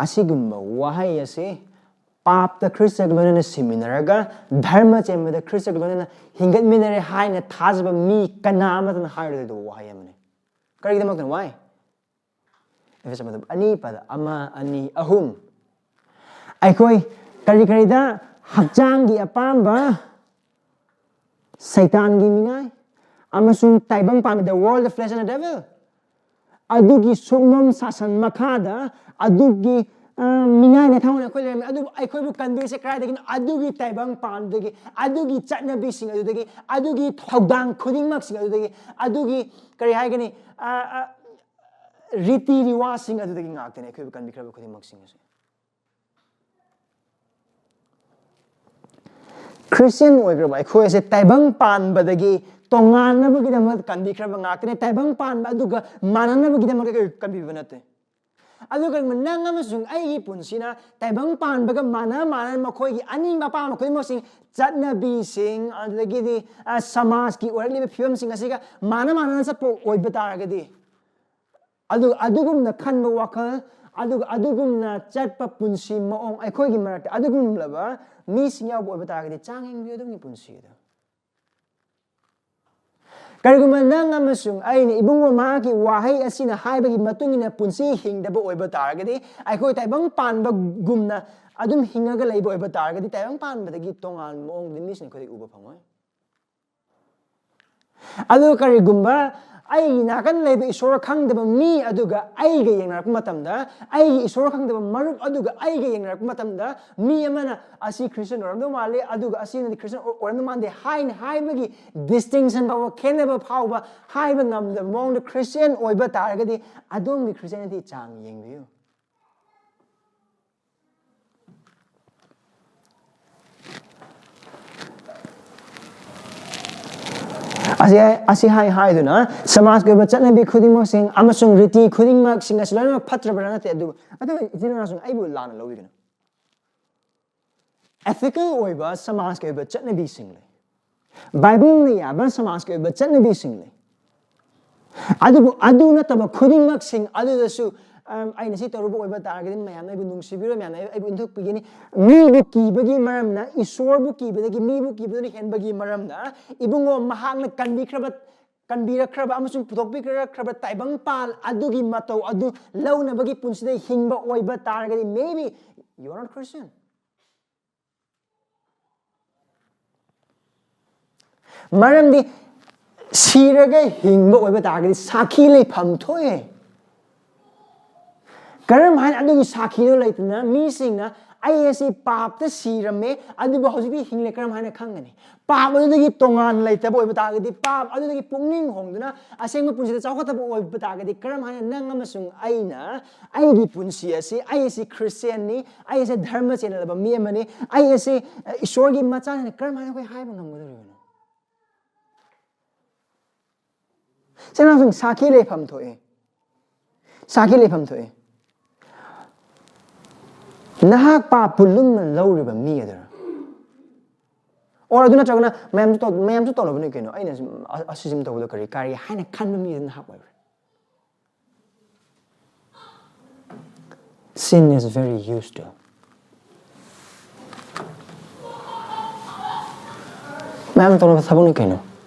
ꯑꯁꯤꯒꯨꯝꯕ ꯋꯥꯍꯩ ꯑꯁꯤ ꯄꯥꯞꯇ ꯈ꯭ꯔꯤꯁꯇꯒ ꯂꯣꯏꯅꯅ ꯁꯤꯃꯤꯟꯅꯔꯒ ꯙꯔꯃ ꯆꯦꯟꯕꯗ ꯈ꯭ꯔꯤꯁꯇꯒ ꯂꯣꯏꯅꯅ ꯍꯤꯡꯒꯠꯃꯤꯟꯅꯔꯦ ꯍꯥꯏꯅ ꯊꯥꯖꯕ ꯃꯤ ꯀꯅꯥ ꯑꯃꯠꯇꯅ ꯍꯥꯏꯔꯣꯏꯗꯧꯕ ꯋꯥꯍꯩ ꯑꯃꯅꯤ꯫ ꯀꯔꯤꯒꯤꯗꯃꯛꯇꯅꯣ? Why? ꯑꯦꯐꯦꯁꯣ ꯃꯇꯝ ꯑꯅꯤ ꯄꯗ ꯑꯃ, ꯑꯅꯤ, ꯑꯍꯨꯝ꯫ ꯑꯩꯈꯣꯏ ꯀꯔꯤ ꯀꯔꯤꯗ ꯍꯛꯆꯥꯡꯒꯤ ꯑꯄꯥꯝꯕ, ꯁꯩꯇꯥꯟꯒꯤ ꯃꯤꯉꯥꯏ, ꯑꯃꯁꯨꯡ ꯇꯥꯏꯕꯪ ꯄꯥꯝꯃꯤ, the world, the flesh and the devil, ꯑꯗꯨꯒꯤ ꯁꯨꯞꯅꯣꯝ ꯁꯥꯁꯟ ꯃꯈꯥꯗ ꯑꯗꯨꯒꯤ, ꯑ, ꯃꯤꯉꯥꯏꯅ ꯊꯥꯡꯅ ꯑꯩꯈꯣꯏ ꯂꯩꯔꯝꯃꯤ꯫ ꯑꯗꯨꯕꯨ ꯑꯩꯈꯣꯏꯕꯨ ꯀꯟꯕꯤꯔꯤꯁꯦ ꯀꯗꯥꯏꯗꯒꯤꯅꯣ? ꯑꯗꯨꯒꯤ ꯇꯥꯏꯕꯪ ꯄꯥꯟꯕꯗꯒꯤ, ꯑꯗꯨꯒꯤ ꯆꯠꯅꯕꯤꯁꯤꯡ ꯑꯗꯨꯗꯒꯤ, ꯑꯗꯨꯒꯤ ꯊꯧꯗꯥꯡ ꯈꯨꯗꯤꯡꯃꯛꯁꯤꯡ ꯑꯗꯨꯗꯒꯤ, ꯑꯗꯨꯒꯤ, ꯀꯔꯤ ꯍꯥꯏꯒꯅꯤ, ꯑ, ꯑ, ꯔꯤꯇꯤ ꯔꯤꯋꯥꯖꯁꯤꯡ ꯑꯗꯨꯗꯒꯤ ꯉꯥꯛꯇꯅꯤ ꯑꯩꯈꯣꯏꯕꯨ ꯀꯟꯕꯤꯈ꯭ꯔꯕ ꯈꯨꯗꯤꯡꯃꯛꯁꯤꯡ ꯑꯁꯤ꯫ ꯈ꯭ꯔꯤꯁꯇꯤꯌꯟ ꯑꯣꯏꯈ꯭ꯔꯕ ꯑꯩꯈꯣꯏ ꯑꯁꯦ ꯇꯥꯏꯕꯪ ꯄꯥꯟꯕꯗꯒꯤ ꯇꯣꯉꯥꯟꯅꯕꯒꯤꯗꯃꯛ ꯀꯟꯕꯤꯈ꯭ꯔꯕ ꯉꯥꯛꯇꯅꯤ꯫ ꯇꯥꯏꯕꯪ ꯄꯥꯟꯕ ꯑꯗꯨꯒ ꯃꯥꯟꯅꯅꯕꯒꯤꯗꯃꯛ ꯑꯩꯈꯣꯏ ꯀꯟꯕꯤꯕ ꯅꯠꯇꯦ꯫ ꯑꯗꯨꯒ ꯅꯪ ꯑꯃꯁꯨꯡ ꯑꯩꯒꯤ ꯄꯨꯟꯁꯤꯅ ꯇꯥꯏꯕꯪ ꯄꯥꯟꯕꯒ ꯃꯥꯟꯅ ꯃꯥꯟꯅꯅ ꯃꯈꯣꯏꯒꯤ ꯑꯅꯤꯡꯕ ꯑꯄꯥꯝꯕ ꯈꯨꯗꯤꯡꯃꯛꯁꯤꯡ, ꯆꯠꯅꯕꯤꯁꯤꯡ, ꯑꯗꯨꯗꯒꯤꯗꯤ, ꯑ, ꯁꯃꯥꯖꯀꯤ ꯑꯣꯏꯔꯛꯂꯤꯕ ꯐꯤꯕꯝꯁꯤꯡ ꯑꯁꯤꯒ ꯃꯥꯟꯅ ꯃꯥꯟꯅꯅ ꯆꯠꯄ ꯑꯣꯏꯕ ꯇꯥꯔꯒꯗꯤ, ꯑꯗꯨ, ꯑꯗꯨꯒꯨꯝꯅ ꯈꯟꯕ ꯋꯥꯈꯜ, ꯑꯗꯨꯒ ꯑꯗꯨꯒꯨꯝꯅ ꯆꯠꯄ ꯄꯨꯟꯁꯤ ꯃꯑꯣꯡ, ꯑꯩꯈꯣꯏꯒꯤ ꯃꯔꯛꯇ ꯑꯗꯨꯒꯨꯝꯂꯕ ꯃꯤꯁꯤꯡ ꯌꯥꯎꯕ ꯑꯣꯏꯕ ꯇꯥꯔꯒꯗꯤ, ꯆꯥꯡ ꯌꯦꯡꯕꯤꯌꯨ ꯑꯗꯣꯝꯒꯤ ꯄꯨꯟꯁꯤ ꯑꯗꯨ꯫ ꯀꯔꯤꯒꯨꯝꯕ ꯅꯪ ꯑꯃꯁꯨꯡ ꯑꯩꯅ ꯏꯕꯨꯡꯉꯣ ꯃꯍꯥꯛꯀꯤ ꯋꯥꯍꯩ ꯑꯁꯤꯅ ꯍꯥꯏꯕꯒꯤ ꯃꯇꯨꯡ ꯏꯟꯅ ꯄꯨꯟꯁꯤ ꯍꯤꯡꯗꯕ ꯑꯣꯏꯕ ꯇꯥꯔꯒꯗꯤ, ꯑꯩꯈꯣꯏ ꯇꯥꯏꯕꯪ ꯄꯥꯟꯕꯒꯨꯝꯅ ꯑꯗꯨꯝ ꯍꯤꯡꯉꯒ ꯂꯩꯕ ꯑꯣꯏꯕ ꯇꯥꯔꯒꯗꯤ, ꯇꯥꯏꯕꯪ ꯄꯥꯟꯕꯗꯒꯤ ꯇꯣꯉꯥꯟꯕ ꯃꯑꯣꯡꯗ ꯃꯤꯁꯤꯡ ꯑꯩꯈꯣꯏꯗ ꯎꯕ ꯐꯪꯉꯣꯏ꯫ ꯑꯗꯨ ꯀꯔꯤꯒꯨꯝꯕ ꯑꯩꯒꯤ ꯅꯥꯀꯟ ꯂꯩꯕ ꯏꯁꯣꯔ ꯈꯪꯗꯕ ꯃꯤ ꯑꯗꯨꯒ ꯑꯩꯒ ꯌꯦꯡꯅꯔꯛꯄ ꯃꯇꯝꯗ, ꯑꯩꯒꯤ ꯏꯁꯣꯔ ꯈꯪꯗꯕ ꯃꯔꯨꯞ ꯑꯗꯨꯒ ꯑꯩꯒ ꯌꯦꯡꯅꯔꯛꯄ ꯃꯇꯝꯗ, ꯃꯤ ꯑꯃꯅ "ꯑꯁꯤ ꯈ꯭ꯔꯤꯁꯇꯤꯌꯟ ꯑꯣꯏꯔꯝꯗꯧ ꯃꯥꯜꯂꯤ, ꯑꯗꯨꯒ ꯑꯁꯤꯅꯗꯤ ꯈ꯭ꯔꯤꯁꯇꯤꯌꯟ ꯑꯣꯏꯔꯝꯗꯧ ꯃꯥꯟꯗꯦ" ꯍꯥꯏꯅ ꯍꯥꯏꯕꯒꯤ ꯗꯤꯁꯇꯤꯡꯁꯟ ꯐꯥꯎꯕ, ꯈꯦꯠꯅꯕ ꯐꯥꯎꯕ ꯍꯥꯏꯕ ꯉꯝꯗꯕ ꯃꯑꯣꯡꯗ ꯈ꯭ꯔꯤꯁꯇꯤꯌꯟ ꯑꯣꯏꯕ ꯇꯥꯔꯒꯗꯤ, ꯑꯗꯣꯝꯒꯤ ꯈ꯭ꯔꯤꯁꯇꯤꯌꯟꯗꯤ ꯆꯥꯡ ꯌꯦꯡꯕꯤꯌꯨ꯫ ꯑꯁꯤ, ꯑꯁꯤ ꯍꯥꯏ ꯍꯥꯏꯗꯨꯅ ꯁꯃꯥꯖꯀꯤ ꯑꯣꯏꯕ ꯆꯠꯅꯕꯤ ꯈꯨꯗꯤꯡꯃꯛꯁꯤꯡ ꯑꯃꯁꯨꯡ ꯔꯤꯇꯤ ꯈꯨꯗꯤꯡꯃꯛꯁꯤꯡ ꯑꯁꯤ ꯂꯣꯏꯅꯃꯛ ꯐꯠꯇ꯭ꯔꯕ꯭ꯔꯥ? ꯅꯠꯇꯦ꯫ ꯑꯗꯨꯕꯨ ꯑꯗꯨ ꯏꯆꯤꯟ ꯏꯅꯥꯎꯁꯤꯡ, ꯑꯩꯕꯨ ꯂꯥꯟꯅ ꯂꯧꯕꯤꯒꯅꯨ꯫ ꯑꯦꯊꯤꯀꯦꯜ ꯑꯣꯏꯕ ꯁꯃꯥꯖꯀꯤ ꯑꯣꯏꯕ ꯆꯠꯅꯕꯤꯁꯤꯡ ꯂꯩ꯫ ꯕꯥꯏꯕꯜꯅ ꯌꯥꯕ ꯁꯃꯥꯖꯀꯤ ꯑꯣꯏꯕ ꯆꯠꯅꯕꯤꯁꯤꯡ ꯂꯩ꯫ ꯑꯗꯨꯕꯨ ꯑꯗꯨ ꯅꯠꯇꯕ ꯈꯨꯗꯤꯡꯃꯛꯁꯤꯡ ꯑꯗꯨꯗꯁꯨ ꯑꯩꯅ ꯁꯤ ꯇꯧꯔꯨꯕ ꯑꯣꯏꯕ ꯇꯥꯔꯒꯗꯤ ꯃꯌꯥꯝꯅ ꯑꯩꯕꯨ ꯅꯨꯡꯁꯤꯕꯤꯔꯣꯏ, ꯃꯌꯥꯝꯅ ꯑꯩꯕꯨ ꯏꯟꯊꯣꯛꯄꯤꯒꯅꯤ꯫ ꯃꯤꯕꯨ ꯀꯤꯕꯒꯤ ꯃꯔꯝꯅ, ꯏꯁꯣꯔꯕꯨ ꯀꯤꯕꯗꯒꯤ ꯃꯤꯕꯨ ꯀꯤꯕꯗꯨꯅ ꯍꯦꯟꯕꯒꯤ ꯃꯔꯝꯅ, ꯏꯕꯨꯡꯉꯣ, ꯃꯍꯥꯛꯅ ꯀꯟꯕꯤꯈ꯭ꯔꯕ, ꯀꯟꯕꯤꯔꯛꯈ꯭ꯔꯕ ꯑꯃꯁꯨꯡ ꯄꯨꯊꯣꯛꯄꯤꯔꯛꯈ꯭ꯔꯕ ꯇꯥꯏꯕꯪ ꯄꯥꯜ ꯑꯗꯨꯒꯤ ꯃꯇꯧ ꯑꯗꯨ ꯂꯧꯅꯕꯒꯤ ꯄꯨꯟꯁꯤꯗ ꯍꯤꯡꯕ ꯑꯣꯏꯕ ꯇꯥꯔꯒꯗꯤ, maybe you are not Christian. ꯃꯔꯝꯗꯤ ꯁꯤꯔꯒ ꯍꯤꯡꯕ ꯑꯣꯏꯕ ꯇꯥꯔꯒꯗꯤ ꯁꯥꯈꯤ ꯂꯩꯐꯝ ꯊꯣꯛꯑꯦ꯫ ꯀꯔꯝ ꯍꯥꯏꯅ ꯑꯗꯨꯒꯤ ꯁꯥꯈꯤꯗꯨ ꯂꯩꯇꯅ ꯃꯤꯁꯤꯡꯅ "ꯑꯩ ꯑꯁꯤ ꯄꯥꯞꯇ ꯁꯤꯔꯝꯃꯦ, ꯑꯗꯨꯕꯨ ꯍꯧꯖꯤꯛꯇꯤ ꯍꯤꯡꯂꯦ" ꯀꯔꯝ ꯍꯥꯏꯅ ꯈꯪꯒꯅꯤ? ꯄꯥꯞ ꯑꯗꯨꯗꯒꯤ ꯇꯣꯉꯥꯟ ꯂꯩꯇꯕ ꯑꯣꯏꯕ ꯇꯥꯔꯒꯗꯤ, ꯄꯥꯞ ꯑꯗꯨꯗꯒꯤ ꯄꯨꯛꯅꯤꯡ ꯍꯣꯡꯗꯨꯅ ꯑꯁꯦꯡꯕ ꯄꯨꯟꯁꯤꯗ ꯆꯥꯎꯈꯠꯇꯕ ꯑꯣꯏꯕ ꯇꯥꯔꯒꯗꯤ, ꯀꯔꯝ ꯍꯥꯏꯅ ꯅꯪ ꯑꯃꯁꯨꯡ ꯑꯩꯅ "ꯑꯩꯒꯤ ꯄꯨꯟꯁꯤ ꯑꯁꯤ, ꯑꯩ ꯑꯁꯤ ꯈ꯭ꯔꯤꯁꯇꯤꯌꯥꯟꯅꯤ, ꯑꯩ ꯑꯁꯤ ꯙꯔꯃ ꯆꯦꯜꯂꯕ ꯃꯤ ꯑꯃꯅꯤ, ꯑꯩ ꯑꯁꯤ ꯏꯁꯣꯔꯒꯤ ꯃꯆꯥꯅꯤ" ꯀꯔꯝ ꯍꯥꯏꯅ ꯑꯩꯈꯣꯏ ꯍꯥꯏꯕ ꯉꯝꯒꯗꯧꯔꯤꯕꯅꯣ? ꯁꯦꯡꯅ ꯁꯥꯈꯤ ꯂꯩꯐꯝ ꯊꯣꯛꯑꯦ꯫ ꯁꯥꯈꯤ ꯂꯩꯐꯝ ꯊꯣꯛꯑꯦ꯫ ꯅꯍꯥꯛ ꯄꯥꯞꯄꯨ ꯂꯨꯝꯅ ꯂꯧꯔꯤꯕ ꯃꯤ ꯑꯗꯨꯔ? ꯑꯣꯔ ꯑꯗꯨ ꯅꯠꯇ꯭ꯔꯒꯅ ꯃꯌꯥꯝꯁꯨ ꯇꯧ-, ꯃꯌꯥꯝꯁꯨ ꯇꯧꯅꯕꯅꯤ ꯀꯩꯅꯣ, ꯑꯩꯅ ꯁꯨꯝ ꯑ-, ꯑꯁꯤ ꯁꯨꯝ ꯇꯧꯕꯗꯣ ꯀꯔꯤ ꯀꯥꯏꯔꯤ ꯍꯥꯏꯅ ꯈꯟꯕ ꯃꯤ ꯑꯗꯨ ꯅꯍꯥꯛ ꯑꯣꯏꯕ꯭ꯔꯥ? Sin is very used to. ꯃꯌꯥꯝ ꯇꯧꯅꯕ ꯊꯕꯛꯅꯤ ꯀꯩꯅꯣ꯫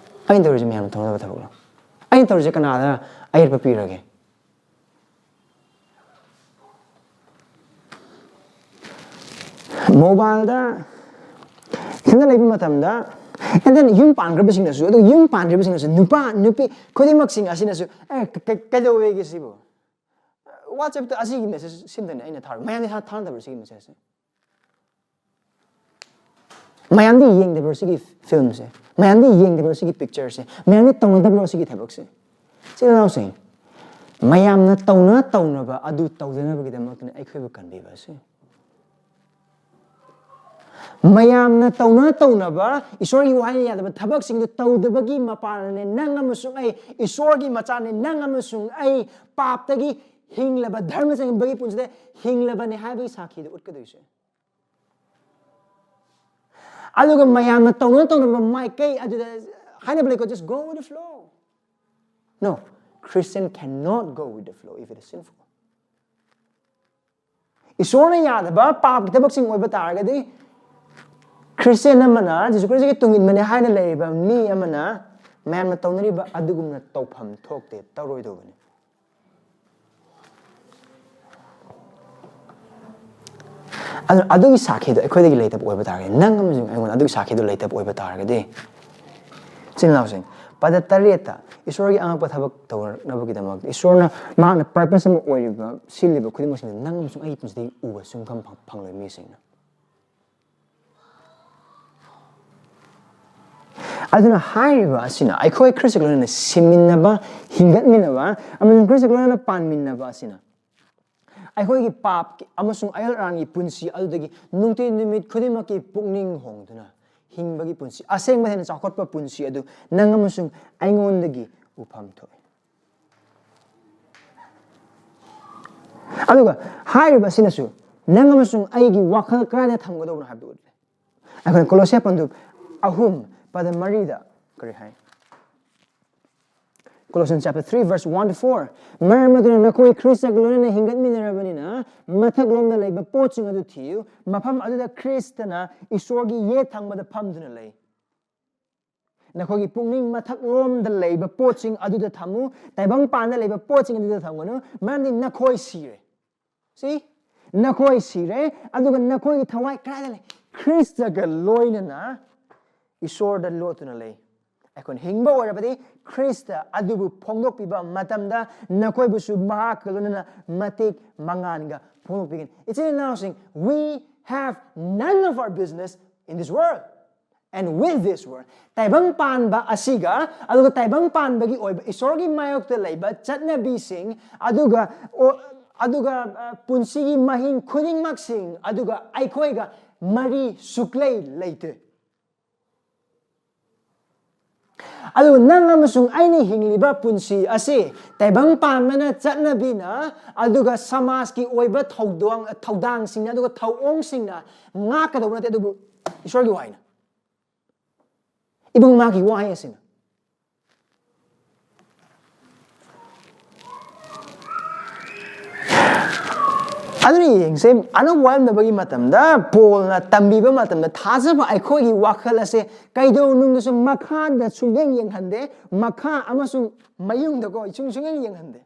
ꯑꯩꯅ ꯇꯧꯔꯤꯁꯦ ꯃꯌꯥꯝ ꯇꯧꯅꯕ ꯊꯕꯛꯂꯣ? ꯑꯩꯅ ꯇꯧꯔꯤꯁꯦ ꯀꯅꯥꯗ ꯑꯌꯦꯠꯄ ꯄꯤꯔꯒꯦ? ꯃꯣꯕꯥꯏꯜꯗ ꯏꯊꯟꯗ ꯂꯩꯕ ꯃꯇꯝꯗ, and then ꯌꯨꯝ ꯄꯥꯟꯈ꯭ꯔꯕꯁꯤꯡꯅꯁꯨ, ꯑꯗꯨ ꯌꯨꯝ ꯄꯥꯟꯈ꯭ꯔꯕꯁꯤꯡꯅꯁꯨ, ꯑꯗꯨ ꯌꯨꯝ ꯄꯥꯟꯗ꯭ꯔꯤꯕꯁꯤꯡꯅꯁꯨ, ꯅꯨꯄꯥ ꯅꯨꯄꯤ ꯈꯨꯗꯤꯡꯃꯛꯁꯤꯡ ꯑꯁꯤꯅꯁꯨ, "ꯑꯦ, ꯀ-, ꯀ-, ꯀꯩꯗꯧꯋꯦꯒꯦ ꯁꯤꯕꯨ?" WhatsApp-ꯇ ꯑꯁꯤꯒꯤ message ꯁꯤꯝꯗꯅꯦ ꯑꯩꯅ ꯊꯥꯔ-, ꯃꯌꯥꯝꯗꯤ ꯊꯥ-, ꯊꯥꯅꯗꯕ꯭ꯔꯥ ꯁꯤꯒꯤ message-ꯁꯦ? ꯃꯌꯥꯝꯗꯤ ꯌꯦꯡꯗꯕ꯭ꯔꯣ ꯁꯤꯒꯤ film-ꯁꯦ? ꯃꯌꯥꯝꯗꯤ ꯌꯦꯡꯗꯕ꯭ꯔꯣ ꯁꯤꯒꯤ picture-ꯁꯦ? ꯃꯌꯥꯝꯗꯤ ꯇꯧꯅꯗꯕ꯭ꯔꯣ ꯁꯤꯒꯤ ꯊꯕꯛꯁꯦ? ꯏꯆꯤꯜ ꯏꯅꯥꯎꯁꯤꯡ, ꯃꯌꯥꯝꯅ ꯇꯧꯅ ꯇꯧꯅꯕ ꯑꯗꯨ ꯇꯧꯗꯅꯕꯒꯤꯗꯃꯛꯇꯅꯤ ꯑꯩꯈꯣꯏꯕꯨ ꯀꯟꯕꯤꯕ ꯑꯁꯤ꯫ ꯃꯌꯥꯝꯅ ꯇꯧꯅ ꯇꯧꯅꯕ, ꯏꯁꯣꯔꯒꯤ ꯋꯥꯍꯩꯅ ꯌꯥꯗꯕ ꯊꯕꯛꯁꯤꯡꯗꯨ ꯇꯧꯗꯕꯒꯤ ꯃꯄꯥꯟꯅꯦ ꯅꯪ ꯑꯃꯁꯨꯡ ꯑꯩ, ꯏꯁꯣꯔꯒꯤ ꯃꯆꯥꯅꯦ ꯅꯪ ꯑꯃꯁꯨꯡ ꯑꯩ, ꯄꯥꯞꯇꯒꯤ ꯍꯤꯡꯂꯕ, ꯙꯔꯃ ꯆꯪꯕꯒꯤ ꯄꯨꯟꯁꯤꯗ ꯍꯤꯡꯂꯕꯅꯦ ꯍꯥꯏꯕꯒꯤ ꯁꯥꯈꯤꯗꯨ ꯎꯠꯀꯗꯣꯏꯁꯦ꯫ ꯑꯗꯨꯒ ꯃꯌꯥꯝꯅ ꯇꯧꯅ ꯇꯧꯅꯕ ꯃꯥꯏꯀꯩ ꯑꯗꯨꯗ ꯍꯥꯏꯅꯕ ꯂꯩꯀꯣ, "Just go with the flow." No, Christian cannot go with the flow if it is sinful. ꯏꯁꯣꯔꯅ ꯌꯥꯗꯕ ꯄꯥꯞꯀꯤ ꯊꯕꯛꯁꯤꯡ ꯑꯣꯏꯕ ꯇꯥꯔꯒꯗꯤ, ꯈ꯭ꯔꯤꯁꯇꯤꯌꯥꯟ ꯑꯃꯅ, ꯖꯤꯁꯨ ꯈ꯭ꯔꯤꯁꯇꯒꯤ ꯇꯨꯡ ꯏꯟꯕꯅꯦ ꯍꯥꯏꯅ ꯂꯩꯔꯤꯕ ꯃꯤ ꯑꯃꯅ ꯃꯌꯥꯝꯅ ꯇꯧꯅꯔꯤꯕ ꯑꯗꯨꯒꯨꯝꯅ ꯇꯧꯐꯝ ꯊꯣꯛꯇꯦ, ꯇꯧꯔꯣꯏꯗꯧꯕꯅꯤ꯫ ꯑꯗꯨꯅ ꯑꯗꯨꯒꯤ ꯁꯥꯈꯤꯗꯣ ꯑꯩꯈꯣꯏꯗꯒꯤ ꯂꯩꯇꯕ ꯑꯣꯏꯕ ꯇꯥꯔꯒꯗꯤ, ꯅꯪ ꯑꯃꯁꯨꯡ ꯑꯩꯉꯣꯟꯗ ꯑꯗꯨꯒꯤ ꯁꯥꯈꯤꯗꯣ ꯂꯩꯇꯕ ꯑꯣꯏꯕ ꯇꯥꯔꯒꯗꯤ, ꯏꯆꯤꯟ ꯏꯅꯥꯎꯁꯤꯡ, ꯄꯗ ꯇꯔꯦꯠꯇ ꯏꯁꯣꯔꯒꯤ ꯑꯉꯛꯄ ꯊꯕꯛ ꯇꯧꯅꯕꯒꯤꯗꯃꯛꯇ ꯏꯁꯣꯔꯅ ꯃꯍꯥꯛꯅ purpose ꯑꯃ ꯑꯣꯏꯔꯤꯕ, ꯁꯤꯜꯂꯤꯕ ꯈꯨꯗꯤꯡꯃꯛꯁꯤꯡꯗ ꯅꯪ ꯑꯃꯁꯨꯡ ꯑꯩꯒꯤ ꯄꯨꯟꯁꯤꯗꯒꯤ ꯎꯕ ꯁꯨꯡꯐꯪ ꯐꯪ-, ꯐꯪꯂꯣꯏ ꯃꯤꯁꯤꯡꯅ꯫ ꯑꯗꯨꯅ ꯍꯥꯏꯔꯤꯕ ꯑꯁꯤꯅ ꯑꯩꯈꯣꯏ ꯈ꯭ꯔꯤꯁꯇꯒ ꯂꯣꯏꯅꯅ ꯁꯤꯃꯤꯟꯅꯕ, ꯍꯤꯡꯒꯠꯃꯤꯟꯅꯕ ꯑꯃꯁꯨꯡ ꯈ꯭ꯔꯤꯁꯇꯒ ꯂꯣꯏꯅꯅ ꯄꯥꯟꯃꯤꯟꯅꯕ ꯑꯁꯤꯅ ꯑꯩꯈꯣꯏꯒꯤ ꯄꯥꯞꯀꯤ ꯑꯃꯁꯨꯡ ꯑꯌꯦꯜ ꯑꯔꯥꯟꯒꯤ ꯄꯨꯟꯁꯤ ꯑꯗꯨꯗꯒꯤ ꯅꯨꯡꯇꯤ ꯅꯨꯃꯤꯠ ꯈꯨꯗꯤꯡꯃꯛꯀꯤ ꯄꯨꯛꯅꯤꯡ ꯍꯣꯡꯗꯨꯅ ꯍꯤꯡꯕꯒꯤ ꯄꯨꯟꯁꯤ, ꯑꯁꯦꯡꯕ ꯍꯦꯟꯅ ꯆꯥꯎꯈꯠꯄ ꯄꯨꯟꯁꯤ ꯑꯗꯨ ꯅꯪ ꯑꯃꯁꯨꯡ ꯑꯩꯉꯣꯟꯗꯒꯤ ꯎꯐꯝ ꯊꯣꯛꯏ꯫ ꯑꯗꯨꯒ ꯍꯥꯏꯔꯤꯕ ꯑꯁꯤꯅꯁꯨ ꯅꯪ ꯑꯃꯁꯨꯡ ꯑꯩꯒꯤ ꯋꯥꯈꯜ ꯀꯗꯥꯏꯗ ꯊꯝꯒꯗꯧꯕꯅꯣ ꯍꯥꯏꯕꯗꯨ ꯎꯠꯂꯦ꯫ ꯑꯩꯈꯣꯏꯅ ꯀꯣꯂꯣꯁꯤꯌꯥ ꯄꯟꯗꯨꯞ ꯑꯍꯨꯝ ꯄꯗ ꯃꯔꯤꯗ ꯀꯔꯤ ꯍꯥꯏ? Colossians chapter three, verse one to four. "ꯃꯔꯝ ꯑꯗꯨꯅ ꯅꯈꯣꯏ ꯈ꯭ꯔꯤꯁꯇꯒ ꯂꯣꯏꯅꯅ ꯍꯤꯡꯒꯠꯃꯤꯟꯅꯔꯕꯅꯤꯅ, ꯃꯊꯛꯂꯣꯝꯗ ꯂꯩꯕ ꯄꯣꯠꯁꯤꯡ ꯑꯗꯨ ꯊꯤꯌꯨ, ꯃꯐꯝ ꯑꯗꯨꯗ ꯈ꯭ꯔꯤꯁꯇꯅ ꯏꯁꯣꯔꯒꯤ ꯌꯦꯠ ꯊꯪꯕꯗ ꯐꯝꯗꯨꯅ ꯂꯩ꯫ ꯅꯈꯣꯏꯒꯤ ꯄꯨꯛꯅꯤꯡ ꯃꯊꯛꯂꯣꯝꯗ ꯂꯩꯕ ꯄꯣꯠꯁꯤꯡ ꯑꯗꯨꯗ ꯊꯝꯃꯨ, ꯇꯥꯏꯕꯪ ꯄꯥꯟꯗ ꯂꯩꯕ ꯄꯣꯠꯁꯤꯡ ꯑꯗꯨꯗ ꯊꯝꯒꯅꯨ, ꯃꯔꯝꯗꯤ ꯅꯈꯣꯏ ꯁꯤꯔꯦ꯫" ꯁꯤ ꯅꯈꯣꯏ ꯁꯤꯔꯦ, ꯑꯗꯨꯒ ꯅꯈꯣꯏꯒꯤ ꯊꯋꯥꯏ ꯀꯗꯥꯏꯗ ꯂꯩ? ꯈ꯭ꯔꯤꯁꯇꯒ ꯂꯣꯏꯅꯅ ꯏꯁꯣꯔꯗ ꯂꯣꯠꯇꯨꯅ ꯂꯩ꯫ ꯑꯩꯈꯣꯏꯅ ꯍꯤꯡꯕ ꯑꯣꯏꯔꯕꯗꯤ ꯈ꯭ꯔꯤꯁꯇ ꯑꯗꯨꯕꯨ ꯐꯣꯡꯗꯣꯛꯄꯤꯕ ꯃꯇꯝꯗ ꯅꯈꯣꯏꯕꯨꯁꯨ ꯃꯍꯥꯛꯀ ꯂꯣꯏꯅꯅ ꯃꯇꯤꯛ ꯃꯉꯥꯟꯒ ꯐꯣꯡꯗꯣꯛꯄꯤꯒꯅꯤ꯫ ꯏꯆꯤꯟ ꯏꯅꯥꯎꯁꯤꯡ, we have none of our business in this world and with this world. ꯇꯥꯏꯕꯪ ꯄꯥꯟꯕ ꯑꯁꯤꯒ, ꯑꯗꯨꯒ ꯇꯥꯏꯕꯪ ꯄꯥꯟꯕꯒꯤ ꯑꯣꯏꯕ ꯏꯁꯣꯔꯒꯤ ꯃꯥꯌꯣꯛꯇ ꯂꯩꯕ ꯆꯠꯅꯕꯤꯁꯤꯡ, ꯑꯗꯨꯒ, ꯑꯣ, ꯑꯗꯨꯒ, ꯑ, ꯄꯨꯟꯁꯤꯒꯤ ꯃꯍꯤꯡ ꯈꯨꯗꯤꯡꯃꯛꯁꯤꯡ ꯑꯗꯨꯒ ꯑꯩꯈꯣꯏꯒ ꯃꯔꯤ ꯁꯨꯛꯂꯩ ꯂꯩꯇꯦ꯫ ꯑꯗꯨ ꯅꯪ ꯑꯃꯁꯨꯡ ꯑꯩꯅ ꯍꯤꯡꯂꯤꯕ ꯄꯨꯟꯁꯤ ꯑꯁꯤ ꯇꯥꯏꯕꯪ ꯄꯥꯟꯕꯅ, ꯆꯠꯅꯕꯤꯅ, ꯑꯗꯨꯒ ꯁꯃꯥꯖꯀꯤ ꯑꯣꯏꯕ ꯊꯧꯗꯣꯡ, ꯊꯧꯗꯥꯡꯁꯤꯡꯅ, ꯑꯗꯨꯒ ꯊꯧꯑꯣꯡꯁꯤꯡꯅ ꯉꯥꯛꯀꯗꯧꯕ ꯅꯠꯇꯦ, ꯑꯗꯨꯕꯨ ꯏꯁꯣꯔꯒꯤ ꯋꯥꯍꯩꯅ꯫ ꯏꯕꯨꯡ ꯃꯥꯒꯤ ꯋꯥꯍꯩ ꯑꯁꯤꯅ꯫ ꯑꯗꯨꯅ ꯌꯦꯡꯁꯦ, ꯑꯅꯧꯕ ꯋꯥꯔꯝꯗꯕꯒꯤ ꯃꯇꯝꯗ ꯄꯣꯜꯅ ꯇꯝꯕꯤꯕ ꯃꯇꯝꯗ ꯊꯥꯖꯕ ꯑꯩꯈꯣꯏꯒꯤ ꯋꯥꯈꯜ ꯑꯁꯦ ꯀꯩꯗꯧꯅꯨꯡꯗꯁꯨ ꯃꯈꯥꯗ ꯁꯨꯡꯌꯦꯡ ꯌꯦꯡꯍꯟꯗꯦ, ꯃꯈꯥ ꯑꯃꯁꯨꯡ ꯃꯌꯨꯝꯗꯀꯣ ꯁꯨꯡ ꯁꯨꯡꯌꯦꯡ ꯌꯦꯡꯍꯟꯗꯦ꯫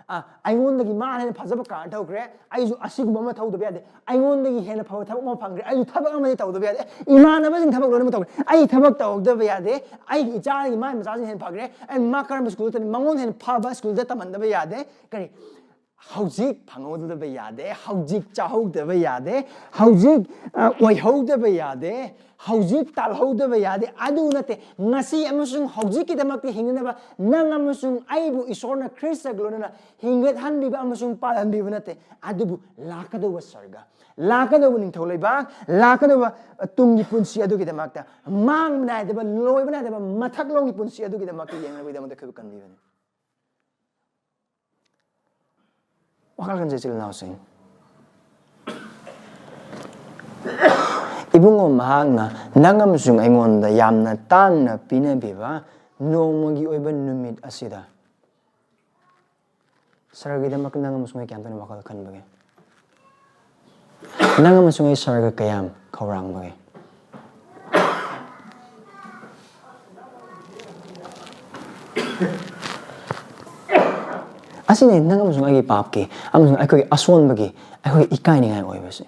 ꯑ, ꯑꯩꯉꯣꯟꯗꯒꯤ ꯃꯥꯅ ꯍꯦꯟꯅ ꯐꯖꯕ ꯀꯥꯔ ꯊꯧꯈ꯭ꯔꯦ, ꯑꯩꯁꯨ ꯑꯁꯤꯒꯨꯝꯕ ꯑꯃ ꯊꯧꯗꯕ ꯌꯥꯗꯦ꯫ ꯑꯩꯉꯣꯟꯗꯒꯤ ꯍꯦꯟꯅ ꯐꯕ ꯊꯕꯛ ꯑꯃ ꯐꯪꯈ꯭ꯔꯦ, ꯑꯩꯁꯨ ꯊꯕꯛ ꯑꯃꯗꯤ ꯇꯧꯗꯕ ꯌꯥꯗꯦ꯫ ꯏꯃꯥꯟꯅꯕꯁꯤꯡ ꯊꯕꯛ ꯂꯣꯏꯅꯃꯛ ꯇꯧꯈ꯭ꯔꯦ, ꯑꯩ ꯊꯕꯛ ꯇꯧꯗꯕ ꯌꯥꯗꯦ꯫ ꯑꯩꯒꯤ ꯏꯆꯥꯒꯤ ꯃꯥꯒꯤ ꯃꯆꯥꯁꯤꯡ ꯍꯦꯟꯅ ꯐꯈ꯭ꯔꯦ, ꯑꯩ ꯃꯥ ꯀꯔꯝꯕ ꯁ꯭ꯀꯨꯜꯗ ꯇꯝꯃꯤ, ꯃꯉꯣꯟꯗ ꯍꯦꯟꯅ ꯐꯕ ꯁ꯭ꯀꯨꯜꯗ ꯇꯝꯍꯟꯗꯕ ꯌꯥꯗꯦ꯫ ꯀꯔꯤ? ꯍꯧꯖꯤꯛ ꯐꯪꯍꯧꯗꯕ ꯌꯥꯗꯦ, ꯍꯧꯖꯤꯛ ꯆꯥꯍꯧꯗꯕ ꯌꯥꯗꯦ, ꯍꯧꯖꯤꯛ, ꯑ, ꯑꯣꯏꯍꯧꯗꯕ ꯌꯥꯗꯦ, ꯍꯧꯖꯤꯛ ꯇꯥꯜꯍꯧꯗꯕ ꯌꯥꯗꯦ꯫ ꯑꯗꯨ ꯅꯠꯇꯦ, ꯉꯁꯤ ꯑꯃꯁꯨꯡ ꯍꯧꯖꯤꯛꯀꯤꯗꯃꯛꯇ ꯍꯤꯡꯅꯅꯕ ꯅꯪ ꯑꯃꯁꯨꯡ ꯑꯩꯕꯨ ꯏꯁꯣꯔꯅ ꯈ꯭ꯔꯤꯁꯇꯒ ꯂꯣꯏꯅꯅ ꯍꯤꯡꯒꯠꯍꯟꯕꯤꯕ ꯑꯃꯁꯨꯡ ꯄꯥꯜꯍꯟꯕꯤꯕ ꯅꯠꯇꯦ, ꯑꯗꯨꯕꯨ ꯂꯥꯛꯀꯗꯧꯕ ꯁꯔꯒ, ꯂꯥꯛꯀꯗꯧꯕ ꯅꯤꯡꯊꯧ ꯂꯩꯕꯥꯛ, ꯂꯥꯛꯀꯗꯧꯕ ꯇꯨꯡꯒꯤ ꯄꯨꯟꯁꯤ ꯑꯗꯨꯒꯤꯗꯃꯛꯇ, ꯃꯥꯡꯕ ꯅꯥꯏꯗꯕ, ꯂꯣꯏꯕ ꯅꯥꯏꯗꯕ ꯃꯊꯛꯂꯣꯝꯒꯤ ꯄꯨꯟꯁꯤ ꯑꯗꯨꯒꯤꯗꯃꯛꯇ ꯌꯦꯡꯅꯕꯒꯤꯗꯃꯛꯇ ꯑꯩꯈꯣꯏꯕꯨ ꯀꯟꯕꯤꯕꯅꯤ꯫ ꯋꯥꯈꯜ ꯈꯟꯁꯦ, ꯏꯆꯤꯜ ꯏꯅꯥꯎꯁꯤꯡ꯫ ꯏꯕꯨꯡꯉꯣ ꯃꯍꯥꯛꯅ ꯅꯪ ꯑꯃꯁꯨꯡ ꯑꯩꯉꯣꯟꯗ ꯌꯥꯝꯅ ꯇꯥꯡꯅ ꯄꯤꯅꯕꯤꯕ ꯅꯣꯡꯃꯒꯤ ꯑꯣꯏꯕ ꯅꯨꯃꯤꯠ ꯑꯁꯤꯗ ꯁꯔꯒꯤꯗꯃꯛ ꯅꯪ ꯑꯃꯁꯨꯡ ꯑꯩ ꯀꯌꯥꯝ ꯇꯣꯏꯅ ꯋꯥꯈꯜ ꯈꯟꯕꯒꯦ? ꯅꯪ ꯑꯃꯁꯨꯡ ꯑꯩ ꯁꯔꯒ ꯀꯌꯥꯝ ꯈꯧꯔꯥꯡꯕꯒꯦ? ꯑꯁꯤꯅꯤ ꯅꯪ ꯑꯃꯁꯨꯡ ꯑꯩꯒꯤ ꯄꯥꯞꯀꯤ ꯑꯃꯁꯨꯡ ꯑꯩꯈꯣꯏꯒꯤ ꯑꯁꯣꯟꯕꯒꯤ ꯑꯩꯈꯣꯏ ꯏꯀꯥꯏꯅꯤꯡꯉꯥꯏ ꯑꯣꯏꯕꯁꯦ꯫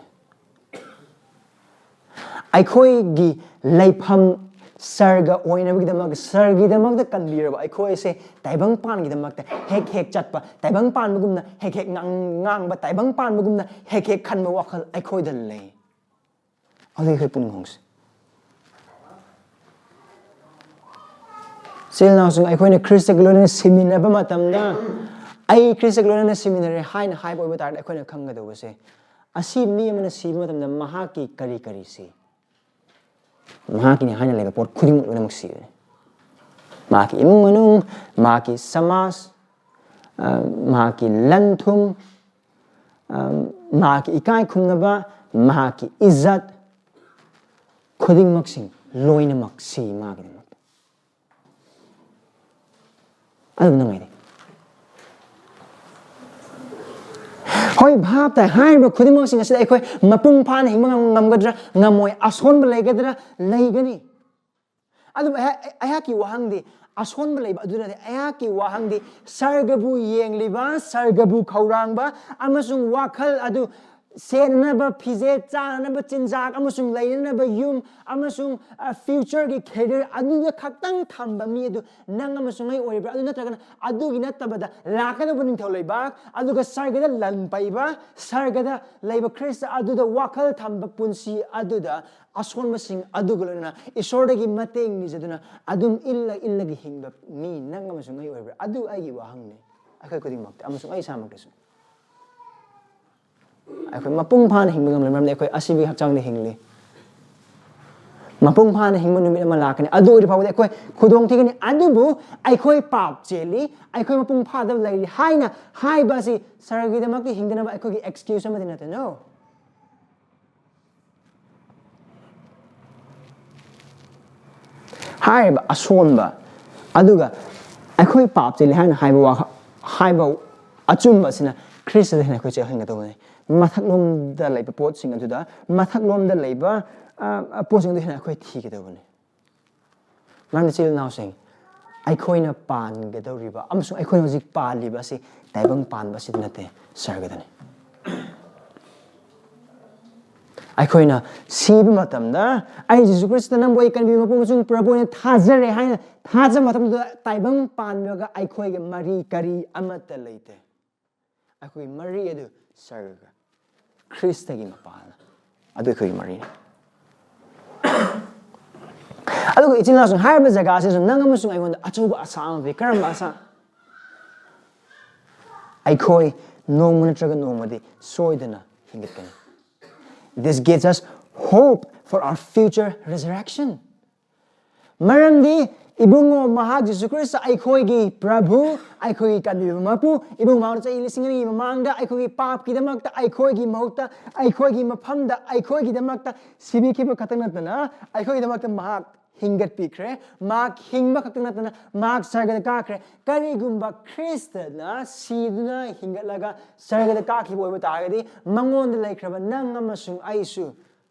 ꯑꯩꯈꯣꯏꯒꯤ ꯂꯩꯐꯝ ꯁꯔꯒ ꯑꯣꯏꯅꯕꯒꯤꯗꯃꯛ, ꯁꯔꯒꯤꯗꯃꯛꯇ ꯀꯟꯕꯤꯔꯕ ꯑꯩꯈꯣꯏꯁꯦ ꯇꯥꯏꯕꯪ ꯄꯥꯟꯒꯤꯗꯃꯛꯇ ꯍꯦꯛ ꯍꯦꯛ ꯆꯠꯄ, ꯇꯥꯏꯕꯪ ꯄꯥꯟꯕꯒꯨꯝꯅ ꯍꯦꯛ ꯍꯦꯛ ꯉꯥꯡ-, ꯉꯥꯡꯕ, ꯇꯥꯏꯕꯪ ꯄꯥꯟꯕꯒꯨꯝꯅ ꯍꯦꯛ ꯍꯦꯛ ꯈꯟꯕ ꯋꯥꯈꯜ ꯑꯩꯈꯣꯏꯗ ꯂꯩ꯫ ꯑꯗꯨ ꯑꯩꯈꯣꯏ ꯄꯨꯛꯅꯤꯡ ꯍꯣꯡꯁꯤ꯫ ꯏꯆꯤꯜ ꯏꯅꯥꯎꯁꯤꯡ, ꯑꯩꯈꯣꯏꯅ ꯈ꯭ꯔꯤꯁꯇꯒ ꯂꯣꯏꯅꯅ ꯁꯤꯃꯤꯟꯅꯕ ꯃꯇꯝꯗ, "ꯑꯩ ꯈ꯭ꯔꯤꯁꯇꯒ ꯂꯣꯏꯅꯅ ꯁꯤꯃꯤꯟꯅꯔꯦ" ꯍꯥꯏꯅ ꯍꯥꯏꯕ ꯑꯣꯏꯕ ꯇꯥꯔꯗꯤ, ꯑꯩꯈꯣꯏꯅ ꯈꯪꯒꯗꯧꯕꯁꯦ, ꯑꯁꯤ ꯃꯤ ꯑꯃꯅ ꯁꯤꯕ ꯃꯇꯝꯗ ꯃꯍꯥꯛꯀꯤ ꯀꯔꯤ ꯀꯔꯤ ꯁꯤ? ꯃꯍꯥꯛꯀꯤꯅꯤ ꯍꯥꯏꯅ ꯂꯩꯕ ꯄꯣꯠ ꯈꯨꯗꯤꯡꯃꯛ ꯂꯣꯏꯅꯃꯛ ꯁꯤꯕꯅꯤ꯫ ꯃꯍꯥꯛꯀꯤ ꯏꯃꯨꯡ ꯃꯅꯨꯡ, ꯃꯍꯥꯛꯀꯤ ꯁꯃꯥꯖ, ꯑ, ꯃꯍꯥꯛꯀꯤ ꯂꯟ ꯊꯨꯝ, ꯑ, ꯃꯍꯥꯛꯀꯤ ꯏꯀꯥꯏ ꯈꯨꯝꯅꯕ, ꯃꯍꯥꯛꯀꯤ ꯏꯖꯠ, ꯈꯨꯗꯤꯡꯃꯛꯁꯤꯡ ꯂꯣꯏꯅꯃꯛ ꯁꯤ ꯃꯥꯒꯤꯗꯃꯛꯇ꯫ ꯑꯗꯨꯝ ꯅꯨꯡꯉꯥꯏꯔꯦ꯫ ꯍꯣꯏ, ꯚꯥꯞ ꯇꯥꯏ꯫ ꯍꯥꯏꯔꯤꯕ ꯈꯨꯗꯤꯡꯃꯛꯁꯤꯡ ꯑꯁꯤꯗ ꯑꯩꯈꯣꯏ ꯃꯄꯨꯡ ꯐꯥꯅ ꯍꯤꯡꯕ ꯉꯝ-, ꯉꯝꯒꯗ꯭ꯔꯥ? ꯉꯝꯃꯣꯏ꯫ ꯑꯁꯣꯟꯕ ꯂꯩꯒꯗ꯭ꯔꯥ? ꯂꯩꯒꯅꯤ꯫ ꯑꯗꯨꯕꯨ ꯑꯩꯍꯥꯛ-, ꯑꯩꯍꯥꯛꯀꯤ ꯋꯥꯍꯪꯗꯤ, ꯑꯁꯣꯟꯕ ꯂꯩꯕ ꯑꯗꯨ ꯅꯠꯇꯦ꯫ ꯑꯩꯍꯥꯛꯀꯤ ꯋꯥꯍꯪꯗꯤ, ꯁꯔꯒꯕꯨ ꯌꯦꯡꯂꯤꯕ, ꯁꯔꯒꯕꯨ ꯈꯧꯔꯥꯡꯕ ꯑꯃꯁꯨꯡ ꯋꯥꯈꯜ ꯑꯗꯨ ꯁꯦꯠꯅꯅꯕ ꯐꯤꯖꯦꯠ, ꯆꯥꯅꯅꯕ ꯆꯤꯟꯖꯥꯛ ꯑꯃꯁꯨꯡ ꯂꯩꯅꯅꯕ ꯌꯨꯝ ꯑꯃꯁꯨꯡ, ꯑ, future ꯒꯤ career ꯑꯗꯨꯗ ꯈꯛꯇꯪ ꯊꯝꯕ ꯃꯤ ꯑꯗꯨ ꯅꯪ ꯑꯃꯁꯨꯡ ꯑꯩ ꯑꯣꯏꯔꯤꯕ꯭ꯔꯥ? ꯑꯗꯨ ꯅꯠꯇ꯭ꯔꯒꯅ ꯑꯗꯨꯒꯤ ꯅꯠꯇꯕꯗ ꯂꯥꯛꯀꯗꯧꯕ ꯅꯤꯡꯊꯧ ꯂꯩꯕꯥꯛ, ꯑꯗꯨꯒ ꯁꯔꯒꯗ ꯂꯟ ꯄꯩꯕ, ꯁꯔꯒꯗ ꯂꯩꯕ ꯈ꯭ꯔꯤꯁꯇ ꯑꯗꯨꯗ ꯋꯥꯈꯜ ꯊꯝꯕ ꯄꯨꯟꯁꯤ ꯑꯗꯨꯗ ꯑꯁꯣꯟꯕꯁꯤꯡ ꯑꯗꯨꯒ ꯂꯣꯏꯅꯅ ꯏꯁꯣꯔꯗꯒꯤ ꯃꯇꯦꯡ ꯅꯤꯖꯗꯨꯅ ꯑꯗꯨꯝ ꯏꯜꯂ ꯏꯜꯂꯒ ꯍꯤꯡꯕ ꯃꯤ ꯅꯪ ꯑꯃꯁꯨꯡ ꯑꯩ ꯑꯣꯏꯕ꯭ꯔꯥ? ꯑꯗꯨ ꯑꯩꯒꯤ ꯋꯥꯍꯪꯅꯤ, ꯑꯩꯈꯣꯏ ꯈꯨꯗꯤꯡꯃꯛꯇ ꯑꯃꯁꯨꯡ ꯑꯩ ꯏꯁꯥꯃꯛꯇꯁꯨ꯫ ꯑꯩꯈꯣꯏ ꯃꯄꯨꯡ ꯐꯥꯅ ꯍꯤꯡꯕ ꯉꯝꯂꯦ, ꯃꯔꯝꯗꯤ ꯑꯩꯈꯣꯏ ꯑꯁꯤꯕꯒꯤ ꯍꯛꯆꯥꯡꯗ ꯍꯤꯡꯂꯤ꯫ ꯃꯄꯨꯡ ꯐꯥꯅ ꯍꯤꯡꯕ ꯅꯨꯃꯤꯠ ꯑꯃ ꯂꯥꯛꯀꯅꯤ꯫ ꯑꯗꯨ ꯑꯣꯏꯔ ꯐꯥꯎꯕꯗꯤ ꯑꯩꯈꯣꯏ ꯈꯨꯗꯣꯡ ꯊꯤꯒꯅꯤ꯫ ꯑꯗꯨꯕꯨ ꯑꯩꯈꯣꯏ ꯄꯥꯞ ꯆꯦꯜꯂꯤ, ꯑꯩꯈꯣꯏ ꯃꯄꯨꯡ ꯐꯥꯗꯕ ꯂꯩꯔꯤ ꯍꯥꯏꯅ ꯍꯥꯏꯕ ꯑꯁꯤ ꯁꯔꯒꯤꯗꯃꯛꯇ ꯍꯤꯡꯗꯅꯕ ꯑꯩꯈꯣꯏꯒꯤ excuse ꯑꯃꯗꯤ ꯅꯠꯇꯦ꯫ No꯫ ꯍꯥꯏꯔꯤꯕ ꯑꯁꯣꯟꯕ ꯑꯗꯨꯒ ꯑꯩꯈꯣꯏ ꯄꯥꯞ ꯆꯦꯜꯂꯤ ꯍꯥꯏꯅ ꯍꯥꯏꯕ ꯋꯥ-, ꯍꯥꯏꯕ ꯑꯆꯨꯝꯕ ꯑꯁꯤꯅ ꯈ꯭ꯔꯤꯁꯇꯗ ꯍꯦꯟꯅ ꯑꯩꯈꯣꯏ ꯆꯦꯜꯍꯟꯒꯗꯧꯕꯅꯤ꯫ ꯃꯊꯛꯂꯣꯝꯗ ꯂꯩꯕ ꯄꯣꯠꯁꯤꯡ ꯑꯗꯨꯗ, ꯃꯊꯛꯂꯣꯝꯗ ꯂꯩꯕ, ꯑ, ꯑ, ꯄꯣꯠꯁꯤꯡ ꯑꯗꯨ ꯍꯦꯟꯅ ꯑꯩꯈꯣꯏ ꯊꯤꯒꯗꯧꯕꯅꯤ꯫ ꯃꯔꯝꯗꯤ, ꯏꯆꯤꯜ ꯏꯅꯥꯎꯁꯤꯡ, ꯑꯩꯈꯣꯏꯅ ꯄꯥꯟꯒꯗꯧꯔꯤꯕ ꯑꯃꯁꯨꯡ ꯑꯩꯈꯣꯏꯅ ꯍꯧꯖꯤꯛ ꯄꯥꯜꯂꯤꯕ ꯑꯁꯤ ꯇꯥꯏꯕꯪ ꯄꯥꯟꯕ ꯑꯁꯤꯗ ꯅꯠꯇꯦ, ꯁꯔꯒꯗꯅꯤ꯫ ꯑꯩꯈꯣꯏꯅ ꯁꯤꯕ ꯃꯇꯝꯗ, "ꯑꯩ ꯖꯤꯁꯨ ꯈ꯭ꯔꯤꯁꯇ ꯅꯪꯕꯨ ꯑꯩ ꯀꯟꯕꯤꯕ ꯃꯄꯨ ꯑꯃꯁꯨꯡ ꯄ꯭ꯔꯚꯨ ꯑꯣꯏꯅ ꯊꯥꯖꯔꯦ" ꯍꯥꯏꯅ ꯊꯥꯖꯕ ꯃꯇꯝꯗꯨꯗ ꯇꯥꯏꯕꯪ ꯄꯥꯟꯕꯒ ꯑꯩꯈꯣꯏꯒꯤ ꯃꯔꯤ ꯀꯔꯤ ꯑꯃꯠꯇ ꯂꯩꯇꯦ꯫ ꯑꯩꯈꯣꯏꯒꯤ ꯃꯔꯤ ꯑꯗꯨ ꯁꯔꯒ, ꯈ꯭ꯔꯤꯁꯇꯒꯤ ꯃꯄꯥꯜꯅ ꯑꯗꯨ ꯑꯩꯈꯣꯏꯒꯤ ꯃꯔꯤꯅꯤ꯫ ꯑꯗꯨꯒ ꯏꯆꯤꯜ ꯏꯅꯥꯎꯁꯤꯡ, ꯍꯥꯏꯔꯤꯕ ꯖꯒꯥ ꯑꯁꯤꯁꯨ ꯅꯪ ꯑꯃꯁꯨꯡ ꯑꯩꯉꯣꯟꯗ ꯑꯆꯧꯕ ꯑꯁꯥ ꯑꯃ ꯄꯤ꯫ ꯀꯔꯝꯕ ꯑꯁꯥ? ꯑꯩꯈꯣꯏ ꯅꯣꯡꯃ ꯅꯠꯇ꯭ꯔꯒ ꯅꯣꯡꯃꯗꯤ ꯁꯣꯏꯗꯅ ꯍꯤꯡꯒꯠꯀꯅꯤ꯫ This gives us hope for our future resurrection. ꯃꯔꯝꯗꯤ ꯏꯕꯨꯡꯉꯣ ꯃꯍꯥꯛ ꯖꯤꯁꯨ ꯈ꯭ꯔꯤꯁꯇ ꯑꯩꯈꯣꯏꯒꯤ ꯄ꯭ꯔꯚꯨ, ꯑꯩꯈꯣꯏꯒꯤ ꯀꯟꯕꯤꯕ ꯃꯄꯨ, ꯏꯕꯨꯡ ꯃꯍꯥꯛꯅ ꯆꯍꯤ ꯂꯤꯁꯤꯡ ꯑꯅꯤꯒꯤ ꯃꯃꯥꯡꯗ ꯑꯩꯈꯣꯏꯒꯤ ꯄꯥꯞꯀꯤꯗꯃꯛꯇ, ꯑꯩꯈꯣꯏꯒꯤ ꯃꯍꯨꯠꯇ, ꯑꯩꯈꯣꯏꯒꯤ ꯃꯐꯝꯗ, ꯑꯩꯈꯣꯏꯒꯤꯗꯃꯛꯇ ꯁꯤꯕꯤꯈꯤꯕ ꯈꯛꯇ ꯅꯠꯇꯅ ꯑꯩꯈꯣꯏꯒꯤꯗꯃꯛꯇ ꯃꯍꯥꯛ ꯍꯤꯡꯒꯠꯄꯤꯈ꯭ꯔꯦ꯫ ꯃꯍꯥꯛ ꯍꯤꯡꯕ ꯈꯛꯇ ꯅꯠꯇꯅ ꯃꯍꯥꯛ ꯁꯔꯒꯗ ꯀꯥꯈ꯭ꯔꯦ꯫ ꯀꯔꯤꯒꯨꯝꯕ ꯈ꯭ꯔꯤꯁꯇꯅ ꯁꯤꯗꯨꯅ ꯍꯤꯡꯒꯠꯂꯒ ꯁꯔꯒꯗ ꯀꯥꯈꯤꯕ ꯑꯣꯏꯕ ꯇꯥꯔꯒꯗꯤ, ꯃꯉꯣꯟꯗ ꯂꯩꯈ꯭ꯔꯕ ꯅꯪ ꯑꯃꯁꯨꯡ ꯑꯩꯁꯨ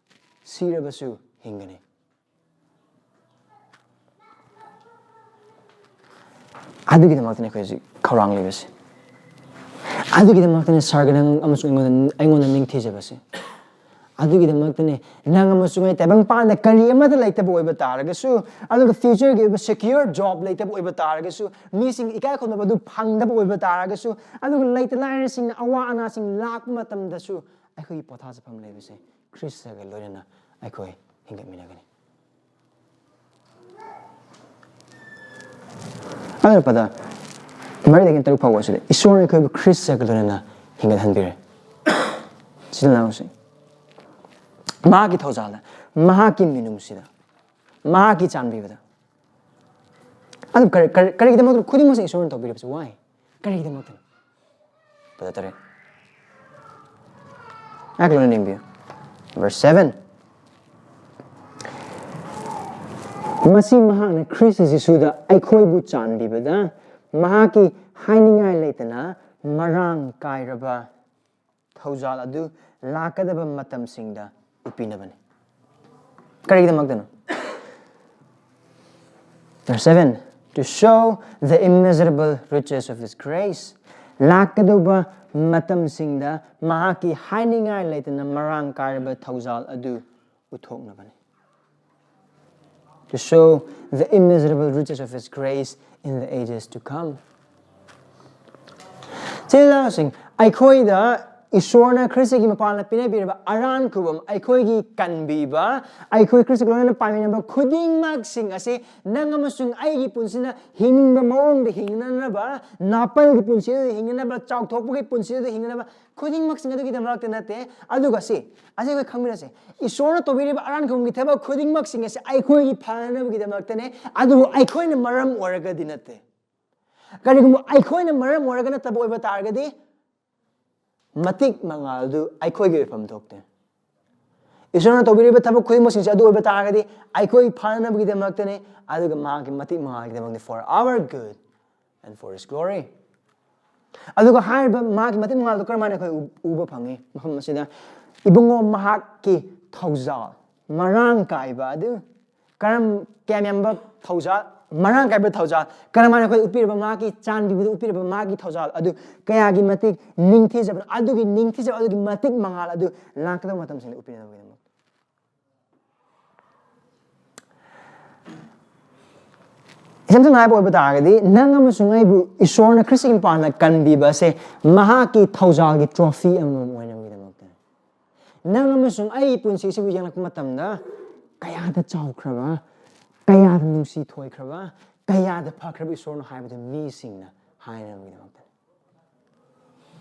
ꯁꯤꯔꯕꯁꯨ ꯍꯤꯡꯒꯅꯤ꯫ ꯑꯗꯨꯒꯤꯗꯃꯛꯇꯅꯤ ꯑꯩꯈꯣꯏ ꯍꯧꯖꯤꯛ ꯈꯧꯔꯥꯡꯂꯤꯕꯁꯦ꯫ ꯑꯗꯨꯒꯤꯗꯃꯛꯇꯅꯤ ꯁꯥꯔꯒ ꯅꯪ ꯑꯃꯁꯨꯡ ꯑꯩꯉꯣꯟꯗ, ꯑꯩꯉꯣꯟꯗ ꯅꯤꯡꯊꯤꯖꯕꯁꯦ꯫ ꯑꯗꯨꯒꯤꯗꯃꯛꯇꯅꯤ ꯅꯪ ꯑꯃꯁꯨꯡ ꯑꯩ ꯇꯥꯏꯕꯪꯄꯥꯟꯗ ꯀꯔꯤ ꯑꯃꯠꯇ ꯂꯩꯇꯕ ꯑꯣꯏꯕ ꯇꯥꯔꯒꯁꯨ, ꯑꯗꯨꯒ ꯐ꯭ꯌꯨꯆꯔꯒꯤ ꯑꯣꯏꯕ ꯁꯦꯀ꯭ꯌꯣꯔ ꯖꯣꯕ ꯂꯩꯇꯕ ꯑꯣꯏꯕ ꯇꯥꯔꯒꯁꯨ, ꯃꯤꯁꯤꯡ ꯏꯀꯥꯏ ꯈꯨꯝꯅꯕ ꯑꯗꯨ ꯐꯪꯗꯕ ꯑꯣꯏꯕ ꯇꯥꯔꯒꯁꯨ, ꯑꯗꯨꯒ ꯂꯩꯇ ꯂꯥꯏꯔꯁꯤꯡꯅ ꯑꯋꯥ ꯑꯅꯥꯁꯤꯡ ꯂꯥꯛꯄ ꯃꯇꯝꯗꯁꯨ ꯑꯩꯈꯣꯏꯒꯤ ꯄꯣꯊꯥꯖꯐꯝ ꯂꯩꯕꯁꯦ ꯈ꯭ꯔꯤꯁꯇꯒ ꯂꯣꯏꯅꯅ ꯑꯩꯈꯣꯏ ꯍꯤꯡꯒꯠꯃꯤꯟꯅꯒꯅꯤ꯫ ꯑꯗꯨꯅ ꯄꯗ ꯃꯔꯤꯗꯒꯤ ꯇꯔꯨꯛ ꯐꯥꯎꯕ ꯑꯁꯤꯗ ꯏꯁꯣꯔꯅ ꯑꯩꯈꯣꯏꯕꯨ ꯈ꯭ꯔꯤꯁꯇꯒ ꯂꯣꯏꯅꯅ ꯍꯤꯡꯒꯠꯍꯟꯕꯤꯔꯦ꯫ ꯁꯤꯗ ꯂꯥꯎꯁꯤ꯫ ꯃꯍꯥꯛꯀꯤ ꯊꯧꯖꯥꯜꯗ, ꯃꯍꯥꯛꯀꯤ ꯃꯤꯅꯨꯡꯁꯤꯗ, ꯃꯍꯥꯛꯀꯤ ꯆꯥꯟꯕꯤꯕꯗ꯫ ꯑꯗꯨ ꯀꯔꯤ, ꯀꯔꯤ, ꯀꯔꯤꯒꯤꯗꯃꯛꯇ ꯈꯨꯗꯤꯡꯃꯛꯁꯦ ꯏꯁꯣꯔꯅ ꯇꯧꯕꯤꯔꯤꯕꯁꯦ? Why? ꯀꯔꯤꯒꯤꯗꯃꯛꯇꯅꯣ? ꯄꯗ ꯇꯔꯦꯠ꯫ ꯉꯥꯏꯍꯥꯛ ꯂꯣꯏꯅ ꯌꯦꯡꯕꯤꯌꯨ꯫ Verse seven꯫ ꯃꯁꯤ ꯃꯍꯥꯛꯅ ꯈ꯭ꯔꯤꯁꯇ ꯖꯤꯁꯨꯗ ꯑꯩꯈꯣꯏꯕꯨ ꯆꯥꯟꯕꯤꯕꯗ ꯃꯍꯥꯛꯀꯤ ꯍꯥꯏꯅꯤꯡꯉꯥꯏ ꯂꯩꯇꯅ ꯃꯔꯥꯡ ꯀꯥꯏꯔꯕ ꯊꯧꯖꯥꯜ ꯑꯗꯨ ꯂꯥꯛꯀꯗꯕ ꯃꯇꯝꯁꯤꯡꯗ ꯎꯠꯄꯤꯅꯕꯅꯤ꯫ ꯀꯔꯤꯒꯤꯗꯃꯛꯇꯅꯣ? Verse seven, "To show the immeasurable riches of his grace." ꯂꯥꯛꯀꯗꯧꯕ ꯃꯇꯝꯁꯤꯡꯗ ꯃꯍꯥꯛꯀꯤ ꯍꯥꯏꯅꯤꯡꯉꯥꯏ ꯂꯩꯇꯅ ꯃꯔꯥꯡ ꯀꯥꯏꯔꯕ ꯊꯧꯖꯥꯜ ꯑꯗꯨ ꯎꯠꯊꯣꯛꯅꯕꯅꯤ꯫ "To show the immeasurable riches of his grace in the ages to come." ꯏꯆꯤꯜ ꯏꯅꯥꯎꯁꯤꯡ, ꯑꯩꯈꯣꯏꯗ ꯏꯁꯣꯔꯅ ꯈ꯭ꯔꯤꯁꯇꯒꯤ ꯃꯄꯥꯟꯗ ꯄꯤꯅꯕꯤꯔꯕ ꯑꯔꯥꯟ ꯈꯨꯕꯝ, ꯑꯩꯈꯣꯏꯒꯤ ꯀꯟꯕꯤꯕ, ꯑꯩꯈꯣꯏ ꯈ꯭ꯔꯤꯁꯇꯒ ꯂꯣꯏꯅꯅ ꯄꯥꯏꯃꯤꯟꯅꯕ ꯈꯨꯗꯤꯡꯃꯛꯁꯤꯡ ꯑꯁꯤ ꯅꯪ ꯑꯃꯁꯨꯡ ꯑꯩꯒꯤ ꯄꯨꯟꯁꯤꯅ ꯍꯤꯡꯅꯤꯡꯕ ꯃꯑꯣꯡꯗ ꯍꯤꯡꯅꯅꯕ, ꯅꯥꯄꯜꯒꯤ ꯄꯨꯟꯁꯤ ꯑꯗꯨ ꯍꯤꯡꯅꯅꯕ, ꯆꯥꯎꯊꯣꯛꯄꯒꯤ ꯄꯨꯟꯁꯤ ꯑꯗꯨ ꯍꯤꯡꯅꯅꯕ ꯈꯨꯗꯤꯡꯃꯛꯁꯤꯡ ꯑꯗꯨꯒꯤꯗꯃꯛꯇ ꯅꯠꯇꯦ꯫ ꯑꯗꯨꯒ ꯁꯤ, ꯑꯁꯤ ꯑꯩꯈꯣꯏ ꯈꯪꯃꯤꯟꯅꯁꯦ꯫ ꯏꯁꯣꯔꯅ ꯇꯧꯕꯤꯔꯤꯕ ꯑꯔꯥꯟ ꯈꯨꯕꯝꯒꯤ ꯊꯕꯛ ꯈꯨꯗꯤꯡꯃꯛꯁꯤꯡ ꯑꯁꯤ ꯑꯩꯈꯣꯏꯒꯤ ꯐꯅꯅꯕꯒꯤꯗꯃꯛꯇꯅꯦ, ꯑꯗꯨꯕꯨ ꯑꯩꯈꯣꯏꯅ ꯃꯔꯝ ꯑꯣꯏꯔꯒꯗꯤ ꯅꯠꯇꯦ꯫ ꯀꯔꯤꯒꯨꯝꯕ ꯑꯩꯈꯣꯏꯅ ꯃꯔꯝ ꯑꯣꯏꯔꯒ ꯅꯠꯇꯕ ꯑꯣꯏꯕ ꯇꯥꯔꯒꯗꯤ, ꯃꯇꯤꯛ ꯃꯉꯥꯜꯗꯨ ꯑꯩꯈꯣꯏꯒꯤ ꯑꯣꯏꯐꯝ ꯊꯣꯛꯇꯦ꯫ ꯏꯁꯣꯔꯅ ꯇꯧꯕꯤꯔꯤꯕ ꯊꯕꯛ ꯈꯨꯗꯤꯡꯃꯛꯁꯤꯡꯁꯦ ꯑꯗꯨ ꯑꯣꯏꯕ ꯇꯥꯔꯒꯗꯤ ꯑꯩꯈꯣꯏ ꯐꯅꯅꯕꯒꯤꯗꯃꯛꯇꯅꯤ, ꯑꯗꯨꯒ ꯃꯍꯥꯛꯀꯤ ꯃꯇꯤꯛ ꯃꯉꯥꯜꯒꯤꯗꯃꯛꯅꯤ, for our good and for his glory. ꯑꯗꯨꯒ ꯍꯥꯏꯔꯤꯕ ꯃꯍꯥꯛꯀꯤ ꯃꯇꯤꯛ ꯃꯉꯥꯜꯗꯣ ꯀꯔꯝꯍꯥꯏꯅ ꯑꯩꯈꯣꯏ ꯎ- ꯎꯕ ꯐꯪꯉꯤ? ꯃꯐꯝ ꯑꯁꯤꯗ ꯏꯕꯨꯡꯉꯣ ꯃꯍꯥꯛꯀꯤ ꯊꯧꯖꯥꯜ ꯃꯔꯥꯡ ꯀꯥꯏꯕ ꯑꯗꯨ, ꯀꯔꯝ ꯀꯌꯥꯝ ꯌꯥꯝꯕ ꯊꯧꯖꯥꯜ, ꯃꯔꯥꯡ ꯀꯥꯏꯕ ꯊꯧꯖꯥꯜ, ꯀꯔꯝꯍꯥꯏꯅ ꯑꯩꯈꯣꯏ ꯎꯠꯄꯤꯔꯕ ꯃꯍꯥꯛꯀꯤ ꯆꯥꯟꯕꯤꯕꯗ ꯎꯠꯄꯤꯔꯕ ꯃꯍꯥꯛꯀꯤ ꯊꯧꯖꯥꯜ ꯑꯗꯨ ꯀꯌꯥꯒꯤ ꯃꯇꯤꯛ ꯅꯤꯡꯊꯤꯖꯕꯅꯣ, ꯑꯗꯨꯒꯤ ꯅꯤꯡꯊꯤꯖꯕ, ꯑꯗꯨꯒꯤ ꯃꯇꯤꯛ ꯃꯉꯥꯜ ꯑꯗꯨ ꯂꯥꯛꯀꯗꯕ ꯃꯇꯝꯁꯤꯡꯗ ꯎꯠꯄꯤꯅꯕꯒꯤꯗꯃꯛ꯫ ꯏꯁꯝ ꯁꯝꯅ ꯍꯥꯏꯕ ꯑꯣꯏꯕ ꯇꯥꯔꯒꯗꯤ, ꯅꯪ ꯑꯃꯁꯨꯡ ꯑꯩꯕꯨ ꯏꯁꯣꯔꯅ ꯈ꯭ꯔꯤꯁꯇꯒꯤ ꯃꯄꯥꯟꯗ ꯀꯟꯕꯤꯕ ꯑꯁꯦ ꯃꯍꯥꯛꯀꯤ ꯊꯧꯖꯥꯜꯒꯤ ꯇ꯭ꯔꯣꯐꯤ ꯑꯃꯃꯝ ꯑꯣꯏꯅꯕꯒꯤꯗꯃꯛꯇꯅꯤ꯫ ꯅꯪ ꯑꯃꯁꯨꯡ ꯑꯩꯒꯤ ꯄꯨꯟꯁꯤꯁꯤꯕꯨ ꯌꯦꯡꯂꯛꯄ ꯃꯇꯝꯗ ꯀꯌꯥꯗ ꯆꯥꯎꯈ꯭ꯔꯕ, ꯀꯌꯥꯗ ꯅꯨꯡꯁꯤ ꯊꯣꯏꯈ꯭ꯔꯕ, ꯀꯌꯥꯗ ꯐꯈ꯭ꯔꯕ ꯏꯁꯣꯔꯅꯣ ꯍꯥꯏꯕꯗꯨ ꯃꯤꯁꯤꯡꯅ ꯍꯥꯏꯅꯕꯒꯤꯗꯃꯛꯇꯅꯤ꯫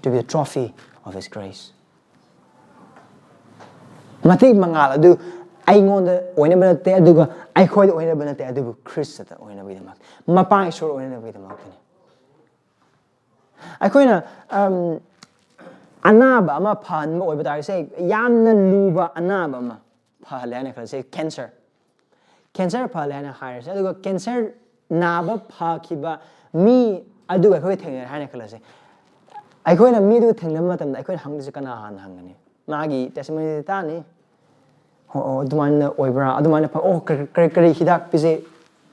To be a trophy of his grace. ꯃꯇꯤꯛ ꯃꯉꯥꯜ ꯑꯗꯨ ꯑꯩꯉꯣꯟꯗ ꯑꯣꯏꯅꯕ ꯅꯠꯇꯦ, ꯑꯗꯨꯒ ꯑꯩꯈꯣꯏꯗ ꯑꯣꯏꯅꯕ ꯅꯠꯇꯦ, ꯑꯗꯨꯕꯨ ꯈ꯭ꯔꯤꯁꯇꯗ ꯑꯣꯏꯅꯕꯒꯤꯗꯃꯛ, ꯃꯄꯥ ꯏꯁꯣꯔ ꯑꯣꯏꯅꯕꯒꯤꯗꯃꯛꯇꯅꯤ꯫ ꯑꯩꯈꯣꯏꯅ, ꯑꯝ, ꯑꯅꯥꯕ ꯑꯃ ꯐꯍꯟꯕ ꯑꯣꯏꯕ ꯇꯥꯔꯒꯗꯤ, ꯁꯦ, ꯌꯥꯝꯅ ꯂꯨꯕ ꯑꯅꯥꯕ ꯑꯃ ꯐꯍꯜꯂꯦ ꯍꯥꯏꯅ ꯈꯜꯂꯁꯦ, cancer꯫ Cancer ꯐꯍꯜꯂꯦ ꯍꯥꯏꯅ ꯍꯥꯏꯔꯁꯦ, ꯑꯗꯨꯒ cancer ꯅꯥꯕ ꯐꯈꯤꯕ ꯃꯤ ꯑꯗꯨꯒ ꯑꯩꯈꯣꯏ ꯊꯦꯡꯅꯔꯦ ꯍꯥꯏꯅ ꯈꯜꯂꯁꯦ꯫ ꯑꯩꯈꯣꯏꯅ ꯃꯤꯗꯨ ꯊꯦꯡꯅꯕ ꯃꯇꯝꯗ ꯑꯩꯈꯣꯏꯅ ꯍꯪꯗꯣꯏꯁꯦ ꯀꯅꯥ ꯍꯥꯟꯅ ꯍꯪꯒꯅꯤ? ꯃꯥꯒꯤ testimony ꯇꯥꯅꯤ꯫ ꯑꯣ, ꯑꯣ, ꯑꯗꯨꯃꯥꯏꯅ ꯑꯣꯏꯕ꯭ꯔꯥ? ꯑꯗꯨꯃꯥꯏꯅ ꯐ-, ꯑꯣ, ꯀꯔꯤ, ꯀꯔꯤ, ꯀꯔꯤ ꯍꯤꯗꯥꯛ ꯄꯤꯖꯩ?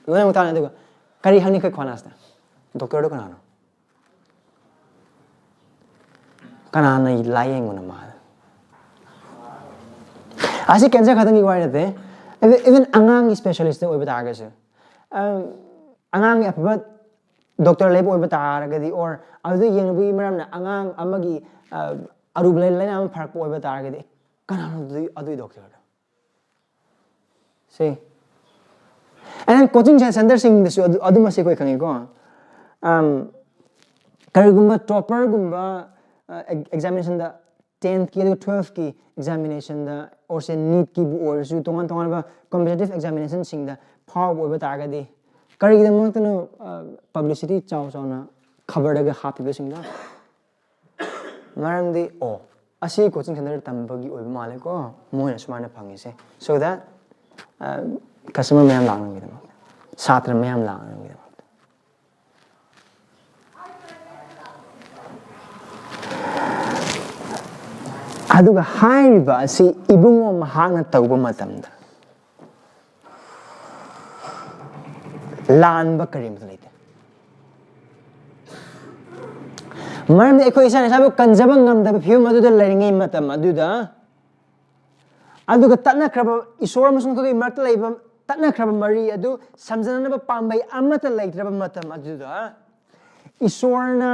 ꯂꯣꯏꯅꯃꯛ ꯇꯥꯅꯤ꯫ ꯑꯗꯨꯒ ꯀꯔꯤ ꯍꯪꯅꯤ ꯑꯩꯈꯣꯏ ꯈ꯭ꯋꯥꯏ last ꯇ? Doctor ꯗꯣ ꯀꯅꯥꯅꯣ? ꯀꯅꯥꯅ ꯂꯥꯏꯌꯦꯡꯕꯅꯣ ꯃꯥ? ꯑꯁꯤ cancer ꯈꯛꯇꯪꯒꯤ ꯋꯥꯔꯤ ꯅꯠꯇꯦ꯫ Even, even ꯑꯉꯥꯡꯒꯤ specialist ꯑꯣꯏꯕ ꯇꯥꯔꯒꯁꯨ, ꯑ, ꯑꯉꯥꯡꯒꯤ ꯑꯐꯕ doctor ꯂꯩꯕ ꯑꯣꯏꯕ ꯇꯥꯔꯒꯗꯤ, or ꯑꯗꯨꯗ ꯌꯦꯡꯅꯕꯒꯤ ꯃꯔꯝꯅ ꯑꯉꯥꯡ ꯑꯃꯒꯤ, ꯑ, ꯑꯔꯨꯕ ꯂꯩ-, ꯂꯥꯏꯅꯥ ꯑꯃ ꯐꯔꯛꯄ ꯑꯣꯏꯕ ꯇꯥꯔꯒꯗꯤ, ꯀꯅꯥꯅꯣ ꯑꯗꯨꯒꯤ, ꯑꯗꯨꯒꯤ doctor ꯗꯣ? ꯁꯤ꯫ And then coaching centre ꯁꯤꯡꯗꯁꯨ ꯑꯗꯨ, ꯑꯗꯨꯃꯁꯨ ꯑꯩꯈꯣꯏ ꯈꯪꯉꯤꯀꯣ꯫ Um, ꯀꯔꯤꯒꯨꯝꯕ topper ꯒꯨꯝꯕ, ꯑ, ꯑꯦꯛ-, examination ꯗ, tenth ꯀꯤ ꯑꯗꯨꯒ twelfth ꯀꯤ examination the, or say NEET ꯀꯤꯕꯨ ꯑꯣꯏꯔꯁꯨ, ꯇꯣꯉꯥꯟ ꯇꯣꯉꯥꯟꯕ competitive examination ꯁꯤꯡꯗ ꯐꯥꯎꯕ ꯑꯣꯏꯕ ꯇꯥꯔꯒꯗꯤ, ꯀꯔꯤꯒꯤꯗꯃꯛꯇꯅꯣ, ꯑ, publicity ꯆꯥꯎ ꯆꯥꯎꯅ ꯈꯕꯔꯗꯒ ꯍꯥꯞꯄꯤꯕꯁꯤꯡꯗꯣ? ꯃꯔꯝꯗꯤ, ꯑꯣ, ꯑꯁꯤ coaching centre ꯇꯝꯕꯒꯤ ꯑꯣꯏꯕ ꯃꯥꯜꯂꯦꯀꯣ, ꯃꯣꯏꯅ ꯁꯨꯃꯥꯏꯅ ꯐꯪꯉꯤꯁꯦ, so that, ꯑ, customer ꯃꯌꯥꯝ ꯂꯥꯛꯅꯕꯒꯤꯗꯃꯛꯇ, ꯁꯥꯇ꯭ꯔ ꯃꯌꯥꯝ ꯂꯥꯛꯅꯕꯒꯤꯗꯃꯛꯇ꯫ ꯑꯗꯨꯒ ꯍꯥꯏꯔꯤꯕ ꯑꯁꯤ ꯏꯕꯨꯡꯉꯣ ꯃꯍꯥꯛꯅ ꯇꯧꯕ ꯃꯇꯝꯗ ꯂꯥꯟꯕ ꯀꯔꯤꯃꯇ ꯂꯩꯇꯦ꯫ ꯃꯔꯝꯗꯤ ꯑꯩꯈꯣꯏ ꯏꯁꯥꯅ ꯏꯁꯥꯕꯨ ꯀꯟꯖꯕ ꯉꯝꯗꯕ ꯐꯤꯕꯝ ꯑꯗꯨꯗ ꯂꯩꯔꯤꯉꯩ ꯃꯇꯝ ꯑꯗꯨꯗ, ꯑꯗꯨꯒ ꯇꯠꯅꯈ꯭ꯔꯕ ꯏꯁꯣꯔ ꯑꯃꯁꯨꯡ ꯑꯩꯈꯣꯏꯒꯤ ꯃꯔꯛꯇ ꯂꯩꯕ ꯇꯠꯅꯈ꯭ꯔꯕ ꯃꯔꯤ ꯑꯗꯨ ꯁꯝꯖꯤꯟꯅꯅꯕ ꯄꯥꯝꯕꯩ ꯑꯃꯠꯇ ꯂꯩꯇ꯭ꯔꯕ ꯃꯇꯝ ꯑꯗꯨꯗ, ꯏꯁꯣꯔꯅ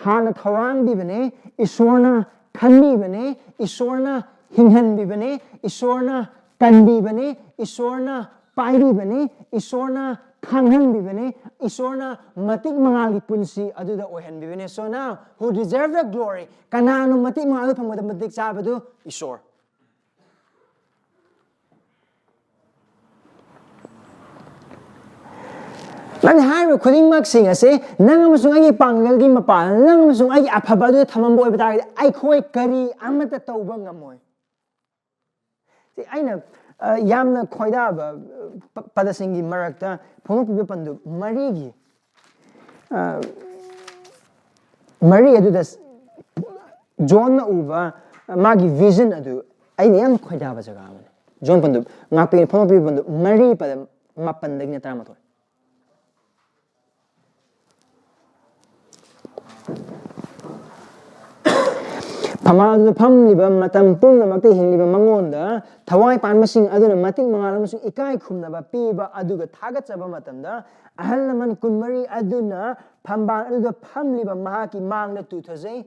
ꯍꯥꯟꯅ ꯊꯧꯔꯥꯡꯕꯤꯕꯅꯦ, ꯏꯁꯣꯔꯅ ꯈꯟꯕꯤꯕꯅꯦ, ꯏꯁꯣꯔꯅ ꯍꯤꯡꯍꯟꯕꯤꯕꯅꯦ, ꯏꯁꯣꯔꯅ ꯀꯟꯕꯤꯕꯅꯦ, ꯏꯁꯣꯔꯅ ꯄꯥꯏꯕꯤꯕꯅꯦ, ꯏꯁꯣꯔꯅ ꯈꯪꯍꯟꯕꯤꯕꯅꯦ, ꯏꯁꯣꯔꯅ ꯃꯇꯤꯛ ꯃꯉꯥꯜꯒꯤ ꯄꯨꯟꯁꯤ ꯑꯗꯨꯗ ꯑꯣꯏꯍꯟꯕꯤꯕꯅꯦ꯫ So now, who deserve the glory? ꯀꯅꯥꯅꯣ ꯃꯇꯤꯛ ꯃꯉꯥꯜꯗ ꯐꯪꯕꯗ ꯃꯇꯤꯛ ꯆꯥꯕꯗꯨ? ꯏꯁꯣꯔ꯫ ꯅꯪꯅ ꯍꯥꯏꯔꯤꯕ ꯈꯨꯗꯤꯡꯃꯛꯁꯤꯡ ꯑꯁꯦ ꯅꯪ ꯑꯃꯁꯨꯡ ꯑꯩꯒꯤ ꯄꯥꯡꯒꯜꯒꯤ ꯃꯄꯥꯟ, ꯅꯪ ꯑꯃꯁꯨꯡ ꯑꯩꯒꯤ ꯑꯐꯕ ꯑꯗꯨꯗ ꯊꯝꯃꯝꯕ ꯑꯣꯏꯕ ꯇꯥꯔꯒꯗꯤ, ꯑꯩꯈꯣꯏ ꯀꯔꯤ ꯑꯃꯠꯇ ꯇꯧꯕ ꯉꯝꯃꯣꯏ꯫ ꯁꯤ ꯑꯩꯅ, ꯑ, ꯌꯥꯝꯅ ꯈꯣꯏꯗꯥꯕ, ꯑ, ꯄ-, ꯄꯗꯁꯤꯡꯒꯤ ꯃꯔꯛꯇ ꯐꯣꯡꯗꯣꯛꯄꯤꯕ ꯄꯟꯗꯨꯞ ꯃꯔꯤꯒꯤ, ꯑ, ꯃꯔꯤ ꯑꯗꯨꯗ ꯁ-, ꯖꯣꯟꯅ ꯎꯕ ꯃꯥꯒꯤ vision ꯑꯗꯨ ꯑꯩꯅ ꯌꯥꯝ ꯈꯣꯏꯗꯥꯕ ꯖꯒꯥ ꯑꯃꯅꯤ꯫ ꯖꯣꯟ ꯄꯟꯗꯨꯞ ꯉꯥꯛꯄꯤꯒꯅꯤ, ꯐꯣꯡꯗꯣꯛꯄꯤꯕ ꯄꯟꯗꯨꯞ ꯃꯔꯤ ꯄꯗ ꯃꯥꯄꯟꯗꯒꯤꯅ ꯇꯔꯥꯃꯥꯊꯣꯏ꯫ ꯐꯝꯕꯥꯜ ꯑꯗꯨꯗ ꯐꯝꯂꯤꯕ ꯃꯇꯝ ꯄꯨꯝꯅꯃꯛꯇ ꯍꯤꯡꯂꯤꯕ ꯃꯉꯣꯟꯗ ꯊꯋꯥꯏ ꯄꯥꯟꯕꯁꯤꯡ ꯑꯗꯨꯅ ꯃꯇꯤꯛ ꯃꯉꯥꯜ ꯑꯃꯁꯨꯡ ꯏꯀꯥꯏ ꯈꯨꯝꯅꯕ ꯄꯤꯕ ꯑꯗꯨꯒ ꯊꯥꯒꯠꯆꯕ ꯃꯇꯝꯗ, ꯑꯍꯜ ꯂꯃꯟ ꯀꯨꯟꯃꯔꯤ ꯑꯗꯨꯅ ꯐꯝꯕꯥꯜ ꯑꯗꯨꯗ ꯐꯝꯂꯤꯕ ꯃꯍꯥꯛꯀꯤ ꯃꯥꯡꯗ ꯇꯨꯊꯖꯩ꯫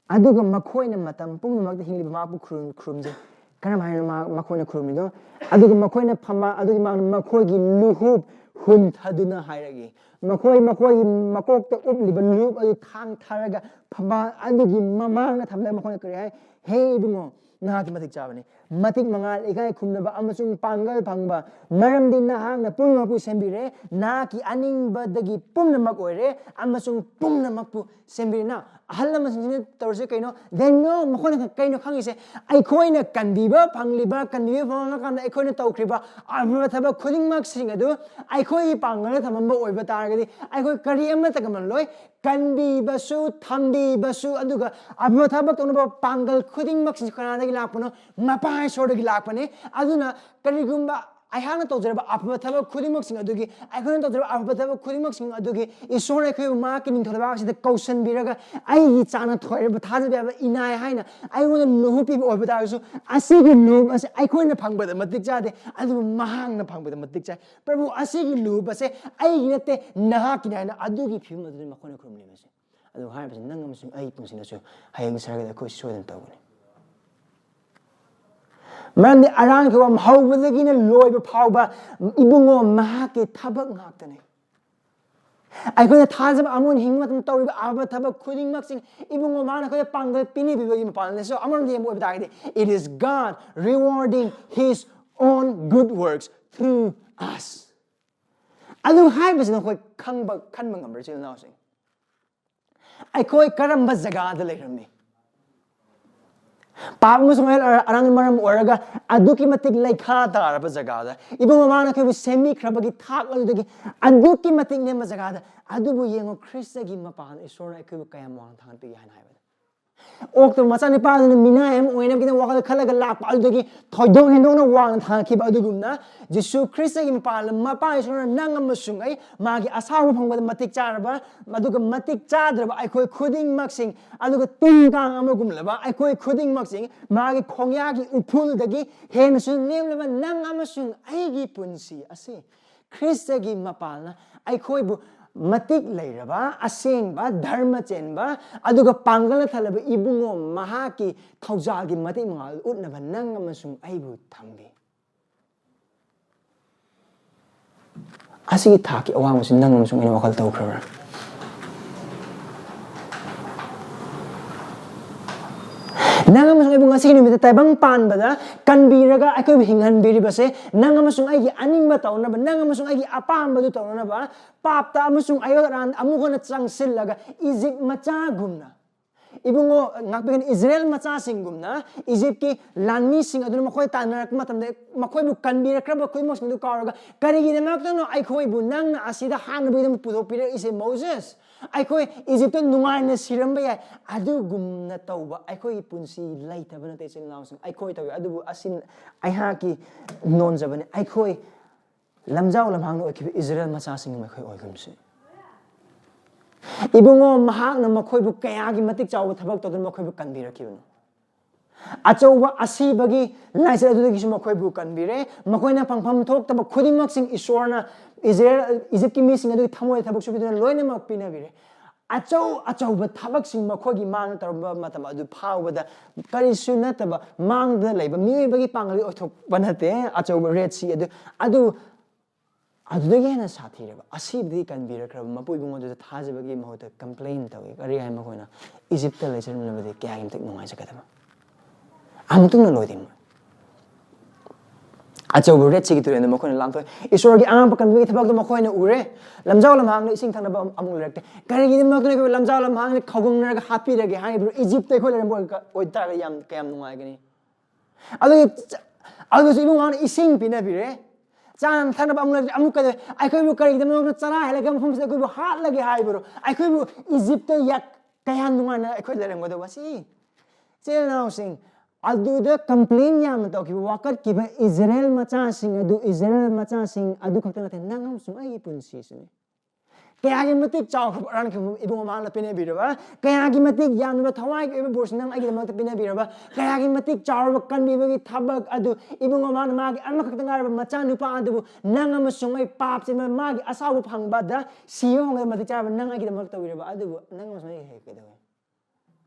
ꯑꯗꯨꯒ ꯃꯈꯣꯏꯅ ꯃꯇꯝ ꯄꯨꯝꯅꯃꯛꯇ ꯍꯤꯡꯂꯤꯕ ꯃꯍꯥꯛꯄꯨ ꯈꯨꯔꯨꯝ-, ꯈꯨꯔꯨꯝꯖꯩ꯫ ꯀꯔꯝ ꯍꯥꯏꯅ ꯃꯍꯥꯛ, ꯃꯈꯣꯏꯅ ꯈꯨꯔꯨꯝꯃꯤꯅꯣ? ꯑꯗꯨꯒ ꯃꯈꯣꯏꯅ ꯐꯝꯕꯥꯜ ꯑꯗꯨꯒꯤ ꯃꯥꯡꯗ ꯃꯈꯣꯏꯒꯤ ꯂꯨꯍꯨꯞ ꯍꯨꯟꯊꯗꯨꯅ ꯍꯥꯏꯔꯛꯏ꯫ ꯃꯈꯣꯏ ꯃꯈꯣꯏꯒꯤ ꯃꯀꯣꯛꯇ ꯎꯞꯂꯤꯕ ꯂꯨꯍꯨꯞ ꯑꯗꯨ ꯊꯥꯡ ꯊꯥꯔꯒ ꯐꯝꯕꯥꯜ ꯑꯗꯨꯒꯤ ꯃꯃꯥꯡꯗ ꯊꯝꯂꯒ ꯃꯈꯣꯏꯅ ꯀꯔꯤ ꯍꯥꯏ? "ꯍꯦ ꯏꯕꯨꯡꯉꯣ, ꯅꯍꯥꯛꯇꯤ ꯃꯇꯤꯛ ꯆꯥꯕꯅꯤ꯫ ꯃꯇꯤꯛ ꯃꯉꯥꯜ, ꯏꯀꯥꯏ ꯈꯨꯝꯅꯕ ꯑꯃꯁꯨꯡ ꯄꯥꯡꯒꯜ ꯐꯪꯕ, ꯃꯔꯝꯗꯤ ꯅꯍꯥꯛꯅ ꯄꯨꯝꯅꯃꯛꯄꯨ ꯁꯦꯝꯕꯤꯔꯦ, ꯅꯍꯥꯛꯀꯤ ꯑꯅꯤꯡꯕꯗꯒꯤ ꯄꯨꯝꯅꯃꯛ ꯑꯣꯏꯔꯦ ꯑꯃꯁꯨꯡ ꯄꯨꯝꯅꯃꯛꯄꯨ ꯁꯦꯝꯕꯤꯔꯦ꯫ Now, ꯑꯍꯜ ꯂꯃꯟꯁꯤꯡꯁꯤꯅ ꯇꯧꯔꯤꯁꯦ ꯀꯩꯅꯣ? They know, ꯃꯈꯣꯏꯅ ꯀꯩꯅꯣ ꯈꯪꯉꯤꯁꯦ? ꯑꯩꯈꯣꯏꯅ ꯀꯟꯕꯤꯕ ꯐꯪꯂꯤꯕ, ꯀꯟꯕꯤꯕ ꯐꯪꯂꯀꯥꯟꯗ ꯑꯩꯈꯣꯏꯅ ꯇꯧꯈ꯭ꯔꯤꯕ ꯑꯐꯕ ꯊꯕꯛ ꯈꯨꯗꯤꯡꯃꯛꯁꯤꯡ ꯑꯗꯨ ꯑꯩꯈꯣꯏꯒꯤ ꯄꯥꯡꯒꯜꯗ ꯊꯝꯃꯝꯕ ꯑꯣꯏꯕ ꯇꯥꯔꯒꯗꯤ ꯑꯩꯈꯣꯏ ꯀꯔꯤ ꯑꯃꯠꯇ ꯀꯝꯃꯜꯂꯣꯏ꯫ ꯀꯟꯕꯤꯕꯁꯨ, ꯊꯝꯕꯤꯕꯁꯨ, ꯑꯗꯨꯒ ꯑꯐꯕ ꯊꯕꯛ ꯇꯧꯅꯕ ꯄꯥꯡꯒꯜ ꯈꯨꯗꯤꯡꯃꯛꯁꯤ ꯀꯅꯥꯗꯒꯤ ꯂꯥꯛꯄꯅꯣ? ꯃꯄꯥ ꯏꯁꯣꯔꯗꯒꯤ ꯂꯥꯛꯄꯅꯤ꯫ ꯑꯗꯨꯅ ꯀꯔꯤꯒꯨꯝꯕ ꯑꯩꯍꯥꯛꯅ ꯇꯧꯖꯔꯕ ꯑꯐꯕ ꯊꯕꯛ ꯈꯨꯗꯤꯡꯃꯛꯁꯤꯡ ꯑꯗꯨꯒꯤ, ꯑꯩꯈꯣꯏꯅ ꯇꯧꯖꯔꯕ ꯑꯐꯕ ꯊꯕꯛ ꯈꯨꯗꯤꯡꯃꯛꯁꯤꯡ ꯑꯗꯨꯒꯤ ꯏꯁꯣꯔꯅ ꯑꯩꯈꯣꯏꯕꯨ ꯃꯍꯥꯛꯀꯤ ꯅꯤꯡꯊꯧ ꯂꯩꯕꯥꯛ ꯑꯁꯤꯗ ꯀꯧꯁꯟꯕꯤꯔꯒ ꯑꯩꯒꯤ ꯆꯥꯅ ꯊꯣꯏꯔꯕ ꯊꯥꯖꯕ ꯌꯥꯕ ꯏꯅꯥꯏ ꯍꯥꯏꯅ ꯑꯩꯉꯣꯟꯗ ꯂꯨꯍꯨꯞ ꯄꯤꯕ ꯑꯣꯏꯕ ꯇꯥꯔꯒꯁꯨ, ꯑꯁꯤꯒꯤ ꯂꯨꯍꯨꯞ ꯑꯁꯤ ꯑꯩꯈꯣꯏꯅ ꯐꯪꯕꯗ ꯃꯇꯤꯛ ꯆꯥꯗꯦ, ꯑꯗꯨꯕꯨ ꯃꯍꯥꯛꯅ ꯐꯪꯕꯗ ꯃꯇꯤꯛ ꯆꯥꯏ꯫ ꯄ꯭ꯔꯚꯨ, ꯑꯁꯤꯒꯤ ꯂꯨꯍꯨꯞ ꯑꯁꯦ ꯑꯩꯒꯤ ꯅꯠꯇꯦ, ꯅꯍꯥꯛꯀꯤꯅꯤ ꯍꯥꯏꯅ ꯑꯗꯨꯒꯤ ꯐꯤꯕꯝ ꯑꯗꯨꯗ ꯃꯈꯣꯏꯅ ꯈꯨꯔꯨꯝꯂꯤꯕꯁꯦ꯫ ꯑꯗꯨ ꯍꯥꯏꯔꯤꯕꯁꯤ ꯅꯪ ꯑꯃꯁꯨꯡ ꯑꯩ ꯄꯨꯟꯁꯤꯗꯁꯨ ꯍꯌꯦꯡ ꯁꯔꯒꯗ ꯑꯩꯈꯣꯏ ꯁꯣꯏꯗꯅ ꯇꯧꯒꯅꯤ꯫ ꯃꯔꯝꯗꯤ ꯑꯔꯥꯡ ꯈꯨꯕꯝ ꯍꯧꯕꯗꯒꯤꯅ ꯂꯣꯏꯕ ꯐꯥꯎꯕ ꯏꯕꯨꯡꯉꯣ ꯃꯍꯥꯛꯀꯤ ꯊꯕꯛ ꯉꯥꯛꯇꯅꯤ꯫ ꯑꯩꯈꯣꯏꯅ ꯊꯥꯖꯕ ꯑꯃ ꯑꯣꯏꯅ ꯍꯤꯡꯕ ꯃꯇꯝꯗ ꯇꯧꯔꯤꯕ ꯑꯐꯕ ꯊꯕꯛ ꯈꯨꯗꯤꯡꯃꯛꯁꯤꯡ ꯏꯕꯨꯡꯉꯣ ꯃꯍꯥꯛꯅ ꯑꯩꯈꯣꯏꯗ ꯄꯥꯡꯒꯜ ꯄꯤꯅꯕꯤꯕꯒꯤ ꯃꯄꯥꯟꯗꯁꯨ ꯑꯃꯔꯣꯝꯗ ꯌꯦꯡꯕ ꯑꯣꯏꯕ ꯇꯥꯔꯒꯗꯤ, it is God rewarding his own good works through us. ꯑꯗꯨ ꯍꯥꯏꯕꯁꯤ ꯅꯈꯣꯏ ꯈꯪꯕ, ꯈꯟꯕ ꯉꯝꯕ꯭ꯔꯥ, ꯏꯆꯤꯜ ꯏꯅꯥꯎꯁꯤꯡ? ꯑꯩꯈꯣꯏ ꯀꯔꯝꯕ ꯖꯒꯥꯗ ꯂꯩꯔꯝꯃꯤ? ꯄꯥꯞ ꯑꯃꯁꯨꯡ ꯑꯍꯜ ꯑꯔꯥꯡꯒꯤ ꯃꯔꯝ ꯑꯣꯏꯔꯒ ꯑꯗꯨꯛꯀꯤ ꯃꯇꯤꯛ ꯂꯩꯈꯥ ꯇꯥꯔꯕ ꯖꯒꯥꯗ, ꯏꯕꯨꯡ ꯃꯃꯥꯅ ꯑꯩꯈꯣꯏꯕꯨ ꯁꯦꯝꯕꯤꯈ꯭ꯔꯕꯒꯤ ꯊꯥꯛ ꯑꯗꯨꯗꯒꯤ ꯑꯗꯨꯛꯀꯤ ꯃꯇꯤꯛ ꯅꯦꯝꯕ ꯖꯒꯥꯗ, ꯑꯗꯨꯕꯨ ꯌꯦꯡꯉꯨ, ꯈ꯭ꯔꯤꯁꯇꯒꯤ ꯃꯄꯥꯟ ꯏꯁꯣꯔꯅ ꯑꯩꯈꯣꯏꯕꯨ ꯀꯌꯥꯝ ꯋꯥꯡꯅ ꯊꯥꯡꯒꯠꯄꯤꯒꯦ ꯍꯥꯏꯅ ꯍꯥꯏꯕꯗ, ꯑꯣꯛꯇꯕ ꯃꯆꯥꯅꯨꯄꯥꯗꯨꯅ ꯃꯤꯅꯥꯏ ꯑꯃ ꯑꯣꯏꯅꯕꯒꯤꯗꯃꯛ ꯋꯥꯈꯜꯗ ꯈꯜꯂꯒ ꯂꯥꯛꯄ ꯑꯗꯨꯗꯒꯤ ꯊꯣꯏꯗꯣꯛ ꯍꯦꯟꯗꯣꯛꯅ ꯋꯥꯡꯅ ꯊꯥꯡꯒꯠꯈꯤꯕ ꯑꯗꯨꯒꯨꯝꯅ, ꯖꯤꯁꯨ ꯈ꯭ꯔꯤꯁꯇꯒꯤ ꯃꯄꯥꯟ ꯃꯄꯥ ꯏꯁꯣꯔꯅ ꯅꯪ ꯑꯃꯁꯨꯡ ꯑꯩ ꯃꯥꯒꯤ ꯑꯁꯥꯎꯕ ꯐꯪꯕꯗ ꯃꯇꯤꯛ ꯆꯥꯔꯕ, ꯑꯗꯨꯒ ꯃꯇꯤꯛ ꯆꯥꯗ꯭ꯔꯕ ꯑꯩꯈꯣꯏ ꯈꯨꯗꯤꯡꯃꯛꯁꯤꯡ, ꯑꯗꯨꯒ ꯇꯤꯟ ꯀꯥꯡ ꯑꯃꯒꯨꯝꯂꯕ ꯑꯩꯈꯣꯏ ꯈꯨꯗꯤꯡꯃꯛꯁꯤꯡ ꯃꯥꯒꯤ ꯈꯣꯡꯌꯥꯒꯤ ꯎꯐꯨꯜꯗꯒꯤ ꯍꯦꯟꯅꯁꯨ ꯅꯦꯝꯂꯕ ꯅꯪ ꯑꯃꯁꯨꯡ ꯑꯩꯒꯤ ꯄꯨꯟꯁꯤ ꯑꯁꯤ ꯈ꯭ꯔꯤꯁꯇꯒꯤ ꯃꯄꯥꯜꯅ ꯑꯩꯈꯣꯏꯕꯨ ꯃꯇꯤꯛ ꯂꯩꯔꯕ, ꯑꯁꯦꯡꯕ, ꯙꯔꯃ ꯆꯦꯟꯕ, ꯑꯗꯨꯒ ꯄꯥꯡꯒꯜꯅ ꯊꯜꯂꯕ ꯏꯕꯨꯡꯉꯣ ꯃꯍꯥꯛꯀꯤ ꯊꯧꯖꯥꯜꯒꯤ ꯃꯇꯤꯛ ꯃꯉꯥꯜ ꯎꯠꯅꯕ ꯅꯪ ꯑꯃꯁꯨꯡ ꯑꯩꯕꯨ ꯊꯝꯕꯤ꯫ ꯑꯁꯤꯒꯤ ꯊꯥꯛꯀꯤ ꯑꯋꯥꯡꯕꯁꯤ ꯅꯪ ꯑꯃꯁꯨꯡ ꯑꯩꯅ ꯋꯥꯈꯜ ꯇꯧꯈ꯭ꯔꯕ꯭ꯔꯥ? ꯅꯪ ꯑꯃꯁꯨꯡ ꯑꯩꯕꯨ ꯉꯁꯤꯒꯤ ꯅꯨꯃꯤꯠꯇ ꯇꯥꯏꯕꯪ ꯄꯥꯟꯕꯗ ꯀꯟꯕꯤꯔꯒ ꯑꯩꯈꯣꯏꯕꯨ ꯍꯤꯡꯍꯟꯕꯤꯔꯤꯕꯁꯦ, ꯅꯪ ꯑꯃꯁꯨꯡ ꯑꯩꯒꯤ ꯑꯅꯤꯡꯕ ꯇꯧꯅꯕ, ꯅꯪ ꯑꯃꯁꯨꯡ ꯑꯩꯒꯤ ꯑꯄꯥꯝꯕꯗꯨ ꯇꯧꯅꯅꯕ, ꯄꯥꯞꯇ ꯑꯃꯁꯨꯡ ꯑꯌꯣꯠ ꯑꯔꯥꯟ ꯑꯃꯨꯛ ꯍꯟꯅ ꯆꯪꯁꯤꯜꯂꯒ ꯏꯖꯤꯞ ꯃꯆꯥꯒꯨꯝꯅ, ꯏꯕꯨꯡꯉꯣ, ꯉꯥꯛꯄꯤꯒꯅꯤ, ꯏꯖꯔꯦꯜ ꯃꯆꯥꯁꯤꯡꯒꯨꯝꯅ ꯏꯖꯤꯞꯀꯤ ꯂꯥꯟꯃꯤꯁꯤꯡ ꯑꯗꯨꯅ ꯃꯈꯣꯏ ꯇꯥꯟꯅꯔꯛꯄ ꯃꯇꯝꯗ ꯃꯈꯣꯏꯕꯨ ꯀꯟꯕꯤꯔꯛꯈ꯭ꯔꯕ ꯈꯨꯗꯤꯡꯃꯛꯁꯤꯡꯗꯨ ꯀꯥꯎꯔꯒ, "ꯀꯔꯤꯒꯤꯗꯃꯛꯇꯅꯣ ꯑꯩꯈꯣꯏꯕꯨ ꯅꯪꯅ ꯑꯁꯤꯗ ꯍꯥꯠꯅꯕꯒꯤꯗꯃꯛ ꯄꯨꯊꯣꯛꯄꯤꯔꯛꯏꯁꯦ, ꯃꯣꯁꯦꯁ? ꯑꯩꯈꯣꯏ ꯏꯖꯤꯞꯇ ꯅꯨꯡꯉꯥꯏꯅ ꯁꯤꯔꯝꯕ ꯌꯥꯏ꯫" ꯑꯗꯨꯒꯨꯝꯅ ꯇꯧꯕ ꯑꯩꯈꯣꯏꯒꯤ ꯄꯨꯟꯁꯤ ꯂꯩꯇꯕ ꯅꯠꯇꯦ, ꯏꯆꯤꯜ ꯏꯅꯥꯎꯁꯤꯡ꯫ ꯑꯩꯈꯣꯏ ꯇꯧꯏ, ꯑꯗꯨꯕꯨ ꯑꯁꯤ ꯑꯩꯍꯥꯛꯀꯤ ꯅꯣꯟꯖꯕꯅꯤ꯫ ꯑꯩꯈꯣꯏ ꯂꯝꯖꯥꯎ ꯂꯝꯍꯥꯡꯗ ꯑꯣꯏꯈꯤꯕ ꯏꯖꯔꯦꯜ ꯃꯆꯥꯁꯤꯡꯒꯨꯝ ꯑꯩꯈꯣꯏ ꯑꯣꯏꯒꯨꯝꯁꯤ꯫ ꯏꯕꯨꯡꯉꯣ, ꯃꯍꯥꯛꯅ ꯃꯈꯣꯏꯕꯨ ꯀꯌꯥꯒꯤ ꯃꯇꯤꯛ ꯆꯥꯎꯕ ꯊꯕꯛ ꯇꯧꯗꯨꯅ ꯃꯈꯣꯏꯕꯨ ꯀꯟꯕꯤꯔꯛꯈꯤꯕꯅꯣ꯫ ꯑꯆꯧꯕ ꯑꯁꯤꯕꯒꯤ ꯂꯥꯏꯆꯠ ꯑꯗꯨꯗꯒꯤꯁꯨ ꯃꯈꯣꯏꯕꯨ ꯀꯟꯕꯤꯔꯦ꯫ ꯃꯈꯣꯏꯅ ꯐꯪꯐꯝ ꯊꯣꯛꯇꯕ ꯈꯨꯗꯤꯡꯃꯛꯁꯤꯡ ꯏꯁꯣꯔꯅ ꯏꯖꯔꯦꯜ, ꯏꯖꯤꯞꯀꯤ ꯃꯤꯁꯤꯡ ꯑꯗꯨꯒꯤ ꯊꯃꯣꯏꯗ ꯊꯕꯛ ꯁꯨꯕꯤꯗꯨꯅ ꯂꯣꯏꯅꯃꯛ ꯄꯤꯅꯕꯤꯔꯦ꯫ ꯑꯆꯧ ꯑꯆꯧꯕ ꯊꯕꯛꯁꯤꯡ ꯃꯈꯣꯏꯒꯤ ꯃꯥꯡꯗ ꯇꯧꯔꯝꯕ ꯃꯇꯝ ꯑꯗꯨ ꯐꯥꯎꯕꯗ ꯀꯔꯤꯁꯨ ꯅꯠꯇꯕ, ꯃꯥꯡꯗ ꯂꯩꯕ ꯃꯤꯑꯣꯏꯕꯒꯤ ꯄꯥꯡꯒꯜꯒꯤ ꯑꯣꯏꯊꯣꯛꯄ ꯅꯠꯇꯦ꯫ ꯑꯆꯧꯕ ꯔꯦꯗ ꯁꯤ ꯑꯗꯨ, ꯑꯗꯨ ꯑꯗꯨꯗꯒꯤ ꯍꯦꯟꯅ ꯁꯥꯊꯤꯔꯕ, ꯑꯁꯤꯕꯗꯒꯤ ꯀꯟꯕꯤꯔꯛꯈ꯭ꯔꯕ ꯃꯄꯨ ꯏꯕꯨꯡꯉꯣꯗꯨꯗ ꯊꯥꯖꯕꯒꯤ ꯃꯍꯨꯠꯇ ꯀꯝꯄ꯭ꯂꯦꯟ ꯇꯧꯏ꯫ ꯀꯔꯤ ꯍꯥꯏ? ꯃꯈꯣꯏꯅ ꯏꯖꯤꯞꯇ ꯂꯩꯖꯔꯝꯂꯕꯗꯤ ꯀꯌꯥꯒꯤ ꯃꯇꯤꯛ ꯅꯨꯡꯉꯥꯏꯖꯒꯗꯕ꯫ ꯑꯃꯨꯛꯇꯪꯅ ꯂꯣꯏꯗꯦ ꯃꯣꯏ꯫ ꯑꯆꯧꯕ ꯔꯦꯗ ꯁꯤꯒꯤ ꯇꯨꯔꯦꯜꯗ ꯃꯈꯣꯏꯅ ꯂꯥꯟꯊꯣꯛꯏ꯫ ꯏꯁꯣꯔꯒꯤ ꯑꯉꯥꯛꯄ ꯀꯟꯕꯒꯤ ꯊꯕꯛꯇꯣ ꯃꯈꯣꯏꯅ ꯎꯔꯦ꯫ ꯂꯝꯖꯥꯎ ꯂꯝꯍꯥꯡꯗ ꯏꯁꯤꯡ ꯊꯛꯅꯕ ꯑꯃꯨꯛ ꯂꯩꯔꯛꯇꯦ꯫ ꯀꯔꯤꯒꯤꯗꯃꯛꯇꯅꯣ ꯑꯩꯈꯣꯏ ꯂꯝꯖꯥꯎ ꯂꯝꯍꯥꯡꯁꯦ ꯈꯧꯒꯪꯅꯔꯒ ꯍꯥꯠꯄꯤꯔꯒꯦ ꯍꯥꯏꯔꯤꯕ꯭ꯔꯣ? ꯏꯖꯤꯞꯇ ꯑꯩꯈꯣꯏ ꯂꯩꯔꯝꯕ ꯑꯣꯏ-, ꯑꯣꯏꯇꯥꯔꯒꯗꯤ ꯌꯥꯝ, ꯀꯌꯥꯝ ꯅꯨꯡꯉꯥꯏꯒꯅꯤ꯫ ꯑꯗꯨꯒꯤ ꯆ-, ꯑꯗꯨꯁꯨ ꯏꯕꯨꯡꯉꯣꯅ ꯏꯁꯤꯡ ꯄꯤꯅꯕꯤꯔꯦ꯫ ꯆꯥꯅ ꯊꯛꯅꯕ ꯑꯃꯨꯛ ꯂꯩꯔꯛꯇꯦ꯫ ꯑꯃꯨꯛ ꯀꯩꯗꯧ-, ꯑꯩꯈꯣꯏꯕꯨ ꯀꯔꯤꯒꯤꯗꯃꯛꯇ ꯆꯔꯥ ꯍꯦꯜꯂꯒ ꯃꯐꯝꯁꯤꯗ ꯑꯩꯈꯣꯏꯕꯨ ꯍꯥꯠꯂꯒꯦ ꯍꯥꯏꯕ꯭ꯔꯣ? ꯑꯩꯈꯣꯏꯕꯨ ꯏꯖꯤꯞꯇ ꯌꯥ-, ꯀꯌꯥꯝ ꯅꯨꯡꯉꯥꯏꯅ ꯑꯩꯈꯣꯏ ꯂꯩꯔꯝꯒꯗꯧꯕ? ꯁꯤ ꯏꯆꯤꯜ ꯏꯅꯥꯎꯁꯤꯡ, ꯑꯗꯨꯗ ꯀꯝꯄ꯭ꯂꯦꯟ ꯌꯥꯝꯅ ꯇꯧꯈꯤꯕ, ꯋꯥꯀꯠꯈꯤꯕ ꯏꯖꯔꯦꯜ ꯃꯆꯥꯁꯤꯡ ꯑꯗꯨ, ꯏꯖꯔꯦꯜ ꯃꯆꯥꯁꯤꯡ ꯑꯗꯨ ꯈꯛꯇ ꯅꯠꯇꯦ, ꯅꯪ ꯑꯃꯁꯨꯡ ꯑꯩꯒꯤ ꯄꯨꯟꯁꯤꯁꯨꯅꯤ꯫ ꯀꯌꯥꯒꯤ ꯃꯇꯤꯛ ꯆꯥꯎꯈ꯭ꯔꯕ ꯑꯔꯥꯟꯈꯤꯕ ꯏꯕꯨꯡ ꯃꯍꯥꯛꯅ ꯄꯤꯅꯕꯤꯔꯕ, ꯀꯌꯥꯒꯤ ꯃꯇꯤꯛ ꯌꯥꯝꯂꯕ ꯊꯋꯥꯏꯒꯤ ꯑꯣꯏꯕ ꯕꯣꯔꯁꯤ ꯅꯪ ꯑꯩꯒꯤꯗꯃꯛꯇ ꯄꯤꯅꯕꯤꯔꯕ, ꯀꯌꯥꯒꯤ ꯃꯇꯤꯛ ꯆꯥꯎꯔꯕ ꯀꯟꯕꯤꯕꯒꯤ ꯊꯕꯛ ꯑꯗꯨ ꯏꯕꯨꯡ ꯃꯍꯥꯛꯅ ꯃꯥꯒꯤ ꯑꯃꯈꯛꯇ ꯉꯥꯏꯔꯕ ꯃꯆꯥꯅꯨꯄꯥ ꯑꯗꯨꯕꯨ ꯅꯪ ꯑꯃꯁꯨꯡ ꯑꯩ ꯄꯥꯞ ꯆꯦꯟꯕ ꯃꯥꯒꯤ ꯑꯁꯥꯎꯕ ꯐꯪꯕꯗ ꯁꯤꯕ ꯐꯪꯕꯗ ꯃꯇꯤꯛ ꯆꯥꯔꯕ ꯅꯪ ꯑꯩꯒꯤꯗꯃꯛ ꯇꯧꯕꯤꯔꯕ ꯑꯗꯨꯕꯨ ꯅꯪ ꯑꯃꯁꯨꯡ ꯑꯩ ꯍꯦꯛ ꯀꯩꯗꯧꯏ?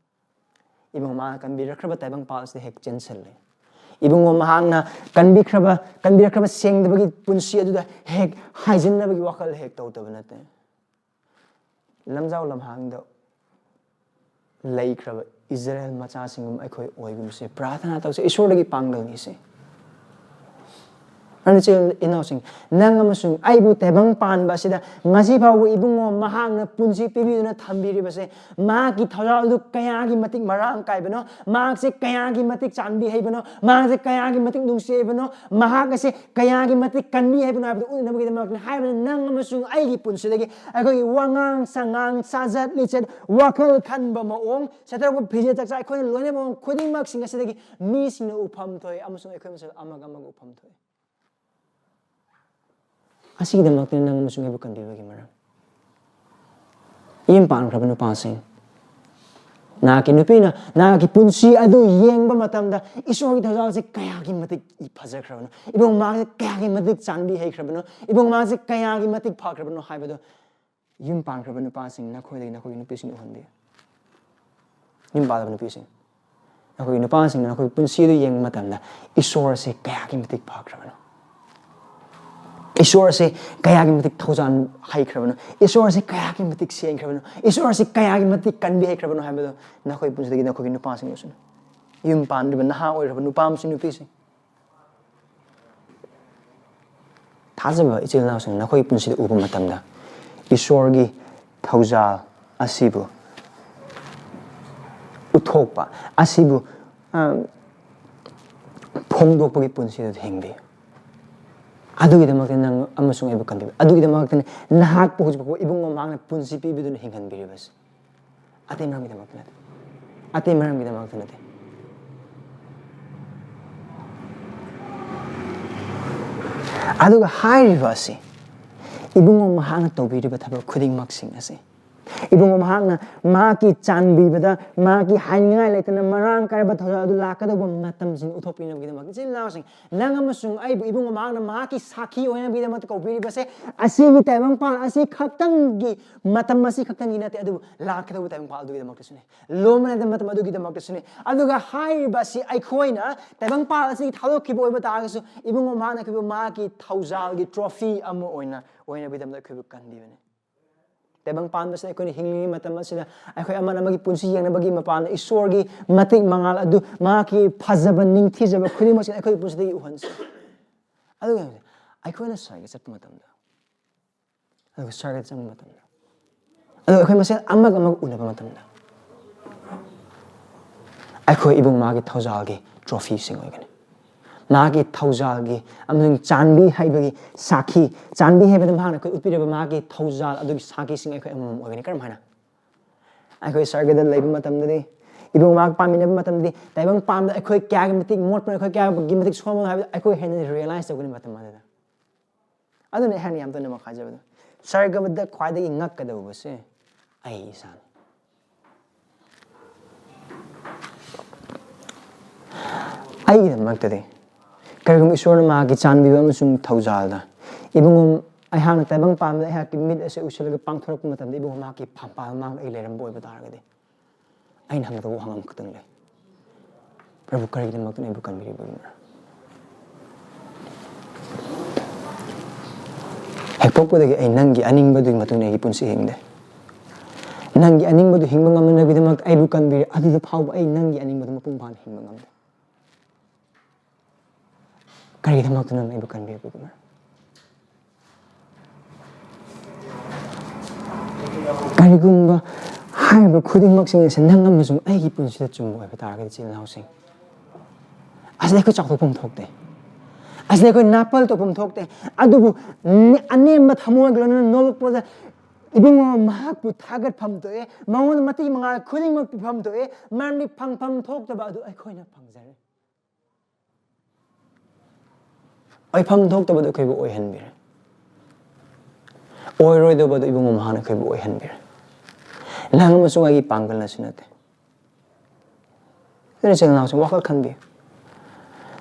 ꯏꯕꯨꯡꯉꯣ, ꯃꯍꯥꯛꯅ ꯀꯟꯕꯤꯔꯛꯈ꯭ꯔꯕ ꯇꯥꯏꯕꯪ ꯄꯥꯜ ꯑꯁꯤꯗ ꯍꯦꯛ ꯆꯦꯟꯁꯤꯜꯂꯤ꯫ ꯏꯕꯨꯡꯉꯣ, ꯃꯍꯥꯛꯅ ꯀꯟꯕꯤꯈ꯭ꯔꯕ, ꯀꯟꯕꯤꯔꯛꯈ꯭ꯔꯕ ꯁꯦꯡꯗꯕꯒꯤ ꯄꯨꯟꯁꯤ ꯑꯗꯨꯗ ꯍꯦꯛ ꯍꯥꯏꯖꯤꯟꯅꯕꯒꯤ ꯋꯥꯈꯜ ꯍꯦꯛ ꯇꯧꯗꯕ ꯅꯠꯇꯦ꯫ ꯂꯝꯖꯥꯎ ꯂꯝꯍꯥꯡꯗ ꯂꯩꯈ꯭ꯔꯕ ꯏꯖꯔꯦꯜ ꯃꯆꯥꯁꯤꯡꯒꯨꯝ ꯑꯩꯈꯣꯏ ꯑꯣꯏꯒꯨꯝꯁꯦ꯫ ꯄ꯭ꯔꯥꯔꯊꯅꯥ ꯇꯧꯁꯦ꯫ ꯏꯁꯣꯔꯗꯒꯤ ꯄꯥꯡꯒꯜ ꯅꯤꯁꯦ꯫ ꯑꯗꯨꯅ ꯏꯆꯤꯜ ꯏꯅꯥꯎꯁꯤꯡ, ꯅꯪ ꯑꯃꯁꯨꯡ ꯑꯩꯕꯨ ꯇꯥꯏꯕꯪ ꯄꯥꯟꯕ ꯑꯁꯤꯗ ꯉꯁꯤ ꯐꯥꯎꯕ ꯏꯕꯨꯡꯉꯣ ꯃꯍꯥꯛꯅ ꯄꯨꯟꯁꯤ ꯄꯤꯕꯤꯗꯨꯅ ꯊꯝꯕꯤꯔꯤꯕꯁꯦ, ꯃꯍꯥꯛꯀꯤ ꯊꯧꯖꯥꯜ ꯑꯗꯨ ꯀꯌꯥꯒꯤ ꯃꯇꯤꯛ ꯃꯔꯥꯡ ꯀꯥꯏꯕꯅꯣ, ꯃꯍꯥꯛꯁꯦ ꯀꯌꯥꯒꯤ ꯃꯇꯤꯛ ꯆꯥꯟꯕꯤ ꯍꯩꯕꯅꯣ, ꯃꯍꯥꯛꯁꯦ ꯀꯌꯥꯒꯤ ꯃꯇꯤꯛ ꯅꯨꯡꯁꯤ ꯍꯩꯕꯅꯣ, ꯃꯍꯥꯛ ꯑꯁꯦ ꯀꯌꯥꯒꯤ ꯃꯇꯤꯛ ꯀꯟꯕꯤ ꯍꯥꯏꯕꯅꯣ ꯍꯥꯏꯕꯗꯨ ꯎꯠꯅꯕꯒꯤꯗꯃꯛꯇꯅꯤ꯫ ꯍꯥꯏꯕꯗꯤ ꯅꯪ ꯑꯃꯁꯨꯡ ꯑꯩꯒꯤ ꯄꯨꯟꯁꯤꯗꯒꯤ ꯑꯩꯈꯣꯏꯒꯤ ꯋꯥꯉꯥꯡ ꯁꯉꯥꯡ, ꯆꯥꯖꯠ ꯂꯤꯆꯠ, ꯋꯥꯈꯜ ꯈꯟꯕ ꯃꯑꯣꯡ, ꯁꯦꯠꯊꯔꯛꯄ ꯐꯤꯖꯦꯠ ꯆꯥꯛꯆꯥ, ꯑꯩꯈꯣꯏꯅ ꯂꯣꯏꯅꯕ ꯃꯑꯣꯡ ꯈꯨꯗꯤꯡꯃꯛꯁꯤꯡ ꯑꯁꯤꯗꯒꯤ ꯃꯤꯁꯤꯡꯅ ꯎꯐꯝ ꯊꯣꯛꯑꯦ ꯑꯃꯁꯨꯡ ꯑꯩꯈꯣꯏ ꯃꯁꯦꯜ ꯑꯃꯒ ꯑꯃꯒ ꯎꯐꯝ ꯊꯣꯛꯑꯦ꯫ ꯑꯁꯤꯒꯤꯗꯃꯛꯇꯅꯤ ꯅꯪ ꯑꯃꯁꯨꯡ ꯑꯩꯕꯨ ꯀꯟꯕꯤꯕꯒꯤ ꯃꯔꯝ꯫ ꯌꯨꯝ ꯄꯥꯟꯈ꯭ꯔꯕ ꯅꯨꯄꯥꯁꯤꯡ, ꯅꯍꯥꯛꯀꯤ ꯅꯨꯄꯤꯅ ꯅꯍꯥꯛꯀꯤ ꯄꯨꯟꯁꯤ ꯑꯗꯨ ꯌꯦꯡꯕ ꯃꯇꯝꯗ ꯏꯁꯣꯔꯒꯤ ꯊꯧꯖꯥꯜꯁꯦ ꯀꯌꯥꯒꯤ ꯃꯇꯤꯛ ꯐꯖꯈ꯭ꯔꯕꯅꯣ, ꯏꯕꯨꯡ ꯃꯍꯥꯛꯁꯦ ꯀꯌꯥꯒꯤ ꯃꯇꯤꯛ ꯆꯥꯟꯕꯤ ꯍꯩꯈ꯭ꯔꯕꯅꯣ, ꯏꯕꯨꯡ ꯃꯍꯥꯛꯁꯦ ꯀꯌꯥꯒꯤ ꯃꯇꯤꯛ ꯐꯈ꯭ꯔꯕꯅꯣ ꯍꯥꯏꯕꯗꯣ ꯌꯨꯝ ꯄꯥꯟꯈ꯭ꯔꯕ ꯅꯨꯄꯥꯁꯤꯡ ꯅꯈꯣꯏꯗꯒꯤ ꯅꯈꯣꯏꯒꯤ ꯅꯨꯄꯤꯁꯤꯡ ꯎꯍꯟꯕꯤꯌꯨ꯫ ꯌꯨꯝ ꯄꯥꯜꯂꯕ ꯅꯨꯄꯤꯁꯤꯡ, ꯅꯈꯣꯏꯒꯤ ꯅꯨꯄꯥꯁꯤꯡꯅ ꯅꯈꯣꯏꯒꯤ ꯄꯨꯟꯁꯤꯗꯨ ꯌꯦꯡꯕ ꯃꯇꯝꯗ ꯏꯁꯣꯔꯁꯦ ꯀꯌꯥꯒꯤ ꯃꯇꯤꯛ ꯐꯈ꯭ꯔꯕꯅꯣ, ꯏꯁꯣꯔꯁꯦ ꯀꯌꯥꯒꯤ ꯃꯇꯤꯛ ꯊꯧꯖꯥꯜ ꯍꯩꯈ꯭ꯔꯕꯅꯣ, ꯏꯁꯣꯔꯁꯦ ꯀꯌꯥꯒꯤ ꯃꯇꯤꯛ ꯁꯦꯡꯈ꯭ꯔꯕꯅꯣ, ꯏꯁꯣꯔꯁꯦ ꯀꯌꯥꯒꯤ ꯃꯇꯤꯛ ꯀꯟꯕꯤ ꯍꯩꯈ꯭ꯔꯕꯅꯣ ꯍꯥꯏꯕꯗꯣ ꯅꯈꯣꯏꯒꯤ ꯄꯨꯟꯁꯤꯗꯒꯤ ꯅꯈꯣꯏꯒꯤ ꯅꯨꯄꯥꯁꯤꯡꯅꯁꯨ, ꯌꯨꯝ ꯄꯥꯟꯗ꯭ꯔꯤꯕ ꯅꯍꯥ ꯑꯣꯏꯔꯕ ꯅꯨꯄꯥ ꯑꯃꯁꯨꯡ ꯅꯨꯄꯤꯁꯤꯡ, ꯊꯥꯖꯕ ꯏꯆꯤꯜ ꯏꯅꯥꯎꯁꯤꯡ, ꯅꯈꯣꯏꯒꯤ ꯄꯨꯟꯁꯤꯗ ꯎꯕ ꯃꯇꯝꯗ ꯏꯁꯣꯔꯒꯤ ꯊꯧꯖꯥꯜ ꯑꯁꯤꯕꯨ ꯎꯠꯊꯣꯛꯄ, ꯑꯁꯤꯕꯨ, ꯑ, ꯐꯣꯡꯗꯣꯛꯄꯒꯤ ꯄꯨꯟꯁꯤꯗ ꯍꯤꯡꯕꯤꯌꯨ꯫ ꯑꯗꯨꯒꯤꯗꯃꯛꯇ ꯅꯪ ꯑꯃꯁꯨꯡ ꯑꯩꯕꯨ ꯀꯟꯕꯤꯕ, ꯑꯗꯨꯒꯤꯗꯃꯛꯇꯅꯤ ꯅꯍꯥꯛꯄꯨ ꯍꯧꯖꯤꯛ ꯐꯥꯎꯕ ꯏꯕꯨꯡꯉꯣ ꯃꯍꯥꯛꯅ ꯄꯨꯟꯁꯤ ꯄꯤꯕꯤꯗꯨꯅ ꯍꯤꯡꯍꯟꯕꯤꯔꯤꯕꯁꯦ꯫ ꯑꯇꯩ ꯃꯔꯝꯒꯤꯗꯃꯛꯇ ꯅꯠꯇꯦ꯫ ꯑꯇꯩ ꯃꯔꯝꯒꯤꯗꯃꯛꯇ ꯅꯠꯇꯦ꯫ ꯑꯗꯨꯒ ꯍꯥꯏꯔꯤꯕ ꯑꯁꯤ, ꯏꯕꯨꯡꯉꯣ ꯃꯍꯥꯛꯅ ꯇꯧꯕꯤꯔꯤꯕ ꯊꯕꯛ ꯈꯨꯗꯤꯡꯃꯛꯁꯤꯡ ꯑꯁꯤ, ꯏꯕꯨꯡꯉꯣ ꯃꯍꯥꯛꯅ ꯃꯍꯥꯛꯀꯤ ꯆꯥꯟꯕꯤꯕꯗ, ꯃꯍꯥꯛꯀꯤ ꯍꯥꯏꯅꯤꯡꯉꯥꯏ ꯂꯩꯇꯅ ꯃꯔꯥꯡ ꯀꯥꯏꯕ ꯊꯧꯖꯥꯜ ꯑꯗꯨ ꯂꯥꯛꯀꯗꯧꯕ ꯃꯇꯝꯁꯤꯡ ꯎꯠꯊꯣꯛꯄꯤꯅꯕꯒꯤꯗꯃꯛ, ꯏꯆꯤꯜ ꯏꯅꯥꯎꯁꯤꯡ, ꯅꯪ ꯑꯃꯁꯨꯡ ꯑꯩꯕꯨ ꯏꯕꯨꯡꯉꯣ ꯃꯍꯥꯛꯅ ꯃꯍꯥꯛꯀꯤ ꯁꯥꯈꯤ ꯑꯣꯏꯅꯕꯒꯤꯗꯃꯛꯇ ꯀꯧꯕꯤꯔꯤꯕꯁꯦ, ꯑꯁꯤꯒꯤ ꯇꯥꯏꯕꯪꯄꯥꯟ ꯑꯁꯤ ꯈꯛꯇꯪꯒꯤ, ꯃꯇꯝ ꯑꯁꯤ ꯈꯛꯇꯪꯒꯤ ꯅꯠꯇꯦ, ꯑꯗꯨꯕꯨ ꯂꯥꯛꯀꯗꯧꯕ ꯇꯥꯏꯕꯪꯄꯥꯟ ꯑꯗꯨꯒꯤꯗꯃꯛꯇꯁꯨꯅꯤ, ꯂꯣꯝꯅꯗꯕ ꯃꯇꯝ ꯑꯗꯨꯒꯤꯗꯃꯛꯇꯁꯨꯅꯤ꯫ ꯑꯗꯨꯒ ꯍꯥꯏꯔꯤꯕ ꯑꯁꯤ ꯑꯩꯈꯣꯏꯅ ꯇꯥꯏꯕꯪꯄꯥꯟ ꯑꯁꯤꯒꯤ ꯊꯥꯗꯣꯛꯈꯤꯕ ꯑꯣꯏꯕ ꯇꯥꯔꯒꯁꯨ, ꯏꯕꯨꯡꯉꯣ ꯃꯍꯥꯛꯅ ꯑꯩꯈꯣꯏꯕꯨ ꯃꯍꯥꯛꯀꯤ ꯊꯧꯖꯥꯜꯒꯤ ꯇ꯭ꯔꯣꯐꯤ ꯑꯃ ꯑꯣꯏꯅ ꯑꯣꯏꯅꯕꯒꯤꯗꯃꯛꯇ ꯑꯩꯈꯣꯏꯕꯨ ꯀꯟꯕꯤꯕꯅꯤ꯫ ꯇꯥꯏꯕꯪ ꯄꯥꯟꯕꯁꯤꯗ ꯑꯩꯈꯣꯏꯅ ꯍꯤꯡꯂꯤꯉꯩ ꯃꯇꯝ ꯑꯁꯤꯗ ꯑꯩꯈꯣꯏ ꯑꯃꯅ ꯑꯃꯒꯤ ꯄꯨꯟꯁꯤ ꯌꯦꯡꯅꯕꯒꯤ ꯃꯄꯥꯟꯗ ꯏꯁꯣꯔꯒꯤ ꯃꯇꯤꯛ ꯃꯉꯥꯜ ꯑꯗꯨ, ꯃꯍꯥꯛꯀꯤ ꯐꯖꯕ ꯅꯤꯡꯊꯤꯖꯕ ꯈꯨꯗꯤꯡꯃꯛꯁꯤ ꯑꯩꯈꯣꯏꯒꯤ ꯄꯨꯟꯁꯤꯗꯒꯤ ꯎꯍꯟꯁꯤ꯫ ꯑꯗꯨꯒ ꯑꯩꯈꯣꯏꯅ ꯁ꯭ꯋꯔꯒ ꯆꯠꯄ ꯃꯇꯝꯗ, ꯑꯗꯨꯒ ꯁ꯭ꯋꯔꯒ ꯆꯪꯕ ꯃꯇꯝꯗ, ꯑꯗꯨꯒ ꯑꯩꯈꯣꯏ ꯃꯁꯦꯜ ꯑꯃꯒ ꯑꯃꯒ ꯎꯅꯕ ꯃꯇꯝꯗ, ꯑꯩꯈꯣꯏ ꯏꯕꯨꯡ ꯃꯥꯒꯤ ꯊꯧꯖꯥꯜꯒꯤ ꯇ꯭ꯔꯣꯐꯤꯁꯤꯡ ꯑꯣꯏꯒꯅꯤ꯫ ꯃꯥꯒꯤ ꯊꯧꯖꯥꯜꯒꯤ ꯑꯃꯁꯨꯡ ꯆꯥꯟꯕꯤ ꯍꯩꯕꯒꯤ ꯁꯥꯈꯤ, ꯆꯥꯟꯕꯤ ꯍꯩꯕꯗ ꯃꯍꯥꯛꯅ ꯑꯩꯈꯣꯏ ꯎꯠꯄꯤꯔꯕ ꯃꯥꯒꯤ ꯊꯧꯖꯥꯜ ꯑꯗꯨꯒꯤ ꯁꯥꯈꯤꯁꯤꯡ ꯑꯩꯈꯣꯏ ꯑꯃꯃꯝ ꯑꯣꯏꯒꯅꯤ꯫ ꯀꯔꯝ ꯍꯥꯏꯅ? ꯑꯩꯈꯣꯏ ꯁ꯭ꯋꯔꯒꯗ ꯂꯩꯕ ꯃꯇꯝꯗꯗꯤ, ꯏꯕꯨꯡ ꯃꯍꯥꯛ ꯄꯥꯟꯃꯤꯟꯅꯕ ꯃꯇꯝꯗꯗꯤ, ꯇꯥꯏꯕꯪ ꯄꯥꯟꯕꯗ ꯑꯩꯈꯣꯏ ꯀꯌꯥꯒꯤ ꯃꯇꯤꯛ ꯃꯣꯠꯄꯅꯣ, ꯑꯩꯈꯣꯏ ꯀꯌꯥꯒꯤ ꯃꯇꯤꯛ ꯁꯣꯝꯕꯅꯣ ꯍꯥꯏꯕꯗꯨ ꯑꯩꯈꯣꯏ ꯍꯦꯟꯅ ꯔꯤꯌꯦꯂꯥꯏꯁ ꯇꯧꯒꯅꯤ ꯃꯇꯝ ꯑꯗꯨꯗ꯫ ꯑꯗꯨꯅ ꯑꯩꯍꯥꯛꯅ ꯌꯥꯝ ꯇꯣꯏꯅ ꯃꯈꯥ ꯍꯥꯏꯖꯕꯗꯣ, ꯁ꯭ꯋꯔꯒꯗ ꯈ꯭ꯋꯥꯏꯗꯒꯤ ꯉꯛꯀꯗꯧꯕꯁꯦ ꯑꯩ ꯏꯁꯥꯅꯤ꯫ ꯑꯩꯒꯤꯗꯃꯛꯇꯗꯤ ꯀꯔꯤꯒꯨꯝꯕ ꯏꯁꯣꯔꯅ ꯃꯍꯥꯛꯀꯤ ꯆꯥꯟꯕꯤꯕ ꯑꯃꯁꯨꯡ ꯊꯧꯖꯥꯜꯗ ꯏꯕꯨꯡꯉꯣ ꯑꯩꯍꯥꯛꯅ ꯇꯥꯏꯕꯪ ꯄꯥꯟꯕꯗ ꯑꯩꯍꯥꯛꯀꯤ ꯃꯤꯠ ꯑꯁꯤ ꯎꯏꯁꯤꯜꯂꯒ ꯄꯥꯡꯊꯣꯔꯛꯄ ꯃꯇꯝꯗ ꯏꯕꯨꯡꯉꯣ ꯃꯍꯥꯛꯀꯤ ꯐꯝꯄꯥꯜ ꯃꯥꯡꯗ ꯑꯩ ꯂꯩꯔꯝꯕ ꯑꯣꯏꯕ ꯇꯥꯔꯒꯗꯤ, ꯑꯩꯅ ꯍꯪꯒꯗꯕ ꯋꯥꯍꯪ ꯑꯃꯈꯛꯇꯪ ꯂꯩ: "ꯄ꯭ꯔꯚꯨ, ꯀꯔꯤꯒꯤꯗꯃꯛꯇꯅ ꯑꯩꯕꯨ ꯀꯟꯕꯤꯔꯤꯕꯒꯤꯅꯣ?" ꯍꯦꯛ ꯄꯣꯛꯄꯗꯒꯤ ꯑꯩ ꯅꯪꯒꯤ ꯑꯅꯤꯡꯕꯗꯨꯒꯤ ꯃꯇꯨꯡ ꯏꯟꯅ ꯑꯩꯒꯤ ꯄꯨꯟꯁꯤ ꯍꯤꯡꯗꯦ꯫ ꯅꯪꯒꯤ ꯑꯅꯤꯡꯕꯗꯨ ꯍꯤꯡꯕ ꯉꯝꯅꯅꯕꯒꯤꯗꯃꯛ ꯑꯩꯕꯨ ꯀꯟꯕꯤꯔꯦ꯫ ꯑꯗꯨꯗ ꯐꯥꯎꯕ ꯑꯩ ꯅꯪꯒꯤ ꯑꯅꯤꯡꯕꯗꯨ ꯃꯄꯨꯡ ꯐꯥꯅ ꯍꯤꯡꯕ ꯉꯝꯗꯦ꯫ ꯀꯔꯤꯒꯤꯗꯃꯛꯇ ꯅꯪꯅ ꯑꯩꯕꯨ ꯀꯟꯕꯤꯔꯛꯄꯒꯤꯅꯣ? ꯀꯔꯤꯒꯨꯝꯕ ꯍꯥꯏꯔꯤꯕ ꯈꯨꯗꯤꯡꯃꯛꯁꯤꯡ ꯑꯁꯤ ꯅꯪ ꯑꯃꯁꯨꯡ ꯑꯩꯒꯤ ꯄꯨꯟꯁꯤꯗ ꯆꯨꯝꯕ ꯑꯣꯏꯕ ꯇꯥꯔꯒꯗꯤ, ꯏꯆꯤꯜ ꯏꯅꯥꯎꯁꯤꯡ, ꯑꯁꯤꯗ ꯑꯩꯈꯣꯏ ꯆꯥꯎꯊꯣꯛꯐꯝ ꯊꯣꯛꯇꯦ꯫ ꯑꯁꯤꯗ ꯑꯩꯈꯣꯏ ꯅꯥꯄꯜ ꯇꯧꯐꯝ ꯊꯣꯛꯇꯦ꯫ ꯑꯗꯨꯕꯨ ꯅ-, ꯑꯅꯦꯝꯕ ꯊꯃꯣꯏꯒ ꯂꯣꯏꯅꯅ ꯅꯣꯂꯨꯛꯄꯗ, "ꯏꯕꯨꯡꯉꯣ, ꯃꯍꯥꯛꯄꯨ ꯊꯥꯒꯠꯐꯝ ꯊꯣꯛꯑꯦ, ꯃꯉꯣꯟꯗ ꯃꯇꯤꯛ ꯃꯉꯥ ꯈꯨꯗꯤꯡꯃꯛ ꯄꯤꯐꯝ ꯊꯣꯛꯑꯦ, ꯃꯔꯝꯗꯤ ꯐꯪꯐꯝ ꯊꯣꯛꯇꯕ ꯑꯗꯨ ꯑꯩꯈꯣꯏꯅ ꯐꯪꯖꯔꯦ"꯫ ꯑꯣꯏꯐꯝ ꯊꯣꯛꯇꯕꯗꯨ ꯑꯩꯈꯣꯏꯕꯨ ꯑꯣꯏꯍꯟꯕꯤꯔꯦ꯫ ꯑꯣꯏꯔꯣꯏꯗꯕꯗꯨ ꯏꯕꯨꯡꯉꯣ ꯃꯍꯥꯛꯅ ꯑꯩꯈꯣꯏꯕꯨ ꯑꯣꯏꯍꯟꯕꯤꯔꯦ꯫ ꯅꯪ ꯑꯃꯁꯨꯡ ꯑꯩꯒꯤ ꯄꯥꯡꯒꯜꯅꯁꯨ ꯅꯠꯇꯦ꯫ ꯑꯗꯨꯅ, ꯏꯆꯤꯜ ꯏꯅꯥꯎꯁꯤꯡ, ꯋꯥꯈꯜ ꯈꯟꯕꯤꯌꯨ꯫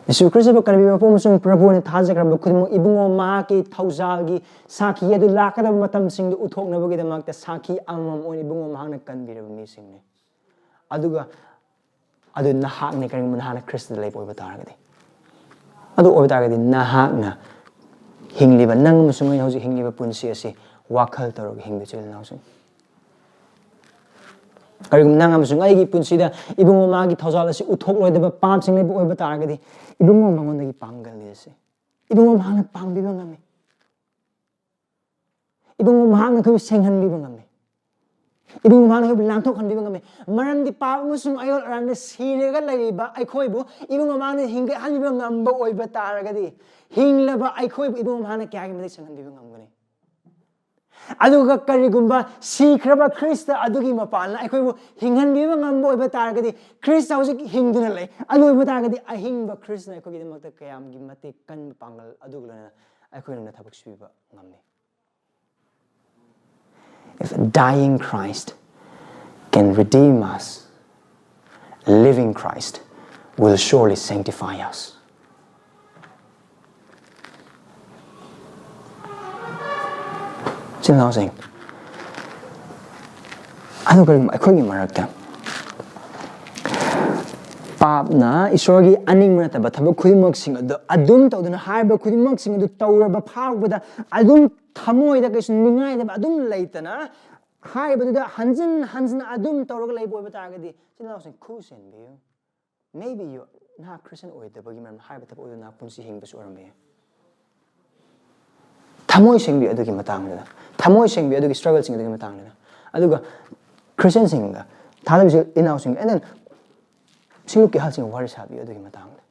ꯌꯤꯁꯨ ꯈ꯭ꯔꯤꯁꯇꯕꯨ ꯀꯟꯕꯤꯕ ꯃꯄꯨ ꯑꯃꯁꯨꯡ ꯄ꯭ꯔꯚꯨꯅ ꯊꯥꯖꯈ꯭ꯔꯕ ꯈꯨꯗꯤꯡꯃꯛ ꯏꯕꯨꯡꯉꯣ ꯃꯍꯥꯛꯀꯤ ꯊꯧꯖꯥꯜꯒꯤ ꯁꯥꯈꯤ ꯑꯗꯨ ꯂꯥꯛꯀꯗꯕ ꯃꯇꯝꯁꯤꯡꯗ ꯎꯠꯊꯣꯛꯅꯕꯒꯤꯗꯃꯛꯇ ꯁꯥꯈꯤ ꯑꯃꯃꯝ ꯑꯣꯏꯅ ꯏꯕꯨꯡꯉꯣ ꯃꯍꯥꯛꯅ ꯀꯟꯕꯤꯔꯕ ꯃꯤꯁꯤꯡꯅꯤ꯫ ꯑꯗꯨꯒ ꯑꯗꯨ ꯅꯍꯥꯛꯅ ꯀꯔꯤꯒꯨꯝꯕ ꯅꯍꯥꯛꯅ ꯈ꯭ꯔꯤꯁꯇꯗ ꯂꯩꯕ ꯑꯣꯏꯕ ꯇꯥꯔꯒꯗꯤ, ꯑꯗꯨ ꯑꯣꯏꯕ ꯇꯥꯔꯒꯗꯤ ꯅꯍꯥꯛꯅ ꯍꯤꯡꯂꯤꯕ ꯅꯪ ꯑꯃꯁꯨꯡ ꯑꯩ ꯍꯧꯖꯤꯛ ꯍꯤꯡꯂꯤꯕ ꯄꯨꯟꯁꯤ ꯑꯁꯤ ꯋꯥꯈꯜ ꯇꯧꯔꯒ ꯍꯤꯡꯕ ꯏꯆꯤꯜ ꯏꯅꯥꯎꯁꯤꯡ꯫ ꯀꯔꯤꯒꯨꯝꯕ ꯅꯪ ꯑꯃꯁꯨꯡ ꯑꯩꯒꯤ ꯄꯨꯟꯁꯤꯗ ꯏꯕꯨꯡꯉꯣ ꯃꯥꯒꯤ ꯊꯧꯖꯥꯜ ꯑꯁꯤ ꯎꯠꯊꯣꯛꯂꯣꯏꯗꯕ ꯄꯥꯞꯁꯤꯡ ꯂꯩꯕ ꯑꯣꯏꯕ ꯇꯥꯔꯒꯗꯤ, ꯏꯕꯨꯡꯉꯣ ꯃꯉꯣꯟꯗꯒꯤ ꯄꯥꯡꯒꯜ ꯅꯤꯁꯤ꯫ ꯏꯕꯨꯡꯉꯣ ꯃꯍꯥꯛꯅ ꯄꯥꯡꯕꯤꯕ ꯉꯝꯃꯤ꯫ ꯏꯕꯨꯡꯉꯣ ꯃꯍꯥꯛꯅ ꯑꯩꯈꯣꯏꯕꯨ ꯁꯦꯡꯍꯟꯕꯤꯕ ꯉꯝꯃꯤ꯫ ꯏꯕꯨꯡꯉꯣ ꯃꯍꯥꯛꯅ ꯑꯩꯈꯣꯏꯕꯨ ꯂꯥꯟꯊꯣꯛꯍꯟꯕꯤꯕ ꯉꯝꯃꯤ꯫ ꯃꯔꯝꯗꯤ ꯄꯥꯞ ꯑꯃꯁꯨꯡ ꯑꯌꯣꯜ ꯑꯔꯥꯟꯗ ꯁꯤꯔꯒ ꯂꯩꯔꯤꯕ ꯑꯩꯈꯣꯏꯕꯨ ꯏꯕꯨꯡꯉꯣ ꯃꯍꯥꯛꯅ ꯍꯤꯡꯒꯠꯍꯟꯕꯤꯕ ꯉꯝꯕ ꯑꯣꯏꯕ ꯇꯥꯔꯒꯗꯤ, ꯍꯤꯡꯂꯕ ꯑꯩꯈꯣꯏꯕꯨ ꯏꯕꯨꯡꯉꯣ ꯃꯍꯥꯛꯅ ꯀꯌꯥꯒꯤ ꯃꯇꯤꯛ ꯁꯦꯡꯍꯟꯕꯤꯕ ꯉꯝꯒꯅꯤ? ꯑꯗꯨꯒ ꯀꯔꯤꯒꯨꯝꯕ ꯁꯤꯈ꯭ꯔꯕ ꯈ꯭ꯔꯤꯁꯇ ꯑꯗꯨꯒꯤ ꯃꯄꯥꯟꯅ ꯑꯩꯈꯣꯏꯕꯨ ꯍꯤꯡꯍꯟꯕꯤꯕ ꯉꯝꯕ ꯑꯣꯏꯕ ꯇꯥꯔꯒꯗꯤ, ꯈ꯭ꯔꯤꯁꯇ ꯍꯧꯖꯤꯛ ꯍꯤꯡꯗꯨꯅ ꯂꯩ꯫ ꯑꯗꯨ ꯑꯣꯏꯕ ꯇꯥꯔꯒꯗꯤ, ꯑꯍꯤꯡꯕ ꯈ꯭ꯔꯤꯁꯇꯅ ꯑꯩꯈꯣꯏꯒꯤꯗꯃꯛꯇ ꯀꯌꯥꯝꯒꯤ ꯃꯇꯤꯛ ꯀꯟꯕ ꯄꯥꯡꯒꯜ ꯑꯗꯨꯒ ꯂꯣꯏꯅꯅ ꯑꯩꯈꯣꯏꯅ ꯊꯕꯛ ꯁꯨꯕꯤꯕ ꯉꯝꯅꯤ? If a dying Christ can redeem us, a living Christ will surely sanctify us. ꯏꯆꯤꯜ ꯏꯅꯥꯎꯁꯤꯡ, ꯑꯗꯨꯒ ꯑꯩꯈꯣꯏꯒꯤ ꯃꯔꯛꯇ ꯄꯥꯞꯅ ꯏꯁꯣꯔꯒꯤ ꯑꯅꯤꯡꯕ ꯅꯠꯇꯕ ꯊꯕꯛ ꯈꯨꯗꯤꯡꯃꯛꯁꯤꯡ ꯑꯗꯨ ꯑꯗꯨꯝ ꯇꯧꯗꯨꯅ, ꯍꯥꯏꯔꯤꯕ ꯈꯨꯗꯤꯡꯃꯛꯁꯤꯡ ꯑꯗꯨ ꯇꯧꯔꯕ ꯐꯥꯎꯕꯗ ꯑꯗꯨꯝ ꯊꯃꯣꯏꯗ ꯀꯩꯁꯨ ꯅꯤꯡꯉꯥꯏꯗꯕ ꯑꯗꯨꯝ ꯂꯩꯇꯅ, ꯍꯥꯏꯔꯤꯕꯗꯨꯗ ꯍꯟꯖꯤꯟ ꯍꯟꯖꯤꯟ ꯑꯗꯨꯝ ꯇꯧꯔꯒ ꯂꯩꯕ ꯑꯣꯏꯕ ꯇꯥꯔꯒꯗꯤ, ꯏꯆꯤꯜ ꯏꯅꯥꯎꯁꯤꯡ, ꯈꯨ ꯁꯦꯟꯕꯤꯌꯨ꯫ Maybe you, ꯅꯍꯥꯛ ꯈ꯭ꯔꯤꯁꯇꯤꯌꯟ ꯑꯣꯏꯗꯕꯒꯤ ꯃꯔꯝ ꯍꯥꯏꯔꯤꯕ ꯊꯕꯛ ꯑꯗꯨ ꯅꯍꯥꯛ ꯄꯨꯟꯁꯤ ꯍꯤꯡꯕꯁꯨ ꯑꯣꯏꯔꯝꯕ ꯌꯥꯏ꯫ ꯊꯃꯣꯏ ꯁꯦꯡꯕꯤꯌꯨ ꯑꯗꯨꯒꯤ ꯃꯇꯥꯡꯗꯨꯗ, ꯊꯃꯣꯏ ꯁꯦꯡꯕꯤꯌꯨ ꯑꯗꯨꯒꯤ struggleꯁꯤꯡ ꯑꯗꯨꯒꯤ ꯃꯇꯥꯡꯗꯨꯗ꯫ ꯑꯗꯨꯒ ꯈ꯭ꯔꯤꯁꯇꯤꯌꯟꯁꯤꯡꯒ, ꯊꯥꯖꯕ ꯏꯆꯤꯜ ꯏꯅꯥꯎꯁꯤꯡꯒ, and then ꯁꯤꯡꯂꯨꯞꯀꯤ ꯑꯍꯜꯁꯤꯡꯒ ꯋꯥꯔꯤ ꯁꯥꯕꯤꯌꯨ ꯑꯗꯨꯒꯤ ꯃꯇꯥꯡꯗ꯫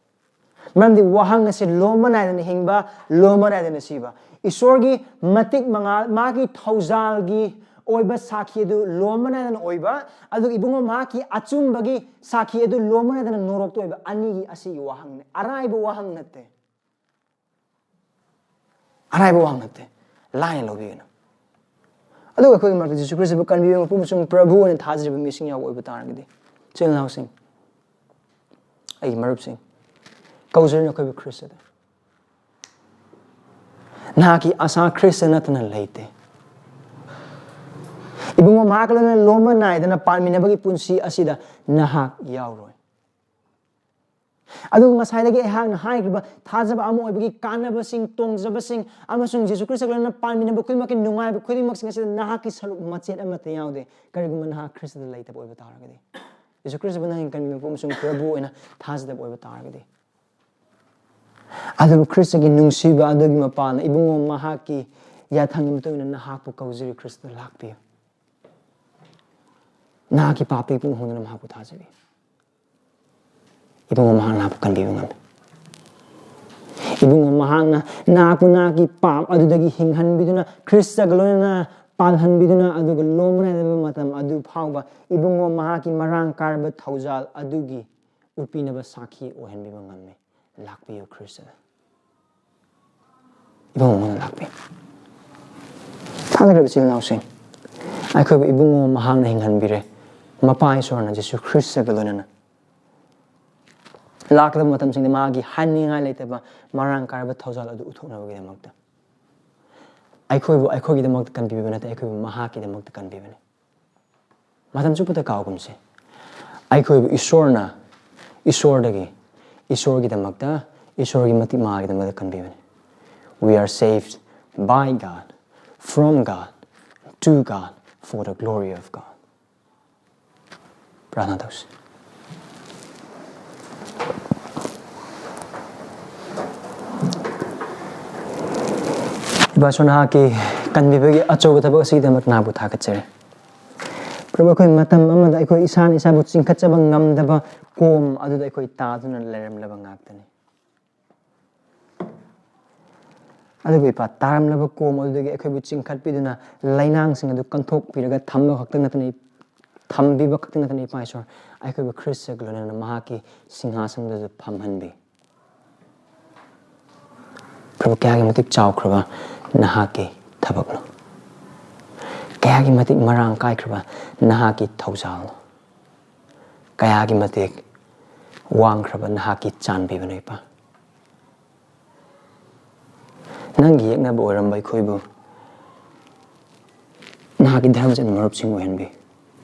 ꯃꯔꯝꯗꯤ ꯋꯥꯍꯪ ꯑꯁꯤ ꯂꯣꯝꯕ ꯅꯥꯏꯗꯅ ꯍꯤꯡꯕ, ꯂꯣꯝꯕ ꯅꯥꯏꯗꯅ ꯁꯤꯕ꯫ ꯏꯁꯣꯔꯒꯤ ꯃꯇꯤꯛ ꯃꯉꯥꯜ, ꯃꯥꯒꯤ ꯊꯧꯖꯥꯜꯒꯤ ꯑꯣꯏꯕ ꯁꯥꯈꯤ ꯑꯗꯨ ꯂꯣꯝꯕ ꯅꯥꯏꯗꯅ ꯑꯣꯏꯕ, ꯑꯗꯨꯒ ꯏꯕꯨꯡꯉꯣ ꯃꯍꯥꯛꯀꯤ ꯑꯆꯨꯝꯕꯒꯤ ꯁꯥꯈꯤ ꯑꯗꯨ ꯂꯣꯝꯕ ꯅꯥꯏꯗꯅ ꯅꯣꯔꯣꯛꯇ ꯑꯣꯏꯕ, ꯑꯅꯤꯒꯤ ꯑꯁꯤꯒꯤ ꯋꯥꯍꯪꯅꯤ꯫ ꯑꯔꯥꯏꯕ ꯋꯥꯍꯪ ꯅꯠꯇꯦ꯫ ꯑꯔꯥꯏꯕ ꯋꯥꯍꯪ ꯅꯠꯇꯦ꯫ ꯂꯥꯏꯅ ꯂꯧꯕꯤꯒꯅꯨ꯫ ꯑꯗꯨꯒ ꯑꯩꯈꯣꯏꯒꯤ ꯃꯔꯛꯇ ꯖꯤꯁꯨ ꯈ꯭ꯔꯤꯁꯇꯕꯨ ꯀꯟꯕꯤꯕ ꯃꯄꯨ ꯑꯃꯁꯨꯡ ꯄ꯭ꯔꯚꯨ ꯑꯣꯏꯅ ꯊꯥꯖꯔꯤꯕ ꯃꯤꯁꯤꯡ ꯌꯥꯎꯕ ꯑꯣꯏꯕ ꯇꯥꯔꯒꯗꯤ, ꯏꯆꯤꯜ ꯏꯅꯥꯎꯁꯤꯡ, ꯑꯩꯒꯤ ꯃꯔꯨꯞꯁꯤꯡ, ꯀꯧꯖꯔꯤ ꯅꯈꯣꯏꯕꯨ ꯈ꯭ꯔꯤꯁꯇꯗ꯫ ꯅꯍꯥꯛꯀꯤ ꯑꯁꯥ ꯈ꯭ꯔꯤꯁꯇ ꯅꯠꯇꯅ ꯂꯩꯇꯦ꯫ ꯏꯕꯨꯡꯉꯣ ꯃꯍꯥꯛꯀ ꯂꯣꯏꯅꯅ ꯂꯣꯝꯕ ꯅꯥꯏꯗꯅ ꯄꯥꯟꯃꯤꯟꯅꯕꯒꯤ ꯄꯨꯟꯁꯤ ꯑꯁꯤꯗ ꯅꯍꯥꯛ ꯌꯥꯎꯔꯣꯏ꯫ ꯑꯗꯨꯒ ꯉꯁꯥꯏꯗꯒꯤ ꯑꯩꯍꯥꯛꯅ ꯍꯥꯏꯈ꯭ꯔꯤꯕ ꯊꯥꯖꯕ ꯑꯃ ꯑꯣꯏꯕꯒꯤ ꯀꯥꯟꯅꯕꯁꯤꯡ, ꯇꯣꯡꯖꯕꯁꯤꯡ ꯑꯃꯁꯨꯡ ꯖꯤꯁꯨ ꯈ꯭ꯔꯤꯁꯇꯒ ꯂꯣꯏꯅꯅ ꯄꯥꯟꯃꯤꯟꯅꯕ ꯈꯨꯗꯤꯡꯃꯛꯀꯤ ꯅꯨꯡꯉꯥꯏꯕ ꯈꯨꯗꯤꯡꯃꯛꯁꯤꯡ ꯑꯁꯤꯗ ꯅꯍꯥꯛꯀꯤ ꯁꯔꯨꯛ ꯃꯆꯦꯠ ꯑꯃꯠꯇ ꯌꯥꯎꯗꯦ꯫ ꯀꯔꯤꯒꯨꯝꯕ ꯅꯍꯥꯛ ꯈ꯭ꯔꯤꯁꯇꯗ ꯂꯩꯇꯕ ꯑꯣꯏꯕ ꯇꯥꯔꯒꯗꯤ, ꯖꯤꯁꯨ ꯈ꯭ꯔꯤꯁꯇꯕꯨ ꯅꯪꯒꯤ ꯀꯟꯕꯤꯕ ꯑꯃꯁꯨꯡ ꯄ꯭ꯔꯚꯨ ꯑꯣꯏꯅ ꯊꯥꯖꯗꯕ ꯑꯣꯏꯕ ꯇꯥꯔꯒꯗꯤ, ꯑꯗꯨꯕꯨ ꯈ꯭ꯔꯤꯁꯇꯒꯤ ꯅꯨꯡꯁꯤꯕ ꯑꯗꯨꯒꯤ ꯃꯄꯥꯅ ꯏꯕꯨꯡꯉꯣ ꯃꯍꯥꯛꯀꯤ ꯌꯥꯊꯪꯒꯤ ꯃꯇꯨꯡ ꯏꯟꯅ ꯅꯍꯥꯛꯄꯨ ꯀꯧꯖꯔꯤ, ꯈ꯭ꯔꯤꯁꯇꯗ ꯂꯥꯛꯄꯤꯌꯨ꯫ ꯅꯍꯥꯛꯀꯤ ꯄꯥꯞꯇꯒꯤ ꯄꯨꯡ ꯍꯣꯡꯗꯨꯅ ꯃꯍꯥꯛꯄꯨ ꯊꯥꯖꯕꯤꯌꯨ꯫ ꯏꯕꯨꯡꯉꯣ ꯃꯍꯥꯛꯅ ꯅꯍꯥꯛꯄꯨ ꯀꯟꯕꯤꯕ ꯉꯝꯃꯤ꯫ ꯏꯕꯨꯡꯉꯣ ꯃꯍꯥꯛꯅ ꯅꯍꯥꯛꯄꯨ ꯅꯍꯥꯛꯀꯤ ꯄꯥꯞ ꯑꯗꯨꯗꯒꯤ ꯍꯤꯡꯍꯟꯕꯤꯗꯨꯅ, ꯈ꯭ꯔꯤꯁꯇꯒ ꯂꯣꯏꯅꯅ ꯄꯥꯜꯍꯟꯕꯤꯗꯨꯅ, ꯑꯗꯨꯒ ꯂꯣꯝꯕ ꯅꯥꯏꯗꯕ ꯃꯇꯝ ꯑꯗꯨ ꯐꯥꯎꯕ ꯏꯕꯨꯡꯉꯣ ꯃꯍꯥꯛꯀꯤ ꯃꯔꯥꯡ ꯀꯥꯏꯔꯕ ꯊꯧꯖꯥꯜ ꯑꯗꯨꯒꯤ ꯎꯠꯄꯤꯅꯕ ꯁꯥꯈꯤ ꯑꯣꯏꯍꯟꯕꯤꯕ ꯉꯝꯃꯤ꯫ ꯂꯥꯛꯄꯤꯌꯨ ꯈ꯭ꯔꯤꯁꯇꯗ꯫ ꯏꯕꯨꯡꯉꯣ ꯃꯍꯥꯛꯅ ꯂꯥꯛꯄꯤꯌꯨ꯫ ꯊꯥꯖꯈ꯭ꯔꯕ ꯏꯆꯤꯜ ꯏꯅꯥꯎꯁꯤꯡ, ꯑꯩꯈꯣꯏꯕꯨ ꯏꯕꯨꯡꯉꯣ ꯃꯍꯥꯛꯅ ꯍꯤꯡꯍꯟꯕꯤꯔꯦ꯫ ꯃꯄꯥ ꯏꯁꯣꯔꯅ ꯖꯤꯁꯨ ꯈ꯭ꯔꯤꯁꯇꯒ ꯂꯣꯏꯅꯅ ꯂꯥꯛꯀꯗꯕ ꯃꯇꯝꯁꯤꯡꯗ ꯃꯥꯒꯤ ꯍꯥꯏꯅꯤꯡꯉꯥꯏ ꯂꯩꯇꯕ ꯃꯔꯥꯡ ꯀꯥꯏꯔꯕ ꯊꯧꯖꯥꯜ ꯑꯗꯨ ꯎꯠꯊꯣꯛꯅꯕꯒꯤꯗꯃꯛꯇ꯫ ꯑꯩꯈꯣꯏꯕꯨ ꯑꯩꯈꯣꯏꯒꯤꯗꯃꯛꯇ ꯀꯟꯕꯤꯕ ꯅꯠꯇꯦ, ꯑꯩꯈꯣꯏꯕꯨ ꯃꯍꯥꯛꯀꯤꯗꯃꯛꯇ ꯀꯟꯕꯤꯕꯅꯤ꯫ ꯃꯇꯝ ꯆꯨꯞꯄꯗ ꯀꯥꯎꯒꯨꯝꯁꯦ, ꯑꯩꯈꯣꯏꯕꯨ ꯏꯁꯣꯔꯅ, ꯏꯁꯣꯔꯗꯒꯤ, ꯏꯁꯣꯔꯒꯤꯗꯃꯛꯇ, ꯏꯁꯣꯔꯒꯤ ꯃꯇꯤꯛ ꯃꯥꯒꯤꯗꯃꯛꯇ ꯀꯟꯕꯤꯕꯅꯤ꯫ We are saved by God, from God, to God, for the glory of God. ꯄ꯭ꯔꯥꯔꯊꯅꯥ ꯇꯧꯁꯤ꯫ ꯏꯄꯥ ꯏꯁꯣꯔ, ꯅꯍꯥꯛꯀꯤ ꯀꯟꯕꯤꯕꯒꯤ ꯑꯆꯧꯕ ꯊꯕꯛ ꯑꯁꯤꯒꯤꯗꯃꯛ ꯅꯍꯥꯛꯄꯨ ꯊꯥꯒꯠꯆꯔꯤ꯫ ꯄ꯭ꯔꯚꯨ, ꯑꯩꯈꯣꯏ ꯃꯇꯝ ꯑꯃꯗ ꯑꯩꯈꯣꯏ ꯏꯁꯥꯅ ꯏꯁꯥꯕꯨ ꯆꯤꯡꯈꯠꯆꯕ ꯉꯝꯗꯕ ꯀꯣꯝ ꯑꯗꯨꯗ ꯑꯩꯈꯣꯏ ꯇꯥꯗꯨꯅ ꯂꯩꯔꯝꯂꯕ ꯉꯥꯛꯇꯅꯤ꯫ ꯑꯗꯨꯕꯨ ꯏꯄꯥ, ꯇꯥꯔꯝꯂꯕ ꯀꯣꯝ ꯑꯗꯨꯗꯒꯤ ꯑꯩꯈꯣꯏꯕꯨ ꯆꯤꯡꯈꯠꯄꯤꯗꯨꯅ ꯂꯩꯅꯥꯡꯁꯤꯡ ꯑꯗꯨ ꯀꯟꯊꯣꯛꯄꯤꯔꯒ ꯊꯝꯕ ꯈꯛꯇ ꯅꯠꯇꯅ, ꯊꯝꯕꯤꯕ ꯈꯛꯇ ꯅꯠꯇꯅ, ꯏꯄꯥ ꯏꯁꯣꯔ, ꯑꯩꯈꯣꯏꯕꯨ ꯈ꯭ꯔꯤꯁꯇꯒ ꯂꯣꯏꯅꯅ ꯃꯍꯥꯛꯀꯤ ꯁꯤꯡꯍꯥꯁꯅꯗꯁꯨ ꯐꯝꯍꯟꯕꯤ꯫ ꯄ꯭ꯔꯚꯨ, ꯀꯌꯥꯒꯤ ꯃꯇꯤꯛ ꯆꯥꯎꯈ꯭ꯔꯕ ꯅꯍꯥꯛꯀꯤ ꯊꯕꯛꯅꯣ! ꯀꯌꯥꯒꯤ ꯃꯇꯤꯛ ꯃꯔꯥꯡ ꯀꯥꯏꯈ꯭ꯔꯕ ꯅꯍꯥꯛꯀꯤ ꯊꯧꯖꯥꯜꯅꯣ! ꯀꯌꯥꯒꯤ ꯃꯇꯤꯛ ꯋꯥꯡꯈ꯭ꯔꯕ ꯅꯍꯥꯛꯀꯤ ꯆꯥꯟꯕꯤꯕꯅꯣ, ꯏꯄꯥ! ꯅꯪꯒꯤ ꯌꯦꯛꯅꯕ ꯑꯣꯏꯔꯝꯕ ꯑꯩꯈꯣꯏꯕꯨ ꯅꯍꯥꯛꯀꯤ ꯙꯔꯃ ꯆꯦꯟꯕ ꯃꯔꯨꯞꯁꯤꯡ ꯑꯣꯏꯍꯟꯕꯤ꯫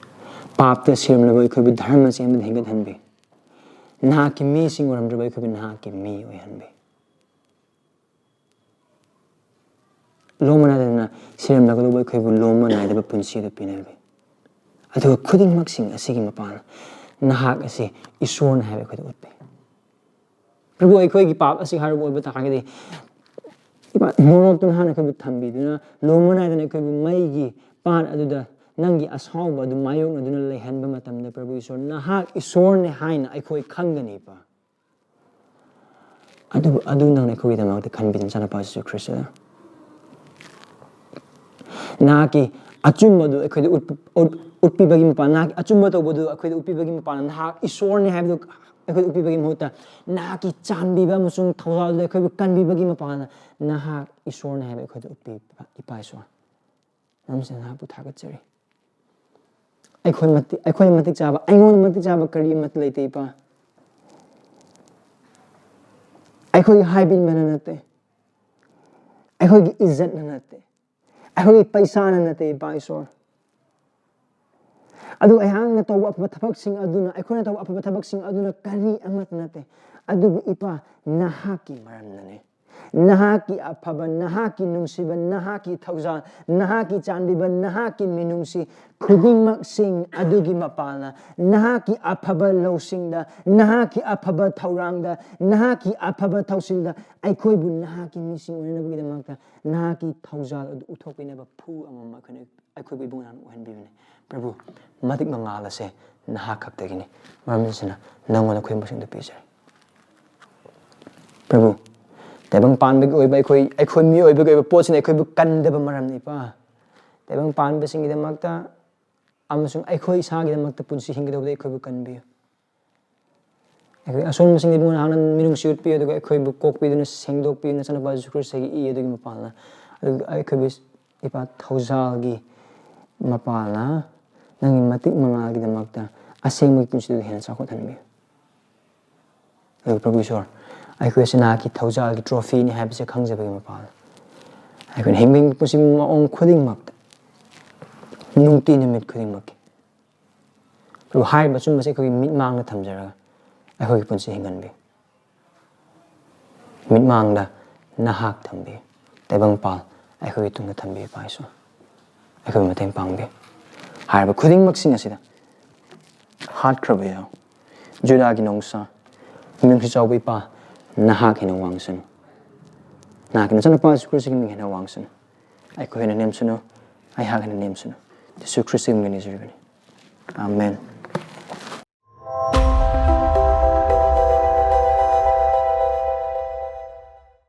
ꯄꯥꯞꯇ ꯁꯤꯔꯝꯂꯕ ꯑꯩꯈꯣꯏꯕꯨ ꯙꯔꯃ ꯆꯦꯟꯕꯗ ꯍꯦꯟꯒꯠꯍꯟꯕꯤ꯫ ꯅꯍꯥꯛꯀꯤ ꯃꯤꯁꯤꯡ ꯑꯣꯏꯔꯝꯗ꯭ꯔꯕ ꯑꯩꯈꯣꯏꯕꯨ ꯅꯍꯥꯛꯀꯤ ꯃꯤ ꯑꯣꯏꯍꯟꯕꯤ꯫ ꯂꯣꯝꯕ ꯅꯥꯏꯗꯅ ꯁꯤꯔꯝꯂꯒꯗꯧꯕ ꯑꯩꯈꯣꯏꯕꯨ ꯂꯣꯝꯕ ꯅꯥꯏꯗꯕ ꯄꯨꯟꯁꯤ ꯑꯗꯨ ꯄꯤꯅꯕꯤ꯫ ꯑꯗꯨꯒ ꯈꯨꯗꯤꯡꯃꯛꯁꯤꯡ ꯑꯁꯤꯒꯤ ꯃꯄꯥꯟ ꯅꯍꯥꯛ ꯑꯁꯤ ꯏꯁꯣꯔꯅꯤ ꯍꯥꯏꯕ ꯑꯩꯈꯣꯏꯗ ꯎꯠꯄꯤ꯫ ꯄ꯭ꯔꯚꯨ, ꯑꯩꯈꯣꯏꯒꯤ ꯄꯥꯞ ꯑꯁꯤ ꯍꯥꯏꯔꯕ ꯑꯣꯏꯕ ꯇꯥꯔꯒꯗꯤ, ꯏꯃꯥ, ꯃꯣꯔꯣꯛꯇꯨ ꯅꯍꯥꯛꯅ ꯑꯩꯈꯣꯏꯕꯨ ꯊꯝꯕꯤꯗꯨꯅ, ꯂꯣꯝꯕ ꯅꯥꯏꯗꯅ ꯑꯩꯈꯣꯏꯕꯨ ꯃꯩꯒꯤ ꯄꯥꯟ ꯑꯗꯨꯗ ꯅꯪꯒꯤ ꯑꯁꯥꯎꯕ ꯑꯗꯨ ꯃꯥꯌꯣꯛꯅꯗꯨꯅ ꯂꯩꯍꯟꯕ ꯃꯇꯝꯗ, ꯄ꯭ꯔꯚꯨ ꯏꯁꯣꯔ, ꯅꯍꯥꯛ ꯏꯁꯣꯔꯅꯤ ꯍꯥꯏꯅ ꯑꯩꯈꯣꯏ ꯈꯪꯒꯅꯤꯕ꯫ ꯑꯗꯨ, ꯑꯗꯨ ꯅꯪꯅ ꯑꯩꯈꯣꯏꯒꯤꯗꯃꯛꯇ ꯈꯟꯕꯤꯗꯨꯅ ꯆꯠꯂꯛꯄ ꯖꯤꯁꯨ ꯈ꯭ꯔꯤꯁꯇꯗ ꯅꯍꯥꯛꯀꯤ ꯑꯆꯨꯝꯕꯗꯨ ꯑꯩꯈꯣꯏꯗ ꯎꯠ-, ꯎꯠ-, ꯎꯠꯄꯤꯕꯒꯤ ꯃꯄꯥꯟ, ꯅꯍꯥꯛꯀꯤ ꯑꯆꯨꯝꯕ ꯇꯧꯕꯗꯨ ꯑꯩꯈꯣꯏꯗ ꯎꯠꯄꯤꯕꯒꯤ ꯃꯄꯥꯟ, ꯅꯍꯥꯛ ꯏꯁꯣꯔꯅꯤ ꯍꯥꯏꯕꯗꯨ ꯑꯩꯈꯣꯏꯗ ꯎꯠꯄꯤꯕꯒꯤ ꯃꯍꯨꯠꯇ, ꯅꯍꯥꯛꯀꯤ ꯆꯥꯟꯕꯤꯕ ꯑꯃꯁꯨꯡ ꯊꯧꯖꯥꯜꯗꯨꯗ ꯑꯩꯈꯣꯏꯕꯨ ꯀꯟꯕꯤꯕꯒꯤ ꯃꯄꯥꯟ, ꯅꯍꯥꯛ ꯏꯁꯣꯔꯅꯤ ꯍꯥꯏꯕ ꯑꯩꯈꯣꯏꯗ ꯎꯠꯄꯤꯕ ꯏꯄꯥ ꯏꯁꯣꯔ, ꯅꯪꯁꯤꯅ ꯅꯍꯥꯛꯄꯨ ꯊꯥꯒꯠꯆꯔꯤ꯫ ꯑꯩꯈꯣꯏ ꯃꯇꯤꯛ, ꯑꯩꯈꯣꯏ ꯃꯇꯤꯛ ꯆꯥꯕ, ꯑꯩꯉꯣꯟꯗ ꯃꯇꯤꯛ ꯆꯥꯕ ꯀꯔꯤ ꯑꯃꯠꯇ ꯂꯩꯇꯦ, ꯏꯄꯥ꯫ ꯑꯩꯈꯣꯏꯒꯤ ꯍꯥꯏꯕꯤꯟꯕꯅ ꯅꯠꯇꯦ, ꯑꯩꯈꯣꯏꯒꯤ ꯏꯖꯠꯅ ꯅꯠꯇꯦ, ꯑꯩꯈꯣꯏꯒꯤ ꯄꯩꯁꯥꯅ ꯅꯠꯇꯦ, ꯏꯄꯥ ꯏꯁꯣꯔ꯫ ꯑꯗꯨ ꯑꯩꯍꯥꯛꯅ ꯇꯧꯕ ꯑꯐꯕ ꯊꯕꯛꯁꯤꯡ ꯑꯗꯨꯅ, ꯑꯩꯈꯣꯏꯅ ꯇꯧꯕ ꯑꯐꯕ ꯊꯕꯛꯁꯤꯡ ꯑꯗꯨꯅ ꯀꯔꯤ ꯑꯃꯠꯇ ꯅꯠꯇꯦ꯫ ꯑꯗꯨꯕꯨ ꯏꯄꯥ, ꯅꯍꯥꯛꯀꯤ ꯃꯔꯝꯅꯅꯤ꯫ ꯅꯍꯥꯛꯀꯤ ꯑꯐꯕ, ꯅꯍꯥꯛꯀꯤ ꯅꯨꯡꯁꯤꯕ, ꯅꯍꯥꯛꯀꯤ ꯊꯧꯖꯥꯜ, ꯅꯍꯥꯛꯀꯤ ꯆꯥꯟꯕꯤꯕ, ꯅꯍꯥꯛꯀꯤ ꯃꯤꯅꯨꯡꯁꯤ ꯈꯨꯗꯤꯡꯃꯛꯁꯤꯡ ꯑꯗꯨꯒꯤ ꯃꯄꯥꯜꯅ, ꯅꯍꯥꯛꯀꯤ ꯑꯐꯕ ꯂꯧꯁꯤꯡꯗ, ꯅꯍꯥꯛꯀꯤ ꯑꯐꯕ ꯊꯧꯔꯥꯡꯗ, ꯅꯍꯥꯛꯀꯤ ꯑꯐꯕ ꯊꯧꯁꯤꯜꯗ ꯑꯩꯈꯣꯏꯕꯨ ꯅꯍꯥꯛꯀꯤ ꯃꯤꯁꯤꯡ ꯑꯣꯏꯅꯅꯕꯒꯤꯗꯃꯛꯇ ꯅꯍꯥꯛꯀꯤ ꯊꯧꯖꯥꯜ ꯑꯗꯨ ꯎꯠꯊꯣꯛꯄꯤꯅꯕ ꯐꯨ ꯑꯃꯃꯝ ꯑꯩꯈꯣꯏꯅ, ꯑꯩꯈꯣꯏꯕꯨ ꯏꯕꯨꯡ ꯅꯍꯥꯛꯅ ꯑꯣꯏꯍꯟꯕꯤꯕꯅꯤ꯫ ꯄ꯭ꯔꯚꯨ, ꯃꯇꯤꯛ ꯃꯉꯥꯜ ꯑꯁꯦ ꯅꯍꯥꯛ ꯈꯛꯇꯒꯤꯅꯤ꯫ ꯃꯔꯝ ꯑꯁꯤꯅ ꯅꯪꯉꯣꯟꯗ ꯑꯩꯈꯣꯏ ꯃꯁꯤꯡꯗꯨ ꯄꯤꯖꯔꯤ꯫ ꯄ꯭ꯔꯚꯨ, ꯇꯥꯏꯕꯪ ꯄꯥꯟꯕꯒꯤ ꯑꯣꯏꯕ ꯑꯩꯈꯣꯏ, ꯑꯩꯈꯣꯏ ꯃꯤꯑꯣꯏꯕꯒꯤ ꯑꯣꯏꯕ ꯄꯣꯠꯁꯤꯅ ꯑꯩꯈꯣꯏꯕꯨ ꯀꯟꯗꯕ ꯃꯔꯝꯅꯤ, ꯏꯄꯥ꯫ ꯇꯥꯏꯕꯪ ꯄꯥꯟꯕꯁꯤꯡꯒꯤꯗꯃꯛꯇ ꯑꯃꯁꯨꯡ ꯑꯩꯈꯣꯏ ꯏꯁꯥꯒꯤꯗꯃꯛꯇ ꯄꯨꯟꯁꯤ ꯍꯤꯡꯒꯗꯧꯕꯗ ꯑꯩꯈꯣꯏꯕꯨ ꯀꯟꯕꯤꯌꯨ꯫ ꯑꯩꯈꯣꯏ ꯑꯁꯣꯟꯕꯁꯤꯡꯗ ꯏꯕꯨꯡ ꯅꯍꯥꯛꯅ ꯃꯤꯅꯨꯡꯁꯤ ꯎꯠꯄꯤꯌꯨ, ꯑꯗꯨꯒ ꯑꯩꯈꯣꯏꯕꯨ ꯀꯣꯛꯄꯤꯗꯨꯅ ꯁꯦꯡꯗꯣꯛꯄꯤꯌꯨ, ꯅꯆꯥꯅꯨꯄꯥ ꯖꯤꯁꯨ ꯈ꯭ꯔꯤꯁꯇꯒꯤ ꯏ ꯑꯗꯨꯒꯤ ꯃꯄꯥꯜꯅ꯫ ꯑꯗꯨꯒ ꯑꯩꯈꯣꯏꯕꯨ ꯏꯄꯥ ꯊꯧꯖꯥꯜꯒꯤ ꯃꯄꯥꯜꯅ ꯅꯪꯒꯤ ꯃꯇꯤꯛ ꯃꯉꯥꯜꯒꯤꯗꯃꯛꯇ ꯑꯁꯦꯡꯕꯒꯤ ꯄꯨꯟꯁꯤꯗꯨꯗ ꯍꯦꯟꯅ ꯆꯥꯎꯈꯠꯍꯟꯕꯤꯌꯨ꯫ ꯑꯗꯨꯒ ꯄ꯭ꯔꯚꯨ ꯏꯁꯣꯔ, ꯑꯩꯈꯣꯏ ꯑꯁꯤ ꯅꯍꯥꯛꯀꯤ ꯊꯧꯖꯥꯜꯒꯤ ꯇ꯭ꯔꯣꯐꯤꯅꯤ ꯍꯥꯏꯕꯁꯦ ꯈꯪꯖꯕꯒꯤ ꯃꯄꯥꯜꯅ ꯑꯩꯈꯣꯏꯅ ꯍꯤꯡꯕꯒꯤ ꯄꯨꯟꯁꯤ ꯃꯑꯣꯡ ꯈꯨꯗꯤꯡꯃꯛꯇ, ꯅꯨꯡꯇꯤ ꯅꯨꯃꯤꯠ ꯈꯨꯗꯤꯡꯃꯛꯀꯤ ꯄ꯭ꯔꯚꯨ, ꯍꯥꯏꯔꯤꯕ ꯑꯆꯨꯝꯕꯁꯦ ꯑꯩꯈꯣꯏꯒꯤ ꯃꯤꯠꯃꯥꯡꯗ ꯊꯝꯖꯔꯒ, ꯑꯩꯈꯣꯏꯒꯤ ꯄꯨꯟꯁꯤ ꯍꯤꯡꯍꯟꯕꯤꯌꯨ꯫ ꯃꯤꯠꯃꯥꯡꯗ ꯅꯍꯥꯛ ꯊꯝꯕꯤꯌꯨ꯫ ꯇꯥꯏꯕꯪꯄꯥꯜ ꯑꯩꯈꯣꯏꯒꯤ ꯇꯨꯡꯗ ꯊꯝꯕꯤꯌꯨ, ꯏꯄꯥ ꯏꯁꯣꯔ꯫ ꯑꯩꯈꯣꯏꯕꯨ ꯃꯇꯦꯡ ꯄꯥꯡꯕꯤꯌꯨ꯫ ꯍꯥꯏꯔꯤꯕ ꯈꯨꯗꯤꯡꯃꯛꯁꯤꯡ ꯑꯁꯤꯗ ꯍꯥꯠꯈ꯭ꯔꯕ ꯌꯥꯎ꯫ ꯖꯨꯗꯥꯒꯤ ꯅꯣꯡꯁꯥ, ꯃꯤꯅꯨꯡꯁꯤ ꯆꯥꯎꯕ ꯏꯄꯥ, ꯅꯍꯥꯛ ꯍꯦꯟꯅ ꯋꯥꯡꯁꯅꯨ꯫ ꯅꯍꯥꯛꯀꯤ ꯅꯆꯥꯅꯨꯄꯥ ꯖꯤꯁꯨ ꯈ꯭ꯔꯤꯁꯇꯒꯤ ꯃꯤꯡ ꯍꯦꯟꯅ ꯋꯥꯡꯁꯅꯨ꯫ ꯑꯩꯈꯣꯏ ꯍꯦꯟꯅ ꯅꯦꯝꯁꯅꯨ, ꯑꯩꯍꯥꯛ ꯍꯦꯟꯅ ꯅꯦꯝꯁꯅꯨ꯫ ꯖꯤꯁꯨ ꯈ꯭ꯔꯤꯁꯇꯒꯤ ꯃꯤꯡ ꯅꯤꯖꯔꯤꯕꯅꯤ꯫ ꯑꯥꯃꯦꯟ꯫